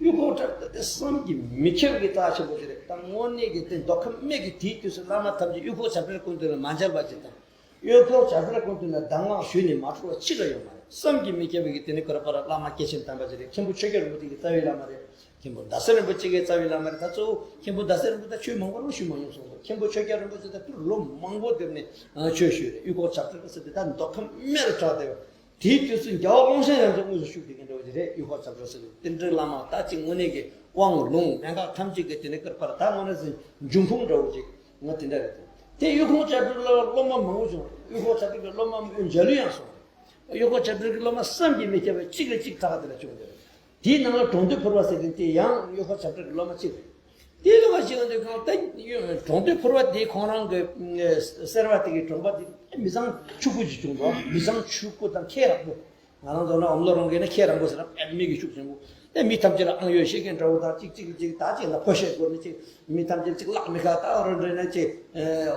གཡུ་ཁོག་བྱ་བྲལ་དེ་བསམ་གྱིས་མི་ཁྱབ་ཀྱི་རྩ་ཆེན་པོ་ཞིག་རེད། ད་དངོས་གནས་ཀྱི་དེ་མདོ་ཁམས་སྨད་ཀྱི་དེའི་དུས་སུ་བླ་མ་ཐམས་ཅད་གཡུ་ཁོག་བྱ་བྲལ་ཀུན་འདུས་ལ་མ་མཇལ་བ་ཅིག་དང་། གཡུ་ཁོག་བྱ་བྲལ་ཀུན་འདུས་ལ་གདམས་ངག་ཞུས་ནས་མ་གྲོལ་བ་གཅིག་ལ་ཡོད་མ་རེད། བསམ་གྱིས་མི་ཁྱབ་པའི་དེ་ནི་ག་རེ་བར་བླ་མ་སྐྱེས་ཆེན་དམ་པ་ཅིག་རེད། མཁན་པོ་ཆོས་རྒྱལ་རིན་པོ་ཆེ་གི་རྩ་བའི་བླ་མ་རེད། མཁན་པོ་ཟླ་ཟེར་རིན་པོ་ཆེ་གི་རྩ་བའི་བླ་མ་རེད། ད་གཙོ་བོ་མཁན་པོ་ཟླ་ཟེར་རིན་པོ་ཆེ་ད་ཆོས་མང་པོ་རང་ཞུས་མ་མྱོང་གསུངས་སོ། མཁན་པོ་ཆོས་རྒྱལ་རིན་པོ་ཆེ་ད་ལོ་མང་པོ་བསྡད་ནས་ཆོས་ཞུས་རེད། གཡུ་ཁོག་བྱ་བྲལ་ཟེར་དེ་ད་མདོ་ཁམས་སྨད་ལ་གྲགས་བསྡད་པ། དེའི་དུས་སུ་རྒྱལ་བ་ཀོང་ཤེས་རབ་འདྲ་དངོས་སུ་བཞུགས་བསྡད་མཁན་འདྲ་བོ་ཞིག་རེད། གཡུ་ཁོག་བྱ་བྲལ་ཟེར་དེ་འདྲའི་བླ་མ་ད་ཅིག་དངོས་གནས་ཀྱི་དབང་ལུང་མན་ངག་ཐམས་ཅད་ཀྱི་དེ་ནས་བསྐུར་བར་ད་དངོས་གནས་སུ་འབྱུང་ཁུངས་འདྲ་བོ་ཅིག་ང་དེ་འདྲ་རེད། དེ་གཡུ་ཁོག་བྱ་བྲལ་ལ་སློབ་མ་མང་པོ་བྱུང་། གཡུ་ཁོག་བྱ་བྲལ་གྱི་སློབ་མ་མང་པོ་འཇའ་ལུས་ཡང་སོང་། གཡུ་ཁོག་བྱ་བྲལ་གྱི་སློབ་མ་བསམ་གྱིས་མི་ཁྱབ་པ་གཅིག་ལ་གཅིག་ཐག་དེ་ལ་བྱུང་འདུག་དེའི་ནང་ལ་གྲོང་སྟོད་ཕུར་པ་ཟེར་མཁན་དེ་ཡང་གཡུ་ཁོག་བྱ་བྲལ་གྱི་སློབ་མ་གཅིག་རེད། དེ་ལ་བ་ཞིག་འདི་གང་ལྟ་གྲོང་སྟོད་ཕུར་པ་དེ་ཁོང་རང་གི་སེར་བ་དེ་གི་གྲོང་པ་དེ་མི་ཚང་ཕྱུག་པོ་ཅིག་བྱུང་འདུག་མི་ཚང་ཕྱུག་པོ་དང་ཁེ་རག་པོ། ང་རང་ཚོ་ན་འོམ་ལོ་རོང་གི་ན་ཁེ་རག་པོ་ཟེར་ན་དཔེ་མི་གི་ཤུགས་ཆེན་པོ། དེ་མི་ཐམས་ཅད་ལ་ཨང་ཡོད་ཤེས་མཁན་འདྲ་བོ་དང་གཅིག་གཅིག་གཅིག་ད་གཅིག་ལ་ཕོ་ཤེས་དགོས་ནི་གཅིག་མི་ཐམས་ཅད་གཅིག་ལག་མི་ཁ་ད་རོ་འདྲེ་ན་གཅིག་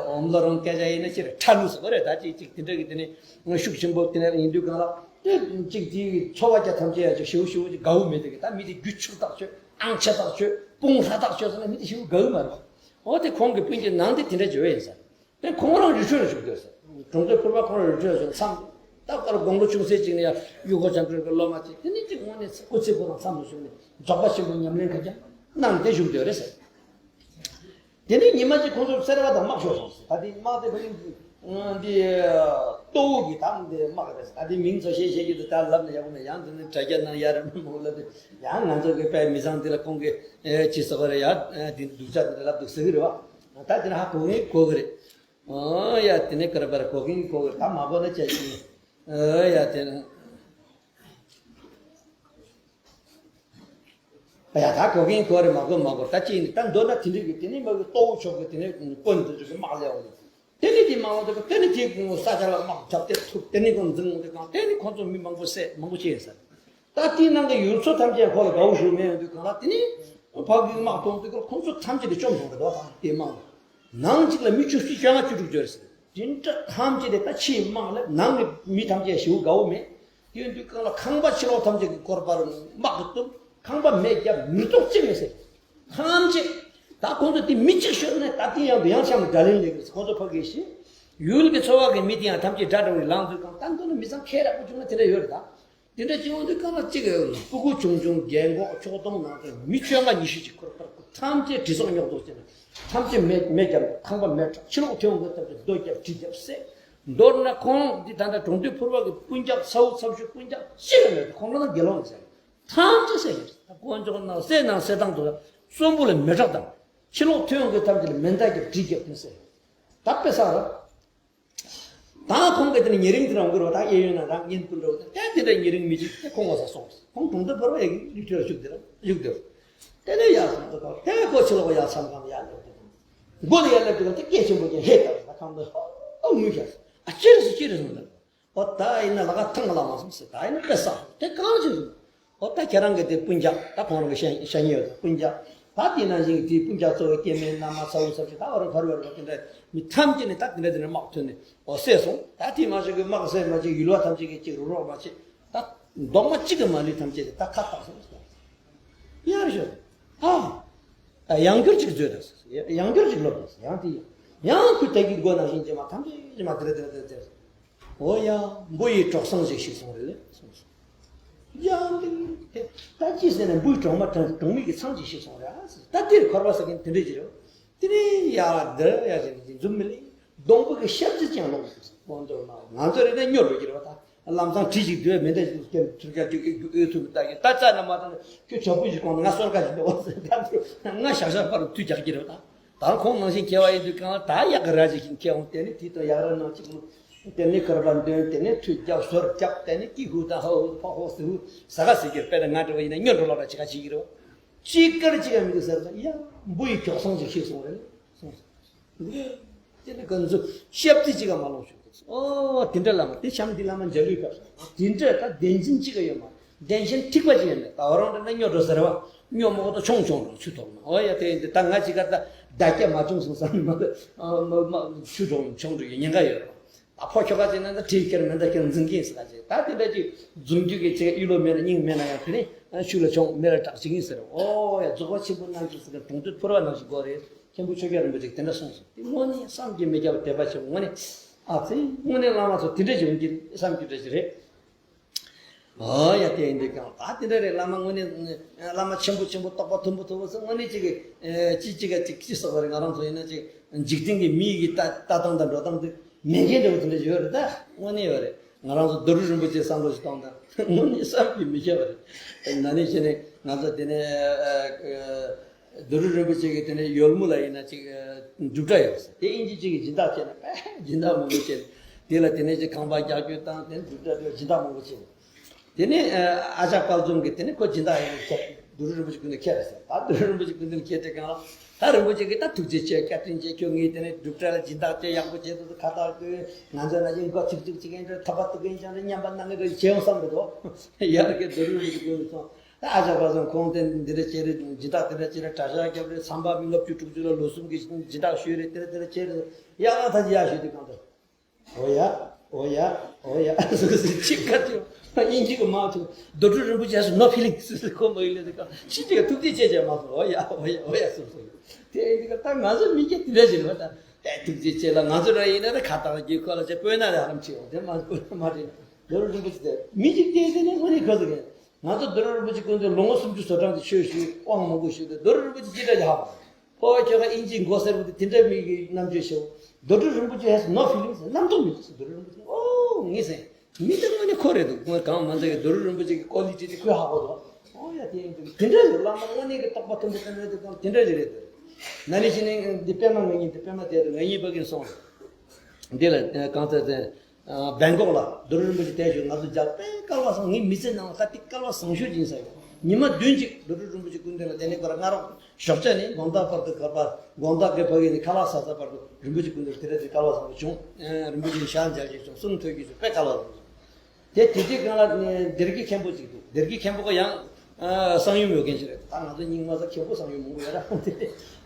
འོམ་ལོ་རོང་སྐད་ཆ་ཡིན་ན་གཅིག་ཁྲ་ལུ་ཟེར་བ་རེད། ད་གཅིག་གཅིག་དེ་འདྲ་གི་དེ་ནི་ཤུགས་ཆེན་པོ་དེ་ནས་ཡིན་དུས་གང་ལ་དེ་གཅིག་དེའི་འཚོ་བ་རྒྱ་ཐམས་ཅད་ཡ་གཅིག་ཞེའུ་ཞེའུ་གཅིག་དགའ་བོ་མེད་དེ་གི་ད་མི་དེ་རྒྱུ་ཆུ་ཐག་ཆོད། ཨང་ཆེ་ཐག་ཆོད། དཔུང་ཧྲ་ཐག་ཆོད་ཟེར་ན་མི་དེ་ཞེའུ་དགའ་བོ་མ་རེད། འོ་དེ་ཁོང་གི་སྤུན་གྱི་ནང་དེ་དེ་འདྲ་བརྗོད་ཡིན་ས། དེ་ཁོང་རང་རི་ཁྲོད་ལ་བཞུགས་སྡོད་ས། གྲོང་སྟོད་ཕུར་པ་ཁོང་རང་རི་ཁྲོད་ལ་བཞུགས་མཚམས། ད་ཀར་དགུང་ལོ་ཆུང་ས་ཅིག་ནས་ཡ་གཡུ་ཁོག་བྱ་བྲལ་གྱི་སློབ་མ་ཅིག་དེ་ནས་ཅིག་དངོས་གནས་སྐུ་ཚེ་ཁོ་རང་མཚམས་སུ་བཞུགས་ནས་རྫོགས་པ་ཆེན་པོའི་ཉམས་ལེན་ག་རྒྱ་གནང་སྟེ་བཞུགས་སྡོད་རེད་ཟེར། དེ་ནས་ཉི་མ་གཅིག་ཁོང་ཚོ་སེར་བ་དང་དམག་ཤོར་སོང་ཟེར། ད་དེ་དམག་དེ་ཕ་གི་འདི་ལྟོ་བོ་གི་དམག་དེ་དམག་རེད་ཟེར། ད་དེ་མིང་ཚོ་ཤེས་ཤེས་ཀྱི་འདུག་ད་ལབ་ན་ཡག་པོ་མེད། ཡང་དེ་ནས་དྲ་རྒྱ་ནང་ཡར་མི་མང་ལབ་དེ་ཡང་ང་ཚོ་གི་དཔེ་མི་ཚང་འདི་ལ་ཁོང་གི་ཅི་ཟེར་བ་རེད། ཡ་དེ་སྡུག་ཅག་དེ་ལབ་འདུག་ཟེར་གི་རེད་བ། ད་དེ་ནས་ཧ་གོ་གིན་གོ་གི་རེད། ཨོ་ཡ་དེ་ནས་ཀར་པར་གོ་གིན་གོ་གི་ད་མ་གོ་ན་ཅི་ཞིག་ཨོ་ཡ་དེ་ནས་ཡ་ད་གོ་གིན་གོ་རེད། མ་གོ་མ་གོ་ད་ཅི་ཡིན་ད་མདོར་ན་དེ་འདྲ་གི་དེ་ནས་མ་གི་ལྟོ་བོ་ཆོག་གི་དེ་ནས་དཔོན་དེ་ཚོ་གི་དམག་ལས་འོང་། དེ་ནས་དེ་མ་འོང་དེ་དེ་ནས་དེ་ས་ཆ་ལ་དམག་རྒྱབ་སྟེ་ཐུབ། དེ་ནས་ཁོ་འཛིང་འོང་དེ་གང་དེ་ནས་ཁོ་ཚོ་མི་མང་པོ་བསད་མང་པོ་བྱས་ས། ད་དེའི་ནང་གི་ཡུལ་ཚོ་ཐམས་ཅད་ཁོ་ལ་དགའ་བོ་ཞུ་མེད་ཡོང་དུས་གང་ལ་དེ་ནི་ཕ་གི་དམག་གཏོང་དུས་ཁོ་ཚོ་ཐམས་ཅད་ཀྱིས་བཅོམ་སོང་རེད་དོ། ད་དེ་དམག་ནང་གཅིག་ལ་མི་བཅུ་བཞི་བཅོ་ལྔ་བཅུ་དྲུག་བཅོས་རེད་ཟེར། དེ་འདྲ་ཐམས་ཅད་དེ་ད་ཕྱིའི་དམག་ལས་ནང་གི་མི་ཐམས་ཅད་ཞེ་པོ་དགའ་བོ་མེད། དེ་ཡོང་དུས་གང་ལ་ཁང་པ་ཕྱི་ལོགས་ཐམས་ཅད་ཀྱི་སྐོར་པར་དམག་གིས་བཏུམས། ཁང་པ་མེ་བརྒྱབ། མི་ཐོག་གཅིག་མེད་ཟེར། ཐམས་ཅད་ད་ཁོང་ཚོ་དེ་མི་གཅིག་ཤོར་ནས་ད་དེ་ཡང་དུ་ཡང་ཤང་གི་དགྲ་ལན་ལེགས་རེད་ཟེར། ཁོང་ཚོ་ཕ་གི་ཤི་ཡུལ་གྱི་ཚོ་བ་གི་མི་དེ་ཡང་ཐམས་ཅད་དགྲ་འདྲ་བོ་ལངས་དུས་གང་ད་མདོར་ན་མི་ཚང་ཁེ་རག་པོ་བྱུང་ན་དེ་འདྲ་ཡོད་རེད་ད། དེ་འདྲ་བྱུང་དུས་གང་ལ་གཅིག་སྤུ་གུ་ཆུང་ཆུང་རྒན་གོག་ཕྱོགས་གཏོང་ནང་དུ་མི་བཅོ་ལྔ་ཉི་ཤུ་ཅིག་ཁུར་ཁུར་ཁུར་ཐམས་ཅད་གྲི་སོག་རྙོག་དོག་བྱས་ནས་ཐམས་ཅད་མེ་མེ་བརྒྱབ་ནས་ཁང་པ་མེ་དྲག་ཕྱི་ལོགས་ཐོན་འོང་གི་ཐམས་ཅད་རྡོ་བརྒྱབ་གྲི་བརྒྱབ་བསད། མདོར་ན་ཁོང་འདི་ད་ལྟ་གྲོང་སྟོད་ཕུར་པ་གི་སྤུན་ཀྱག་ཚ་བོ་ཚ་ཤོས་སྤུན་ཀྱག་གཅིག་ལ་མེད། ཁོང་རང་དགེ་སློང་ཟེར་ཐམས་ཅད་བསད་ཡོད། ད་དཀོན་མཆོག་ནང་བསད་ནང་བསད་སྟངས་དུ་གསོན་པོ་ལ་མེ་དྲག་དང་ཕྱི་ལོགས་ཐོན་འོང་གི་ཐམས་ཅད་ལ་མེ་མདའ་བརྒྱབ་གྲི་བརྒྱབ་དེ་བསད་ཡོད། ད་དཔེ་བསགས་ར། ད་ཁོང་གིས་དེ་ནས་ཉེ་རིང་དེ་རང་གི་རོ་ད་གཡས་གཡོན་ན་རང་གཉེན་སྤུན་འདྲ་བོ་དེ་དེ་འདྲ་ཉེ་རིང་མི་གཅིག་དེ་ཁོང་ངོ་ས་སོང་། ཁོང་གྲོང་སྡེ་བར་བ་ཡི་གི་ཡུལ་གྲུ་ལ་བཞུགས་དེ་ར་བཞུགས་དེ་ར། དེ་ནས་ཡར་སོང་དུས་ཁོ་དེ་ཁོ་ཕྱི་ལོགས་ཡར་མཚམས་ཁང་ལ་ཡར་སླེབས་དུས་ཁོང་སྒོ་ལ་ཡར་སླེབས་དུས་ཁོང་དེ་སྐད་ཆེན་པོ་ཅན་ཧེ་ད་ད་ཁང་དུ་ཧོ་ངུས་བཞག་སོང་། ཨ་ཅི་རེད་ཟེར་ཅི་རེད་ཟེར་ད། ཨོ་ད་ཡིན་ན་ལ་ཁ་ཐང་ལ་མ་སོང་ཟེར། ད་ཡིན་ན་དཔེ་བསགས་དེ་གང་བྱུང་། ཨོ་ད་ཁྱེད་རང་གི་དེ་སྤུན་ཀྱག་ད་ཁོང་རང་གི་ཤ་ཤ་ཉེ་ཡོད་སྤུན་ཀྱག་ད་དེ་ནང་བཞིན་གྱི་དེའི་སྤུན་ཀྱག་གཙོ་བོ་སྐྱེ་དམན་མནའ་མ་ཚ་བོ་ཚ་བོ་ད་བར་བར་བར་བར་དེ་འདྲ་མི་ཐམས་ཅད་ནས་ད་དེ་འདྲ་དེ་འདྲ་དམག་ཐོན་ནས་ཨོ་བསད་སོང་། ད་དེ་མ་གཞི་གི་དམག་བསད་མ་བྱེད་ཡུལ་བ་ཐམས་ཅད་ཀྱི་གཅིག་རུ་རོགས་མ་བྱེད། ད་རྡོག་མ་གཅིག་གི་མ་ལུས་ཐམས་ཅད་དེ་ད་ཁ་བཏགས་སོང་ཟེར། ཡར་ཤོག་ཧ། ཡང་བསྐྱར་ཅིག་བཟོས་དང་ཡང་བསྐྱར་ཅིག་ལོབས་དང་ཡང་དེ་ཡང་ཡང་ཁུ་དལ་གྱི་སྒོ་ནང་བཞིན་གྱི་མ་ཐམས་ཅད་ཀྱི་མ་དེ་རེ་དེ་རེ་དེ་རེ། འོ་ཡ། འབུ་ཡི་གྲོགས་བཟང་ཞིག་ཤི་སོང་རེད་ལེ་གསུངས་སོང་། ཡང་དེ་ད་ཅི་ཟེར་ན་འབུའི་གྲོགས་མ་གྲོགས་གྲོགས་མེད་ཀྱི་ཚང་ཅིག་ཤི་སོང་རེད་ཨ་ཟེར། ད་དེར་འཁོར་བ་ཟེར་མཁན་དེ་འདྲས་ཀྱི་རེད། དེ་ནས་ཡ་འདིར་ཡ་ཟེར་ནས་འཛུམ་མི་ལེ། སྡོང་པོ་གི་ཞབས་རྩི་ཅན་ལོག་སོང་། ང་ཚོ་རེད་ན་སྨྱོ་འགྲོ་གི་རེད་བ་ད། ལམ་སང་གྲི་ཞིག་བསྡུས་མེ་མདའ་ཞིག་ཀྱང་ཐུར་རྒྱག་རྒྱུ་ཨེ་ཐུབ་ད་གི་ད་རྩ་ན་མ་ད་ཁྱོད་ཇོ་བོ་ཞིག་གོང་ན་ང་སོར་ཁ་ཞིག་འདུག་ཟེར་ད་ང་ཞག་ཞག་པར་དུས་རྒྱག་གི་རེད་ད། ད་ཁོང་ནང་བཞིན་མཁས་པ་ཡིན་དུས་གང་ལ་ད་ཡག་གི་ར་ཞིག་ཤིང་མཁས་འོང་དེ་ནི་དེ་དང་ཡག་ར་ནང་གཅིག་ལུ་དེ་ནི་ཁར་བ་འདོན་དེ་ནི་ཐུད་རྒྱག་ཞོར་རྒྱག་དེ་ནི་ཀི་ཧུ་ད་ཧོ་ཧུ་ཕ་ཧོ་སི་ཧུ་ཟ་ག་ཟེར་གྱི་རེད། དཔེར་ན་ང་འདྲ་བ་ཡིན་ན་སྨྱོ་འགྲོ་ལོག་ར་ཅི་ག་བྱེད་ཀྱི་རེད། ཅི་དཀར་ཅི་ག་མི་འདུག་ཟེར་ད་ཡ་འབུ་ཡི་གྲོགས་བཟང་ཅིག་ཤི་སོང་རེད་གསུངས་སོང་། དེ་ནས་ཁོ་ཚོ་ཤབ་ཏི་གཅིག་ག་མ་ལོངས་བྱུང་། ཨོ་དེ་འདྲ་བླ་མ་དེ་བྱམས་འདི་བླ་མ་འཇའ་ལུས་སྐབས་སུ་དེ་འདྲ་ད་བདེན་འཛིན་གཅིག་ག་ཡོད་མ་བདེན་ཞེན་ཐིགས་པ་ཅིག་ཡོད་མེད་ད་འོ་རང་འདྲ་ན་སྨྱོ་འགྲོ་ཟེར་བ་སྨྱོ་མོ་ད་ཆུང་ཆུང་རང་ཆུ་ཐོག་མ་ཨོ་ཡ་དེ་ཡིན་དེ་ད་ང་གཅིག་ག་ད་ད་སྐྱ་མ་ཆུང་སོང་བསམ་ནས་མ་ད་ཆུ་ཆུང་ཆུང་འགྲོ་ཡི་ཉེན་ཁ་ཡོད་རེད། ད་ཕོ་ཁྱོ་ག་ཅིག་ན་ད་གྲིས་ཁྱེར་མེ་མདའ་ཁྱེར་འཛིང་གིན་ཟེར་ད་ཅིག་ད་དེ་འདྲ་ཅིག་འཛུམ་རྒྱུ་གི་ཅིག་གཡུ་ལོ་མེད་ན་སྙིང་མེད་ན་ཡང་དེ་ནི་ཤུལ་ལ་ཆུང་མེ་ལ་གྲགས་ཅིག་ཡིན་ཟེར་ཨོ་ཡ་རྫོགས་པ་ཆེན་པོ་རྣམས་ཀྱི་ཟེར་གྲོང་སྡེ་ཕུར་བ་ནང་བཞིན་དགོས་རེད། མཁན་པོ་ཆོས་རྒྱལ་རིན་པོ་ཆེས་དེ་འདྲ་གསུངས་སོང་། དེ་དངོས་གནས་བསམ་གྱིས་མི་ཁྱབ་པ་དད་པ་ཆེན་པོ་དངོས་གནས་ཨ་ཙི་དངོས་གནས་བླ་མ་ཚོ་དེ་འདྲ་ཅིག་ཡོང་གི་བསམ་རྒྱུ་འདྲ་ཞིག་རེད། ཨོ་ཡ་དེ་ཡིན་དུས་ཀྱང་ད་དེ་འདྲ་རེད། བླ་མ་དངོས་གནས་བླ་མ་ཆེན་པོ་ཆེན་པོ་རྟོགས་པ་མཐོན་པོ་མཐོ་པོ་ཚོ་དངོས་གནས་ཅིག་གི་ཅི་ཅི་ག་ཅིག་ཅི་སོགས་པ་རེད། ང་རང་ཚོ་ཡིན་ན་ཅིག་འཇིག་རྟེན་གྱི་མི་ཡི་ལྟ་ལྟ་སྟངས་དང་འགྲོ་སྟངས་དེ་མེད་མཁན་འདྲ་བོ་དེ་འདྲ་ཡོད་རེད། ད་དངོས་གནས་ཡོད་རེད། ང་རང་ཚོ་རྡོ་རུ་རིན་པོ་ཆེ་བསམ་བློ་ཞིག་གཏོང་དང་དངོས་གནས་བསམ་གྱིས་མི་ཁྱབ་པ་རེད། ན་ནིང་ཕྱི་ནས་ང་ཚོ་དེ་ནས་རྡོ་རུ་རིན་པོ་ཆེ་གི་དེ་ནས་ཡོལ་མོ་ལ་ཡིན་ན་ཅིག་སྒྲུབ་གྲྭ་ཡོད་ཟེར། དེ་ཨིན་ཇི་གཅིག་གིས་སྦྱིན་བདག་བྱས་ན་དཔེ་སྦྱིན་བདག་མང་པོ་བྱས་ནས་དེ་ལ་དེ་ནས་ཅིག་ཁང་པ་རྒྱག་རྒྱུ་དང་དེ་ནས་སྒྲུབ་གྲྭ་དེ་སྦྱིན་བདག་མང་པོ་བྱས་ནས་དེ་ནས་ཨ་ཅག་དཔལ་འཛོམས་ཀྱིས་དེ་ནས་ཁོ་སྦྱིན་བདག་ཡིན་ནས་ཁྱེར་རྡོ་རུ་རིན་པོ་ཆེ་སྐུ་མདུན་ཁྱེར་ཟེར། ད་རྡོ་རུ་རིན་པོ་ཆེ་སྐུ་མདུན་ཁྱེར་དེ་གང་ལ་ད་རིན་པོ་ཆེ་གིས་ད་ཐུགས་རྗེ་ཆེ་བཀའ་དྲིན་ཆེ། ཁྱོད་ངའི་དེ་ནས་སྒྲུབ་གྲྭ་ལ་སྦྱིན་བདག་བྱས་ཡག་པོ་བྱས་འདུག་ཁ་བཏགས་དགོས། ང་ཚོ་ན་ཅིག་མགོ་ཚིག་ཚིག་ཅིག་ཡིན་འདྲ་ཐོབ་པ་ཐུག་གིན་ཅང་རེ་བྱེད་ཡོང་བསམ་རེད་དོ། ཡར་གི་རྡོ་རུ་རིན་པོ་ཆེ་སྐུ་མདུན་སོང་། ད་ཨ་ཅག་པ་སང་ཁོང་དེ་འདི་འདྲ་བྱས་རེད། སྦྱིན་བདག་དེ་འདྲ་བྱས་རེད། གྲྭ་ཤག་རྒྱབ་རེད། ཚན་པ་མི་ལྔ་བཅུ་དྲུག་ཅུ་ལ་ལོ་གསུམ་གྱི་སྦྱིན་བདག་ཞུས་རེད། དེ་འདྲ་དེ་འདྲ་བྱས་རེད། ཡག་ལ་ད་ཅི་ཡག་ཞུས་དུས་གང་ལྟར་ཨོ་ཡ་ཨོ་ཡ་ཨོ་ཡ་ཟེར་ཟེར་ཅིག་ཁ་ཅིག་དབྱིན་ཇི་གི་མང་ཐུག་རྡོ་གྲུབ་རིན་པོ་ཆེ་སུ་no feeling ཟེར་ཟེར་ཁོ་མ་ཡིན་ལེ་ཟེར་གང་ཅི་ཅིག་ཐུགས་རྗེ་ཆེ་ཆེ་མ་སོང་། ཨོ་ཡ་ཨོ་ཡ་ཨོ་ཡ་ཟེར་སོང་། དེ་ཡིན་དུས་ད་ང་ཚོ་མི་སྐྱ་དེ་འདྲ་ཞིག་རེད་བ། ད་ཨེ་ཐུགས་རྗེ་ཆེ་ལ་ང་ཚོ་ར་ཡིན་ན་ད་ཁ་བཏང་གི་ཁོ་ལ་ཆེ་སྤོས་ན་ད་ཧ་ལམ་ཆེ་འོང་དེ་མ་སྤོས་ན་མ་རེད། རྡོ་གྲུབ་རིན་པོ་ཆེ་དེ་མི་གཅིག་བལྟས་ཟེར་ནས་དངོས་གནས་ཁོ་ཚོ་གི་ང་ཚོ་རྡོ་རུ་རིན་པོ་ཆེ་སྐུ་མདུན་ལོ་ངོ་སུམ་ཅུ་སོ་གྲངས་ཀྱི་ཆོས་ཞུས་དབང་མང་པོ་ཞུས་ཏེ་རྡོ་རུ་རིན་པོ་ཆེ་ཅི་འདྲ་ཅིག་ཧ་གོ། ཕོ་བ་ཁྱོད་ཀ་ཨིན་ཇིའི་མགོ་སེར་པོ་དེ་དེ་འདྲ་མི་གི་རྣམ་དཔྱོད་ཤེས། རྡོ་གྲུབ་རིན་པོ་ཆེ་has no feelings རྣམ་རྟོག་མི་འདུག་ཟེར། རྡོ་གྲུབ་རིན་པོ་ཆེ་ཨོ་ངས་ཟེར་མི་དེ་དངོས་གནས་ཁོ་རེད་འདུག་དངོས་གང་མ་འཛེགས་ཀྱི་རྡོ་གྲུབ་རིན་པོ་ཆེ་གི་ཀོ་ལི་ཊི་དེ་ཁོས་ཧ་གོ་འདུག་ཨོ་ཡ་དེ་ཡིན་འདུག་དེ་འདྲ་ཞིག་བླ་མ་དངོས་གནས་ཀྱི་རྟོགས་པ་མཐོན་པོ་དེ་འདྲ་དེ་དང་དེ་འདྲ་ཞིག་རེད་འདུག་ན་ནིང་ཕྱི་ནས་འདི་པད་མ་ང་གཉིས་འདི་པད་མ་དེ་ང་གཉིས་ཕ་གིར་སོང་། འདི་ལ་གང་ཚ་ཚེ། སྦེང་ཀོག་ལ་རྡོ་རུ་རིན་པོ་ཆེ་དེ་ཞུ་ང་ཚོ་རྒྱ་དཔེ་སྐལ་བ་བཟང་། ངའི་མི་ཚེ་ནང་ལ་ད་དེ་སྐལ་བ་བཟང་ཤོས་ཡིན་ཟེར། ཉི་མ་བདུན་ཅིག་རྡོ་རུ་རིན་པོ་ཆེ་སྐུ་མདུན་ལ་དེ་ནས་ཁོ་ར་སྔ་རོགས་ཞོགས་ཇ་ནས་དགོང་དག་བར་དུ་ག་པར་དགོང་དག་གི་ཕ་གི་ནས་ཁ་ལག་ཟ་ས་བར་དུ་རིན་པོ་ཆེ་སྐུ་མདུན་དེ་འདྲ་དེ་སྐལ་བ་བཟང་པོ་བྱུང་། རིན་པོ་ཆེ་ཞལ་མཇལ་རྒྱུ་བྱུང་། གསུང་ཐོས་རྒྱུ་བྱུང་། དཔེ་སྐལ་བ་བཟང་པོ་བྱུང་། དེ་དེ་དུས་སྒང་ལ་སྡེ་དགེ་མཁན་པོ་ཅིག་འདུག་སྡེ་དགེ་མཁན་པོ་ཁོ་ཡང་གསང་ཡུམ་ཡོད་མཁན་ཅིག་རེད། ད་ང་ཚོ་རྙིང་མ་ས་མཁན་པོ་གསང་ཡུམ་མང་པོ་ཡོད་ར།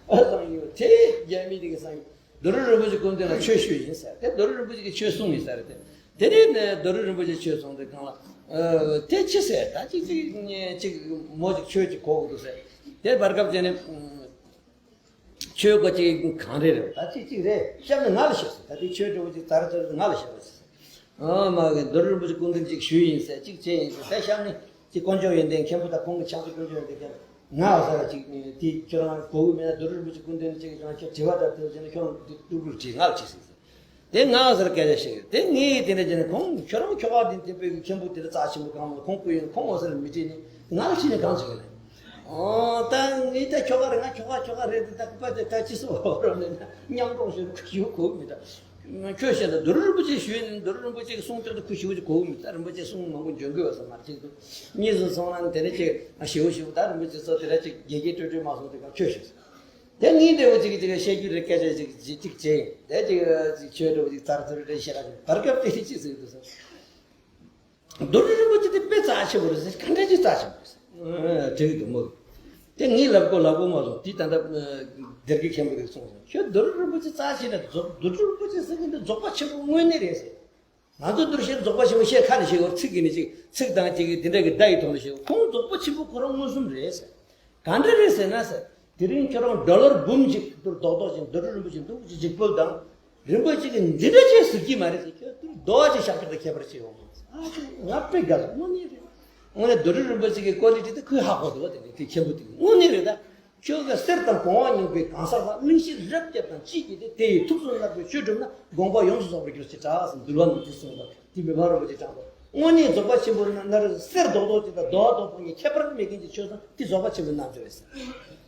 གསང་ཡུམ་དེ་རྒྱ་མི་དེ་གི་གསང་ཡུམ། རྡོ་རུ་རིན་པོ་ཆེ་སྐུ་མདུན་ལ་ཆོས་ཞུས་ཡིན་ཟེར། དེ་རྡོ་རུ་རིན་པོ་ཆེ་གིས་ཆོས་གསུངས་ཡིན་ཟེར་རེད་དེ། དེ་ནས་ནས་རྡོ་རུ་རིན་པོ་ཆེ་ཆོས་གསུངས་དེ་གང་ལ། དེ་ཅི་ཟེར་ད་ཅིག་ཅིག་ཅིག་མོ་ཅིག་ཆོས་ཅིག་གོ་དགོས་འདུག་ཟེར། དེ་བར་སྐབས་དེ་ནས་ཆོས་གོ་ཅིག་གང་རེད་རེད། ད་ཅིག་ཅིག་རེད་བཤད་ན་ང་ལ་བཤད་སོང་། ད་དེ་ཆོས་འདྲ་བོ་ཅིག་ཙ་ར་ཙ་ར་ང་ལ་བཤད་པ་ཟེར། ཨ་མ་གི་རྡོ་རུ་རིན་པོ་ཆེ་སྐུ་མདུན་ཅིག་ཞུས་ཡིན་ཟེར་ཅིག་བྱས་ཡིན་ཟེར། ད་བཤད་ནས་ཅིག་དཀོན་མཆོག་ཡོན་ཏན་མཁན་པོ་དང་ཁོང་གི་ཕྱག་རྩལ་དཀོན་མཆོག་ཡོན་ཏན་མཁན་པོ། ང་ཟེར་ཅིག་དེ་ཁྱོད་རང་གོ་གི་མེད་ན་རྡོ་རུ་རིན་པོ་ཆེ་སྐུ་མདུན་ཅིག་ཀྱང་ཁྱོད་དྲི་བ་དང་དེ་བྱས་ན་ཁྱོད་འདི་སྤྲུལ་སྐུར་དྲིས་ང་ལ་དྲིས་ཟིན་ཟེར། དེ་ང་ཟེར་སྐད་ཆ་བཤད་ཡོད། དེ་ངས་དེ་འདྲ་བྱས་ནས་ཁོང་ཁྱོད་རང་ཁྱོ་ག་འདི་དེ་པའི་མཁན་པོ་དེ་འདྲ་རྩ་ཆེན་པོ་གང་མོ་ཁོང་སྐུ་ཡོན་ཁོང་འོ་ཟེར་མི་དྲིས་ནི་ང་ལ་དྲིས་ནས་གང་བྱེད་གི་ལས། ཨོ་ད་ངས་ད་ཁྱོ་ག་རེད། ང་ཁྱོ་ག་ཁྱོ་ག་རེད་དེ་ད་པ་དེ་ད་ཅི་སོ་རོ་ནས་ན་མཉམ་གྲོགས་ཞུ་ཞུ་གོ་མི་འདྲ། ཁྱོད་བཤད་ན་རྡོ་རུ་རིན་པོ་ཆེ་ཞུས་ནས་རྡོ་རུ་རིན་པོ་ཆེ་གི་གསུང་ཐོས་ཏེ་ཁུ་ཞུ་ཅིག་གོ་མི་ད་རིན་པོ་ཆེ་གསུང་མང་པོ་འཇོན་གི་ཡོད་ས་མ་རེད་ཅིག་འདུག་གཉིས་སུ་སོང་ན་དེ་ནས་ཅིག་ཞེའུ་ཞེའུ་ད་རིན་པོ་ཆེ་ཚོ་དེ་འདྲ་ཅིག་དགེ་རྒན་སྤྲོས་སྤྲོས་མ་སོང་དེ་ག་ཁྱོད་ཤེས་སོང་། དེ་ངའི་འདྲ་བོ་ཅིག་ཅིག་བཤད་རྒྱུ་རེད་སྐད་ཆ་ཅིག་ཅིག་ཅིག་བྱས་དེ་ཅིག་ཅིག་ཁྱོད་འདྲ་བོ་ཅིག་ཙར་ཙུར་རེ་བཤད་ར་ཅིག་བར་སྐབས་དེ་ཅིག་ཟེར་འདུག་སོང་། རྡོ་རུ་རིན་པོ་ཆེ་དེ་དཔེ་རྩ་ཆེན་པོ་རེད་ཟེར་ག་འདྲ་ཅིག་རྩ་ཆེན་པོ་རེད་ཟེར་དྲིས་འདུག་མོ། དེ་ངས་ལབ་གོ་ལབ་གོ་མ་སོང་དེ་ད་ལྟ་སྡེར་ཁའི་མཁན་པོ་རེད་སོང་ཟེར་ཁྱོད་རྡོ་རུ་རིན་པོ་ཆེ་རྩ་ཆེ་ན་རྡོ་རུ་རིན་པོ་ཆེ་ཟེར་གི་འདི་རྫོགས་པ་ཆེན་པོ་དངོས་གནས་རེད་ཟེར། ང་ཚོ་འདིར་བཤད་རྫོགས་པ་ཆེན་པོ་བཤད་ཁ་ནས་བཤད་གོ་ཚིག་གི་ནས་ཅིག་ཚིག་དང་ཅིག་གི་འདི་འདྲ་གི་བརྡ་ཡི་ཐོག་ནས་བཤད་གོ་ཁོང་རྫོགས་པ་ཆེན་པོ་ཁོ་རང་མངོན་སུམ་རེད་ཟེར། ག་འདྲ་རེད་ཟེར་ན་ཟེར། དེ་རིང་ཁྱོད་རང་ཌོ་ལར་འབུམ་གཅིག་ཏུ་རྡོག་རྡོག་ཅིག་རྡོ་རུ་རིན་པོ་ཆེ་འདུག་ཅིག་འཇིགས་པོ་དང་། རིན་པོ་ཆེ་གི་འདི་འདྲ་ཅིག་ཟེར་གྱི་མ་རེད་ཟེར་ཁྱོད་ཏུ་རྡོ་ཅིག་ཤག་ཤག་ཏུ་ཁྱད་པར་ཅིག་ཡོང་མ་ཟེར། ཨ་ཅེ་ང་དཔེ་དགའ་སོང་དངོས་གནས་རེད། དངོས་གནས་རྡོ་རུ་རིན་པོ་ཆེ་གི་ཀོ་ལི་ཊི་དེ་ཁོས་ཧ་གོ་འདུག་བ་དེ་འདྲ་དེ་ཁྱད་པར་དེ་དངོས་གནས་རེད་ད། ཁྱོད་ཀྱི་གསེར་དང་གོང་བ་རྙིང་པའི་གང་ཟག་ལ་གླིང་བཞི་རབ་བརྒྱ་དང་གཅིག་གིས་ཏེ་དེ་ཡི་ཐུགས་སུ་བརྣག་པའི་ཆོས་བསྒྲུབས་ན་དགོངས་པ་ཡོངས་སུ་རྫོགས་པར་གྱུར་ཅིག་གྲགས་ཟེར་འདུལ་བ་ནང་དུ་གསུངས་པ་དེ་མི་ཕམ་རིན་པོ་ཆེས་དྲངས་པ་དངོས་གནས་རྫོགས་པ་ཆེན་པོ་ན་ན་རེ་གསེར་རྡོག་རྡོག་ཅིག་དང་རྡོ་བ་རྡོག་པོ་གཉིས་ཁྱད་པར་མེད་མཁན་གྱི་ཆོས་བཟང་དེ་རྫོགས་པ་ཆེན་པོའི་རྣལ་འབྱོར་རེད་ཟེར།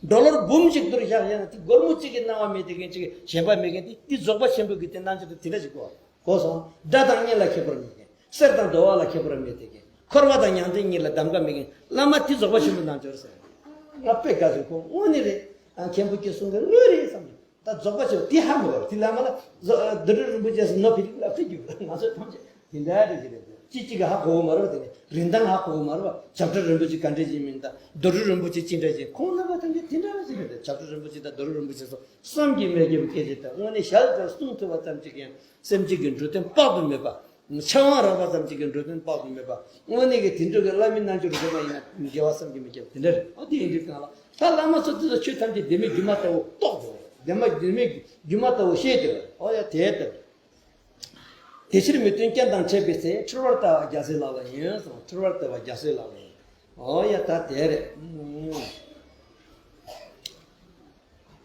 ཌོ་ལར་འབུམ་གཅིག་བསྡུར་བཞག་ཡང་དེ་སྒོར་མོ་གཅིག་གི་སྣང་བ་མེད་དེ་མཁན་གཅིག་གཞན་པ་མེད་མཁན་དེ་དེ་རྫོགས་པ་ཆེན་པོ་གི་དེ་རྣལ་འབྱོར་དེ་དེ་འདྲ་ཞིག་གོ་གོ་སོང་། སྒྲ་དང་བརྙན་ལ་ཁྱད་པར་མེད་མཁན། གསེར་དང་རྡོ་བ་ལ་ཁྱད་པར་མེད་དེ་གི། འཁོར་བ་དང་མྱང་འདས་གཉིས་ལ་གདམ་ག་མེད་མཁན་བླ་མ་དེ་རྫོགས་པ་ཆེན་པོའི་རྣལ་འབྱོར་ཟེར། ང་དཔེ་དགའ་སོང་ཁོང་དངོས་གནས་རེད། ཨ་མཁན་པོ་ཁྱེད་གསུང་གི་དངོས་རེད་བསམ་གི། ད་རྫོགས་པ་ཆེན་པོ་དེ་ཧ་མི་གོ་དེ་བླ་མ་ལ་རྡོ་རུ་རིན་པོ་ཆེ་ཟེར་ནོ་ཕི་ལ་ཕི་རྒྱུ་ང་ཚོ་ཐམས་ཅད་དེ་འདྲ་རེད་ཀྱི་རེད། ཅི་གཅིག་གི་ཧ་གོ་གི་མ་རེད་པ། དེ་ནི་རིན་ཐང་ཧ་གོ་གི་མ་རེད་པ། བྱ་བྲལ་རིན་པོ་ཆེ་ག་འདྲ་ཞིག་མིན་ད་རྡོ་རུ་རིན་པོ་ཆེ་ཅི་འདྲ་ཞིག་ཁོང་རྣམ་པ་ཐམས་ཅད་དེ་འདྲ་ཞིག་རེད། བྱ་བྲལ་རིན་པོ་ཆེ་དང་རྡོ་རུ་རིན་པོ་ཆེ་སོགས་བསམ་གྱིས་མི་ཁྱབ་པའི་སྐད་ཆ་དང་དངོས་གནས་ཞལ་ཙམ་གསུང་ཐུབ་པ་ཙམ་གཅིག་ཡང་སེམས་ཅན་གྱི་འགྲོ་དོན་དཔག་ཏུ་མེད་པ། ཕྱག་དབང་རག་པ་ཙམ་གཅིག་གིས་འགྲོ་དོན་དཔག་ཏུ་མེད་པ། དངོས་གནས་ཀྱི་དེ་འདྲ་གི་བླ་མའི་རྣལ་འབྱོར་འགྲོ་བ་ཡིན་ན་དགེ་བ་བསམ་གྱིས་མི་ཁྱབ་དེ་འདྲ་རེད། ཨ་དེ་ཡིན་དུས་གང་ལ་ད་བླ་མ་ཚོ་དེ་ཚོ་ཆོས་ཐམས་ཅད་བདེན་མེད་སྒྱུ་མ་ལྟ་བུ་རྟོགས་དགོས། བདེན་མ་བདེན་མེད་སྒྱུ་མ་ལྟ་བུ་ཤེས་དགོས། ཨོ་ཡ་དེ་ལྟར། དེ་ཕྱིར་མི་སྟོན་རྐྱེན་དང་འཕྲད་པའི་ཚེ། འཁྲུལ་བར་ལྟ་བ་རྒྱལ་སྲས་ལག་ལ་ཡིན་གསུངས། འཁྲུལ་བར་ལྟ་བ་རྒྱལ་སྲས་ལག་ལ་ཡིན། ཨོ་ཡ་ད་དེ་རེད།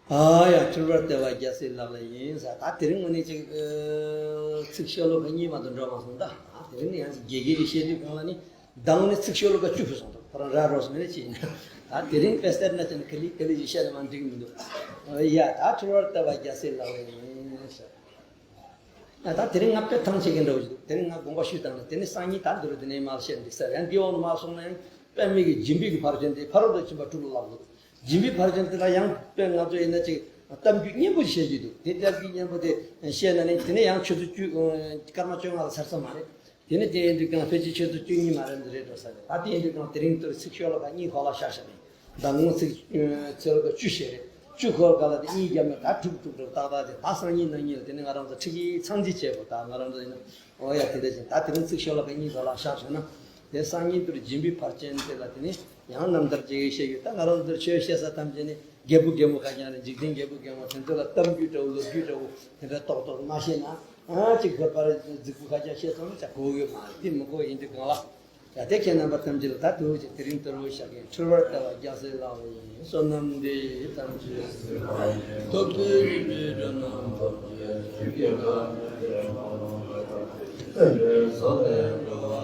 ཨ་ཡ་འཁྲུལ་བར་ལྟ་བ་རྒྱལ་སྲས་ལག་ལ་ཡིན་ཟེར། ད་དེ་རིང་དངོས་གནས་ཅིག་ཚིག་ཤོ་ལོ་ཀ་གཉིས་མ་གཏོགས་འགྲོ་མ་སོང་ད། ད་དེ་རིང་ནི་ཡང་ཅིག་དགེ་རྒན་གྱིས་བཤད་དུས་གང་ལ་ནི་ད་དངོས་གནས་ཚིག་ཤོ་ལོ་ཀ་བཅུ་ཕུད་སོང་འདུག་ཁོ་རང་ར་རོགས་སུ་མེད་ན་ཅི་ཡིན་ན། ད་དེ་རིང་དཔེ་སྟེར་ན་ཅན་ག་ལི་ག་ལི་ཞིག་བཤད་ན་མ་འགྲིག་མི་འདུག་ཨ་ཡ་ད་འཁྲུལ་བར་ལྟ་བ་རྒྱལ་སྲས་ལག་ལ་ཡིན་ཟེར། ད་དེ་རིང་ང་དཔེ་ཐང་ཆད་མཁན་འདྲ་བོ་ཞིག་འདུག་དེ་རིང་ང་དགོངས་པ་ཞུས་བཏང་ན་དེ་ནི་སང་ཉིན་ད་འདི་རུ་དེ་ནས་མར་བཤད་འདི་ས་ཡང་འདི་འོག་ནས་མར་སོང་ན་ཡང་དཔེ་མེད་ཀྱི་སྦྱིན་པའི་གི་ཕར་ཕྱིན་དེ་ཕ་རོལ་ཏུ་ཕྱིན་པ་དྲུག་ལ་བསླབ་དགོས། སྦྱིན་པའི་ཕར་ཕྱིན་དེ་ལ་ཡང་དཔེ་ང་ཚོ་ཡིན་ན་ཅིག་གཏམ་རྒྱུད་སྙན་པོ་ཞིག་བཤད་ཀྱི་འདུག་དེ་གཏམ་རྒྱུད་སྙན་པོ་དེ་བཤད་ན་ནི་དེ་ནས་ཡང་ཆུ་ཚོད་བཅུ་སྐར་མ་བཅོ་ལྔ་ལ་ཚར་ས་མ་རེད། དེ་ནི་དེ་ཡིན་དུས་གང་ཕལ་ཆེར་ཆུ་ཚོད་བཅུ་གཉིས་མ་རེད་འདི་རེད་འགྲོ་ས་རེད། ད་དེ་ཡིན་དུས་གང་དེ་རིང་ལྟར་ཚིག་ཤོ་ལོ་ཀ་གཉིས་ཁོག་ལ་བཞག་བཞག་ནས། ཟླ་ངོ་ཚིག་ཚེ་ལོ་ཀ་བཅུ་ཞེ་རེད། བཅུ་འཁོར་ག་ལ་དེ་གཉིས་བརྒྱབ་ནས་ད་དྲུག་དྲུག་དྲུག་ཏག་ཏག་དེ་ད་སང་ཉིན་གནངས་ཉིན་ལ་དེ་ནི་ང་རང་ཚོ་ཁྲིད་ཀྱི་ཚང་རྩིས་བྱེད་དགོས། ད་ང་རང་ཚོ་ཡིན་ན་ཨོ་ཡ་དེ་འདྲ་བཞིན་ད་དེ་རིང་ཚིག་ཤོ་ལོ་ཀ་གཉིས་ག་ལ་བཞག་བྱུང་ན་དེ་སང་ཉིན་དུ་སྦྱིན་པའི་ཕར་ཕྱིན་དེ་ལ་དེ་ནི་ཡང་རྣམ་ཐར་ཅིག་བཤད་ཡོད། ད་ང་རང་ཚོ་ཆོས་བཤད་ས་ཐམས་ཅད་ནི་རྒད་པོ་རྒན་མོ་ཁ་རྐྱང་རེད། འཇིག་རྟེན་རྒད་པོ་རྒན་མོ་དེ་ཚོ་ལ་གཏམ་རྒྱུད་འདྲ་བོ་ལོ་རྒྱུས་འདྲ་བོ་དེ་འདྲ་ཏོག་ཏོག་མ་བཤད་ན་ཨ་ཅིག་གོ་པར་རྫིག་པོ་ཁ་རྐྱང་བཤད་སོང་ན་ཅག་གོ་གི་མ་རེད། དེ་མི་གོ་ཡིན་དུས་གང་ལ། ཡ་དེ་ཁྱེད་རྣམ་པ་ཐམས་ཅད་ལ་ད་དུ་ཅིག་དེ་རིང་ལྟར་བུ་ཞག་གི་འཁྲུལ་བར་ལྟ་བ་རྒྱལ་སྲས་ལག་ལེན་བསོད་ནམས་འདི་ཐམས་ཅད་ཐོབ་པའི་རིགས་པའི་དགྲ་རྣམས་ཐམས་ཅད་ཆོས་ཀྱི་ལམ་དུ་སེམས་པའི་ས་ལས་འགྲོ།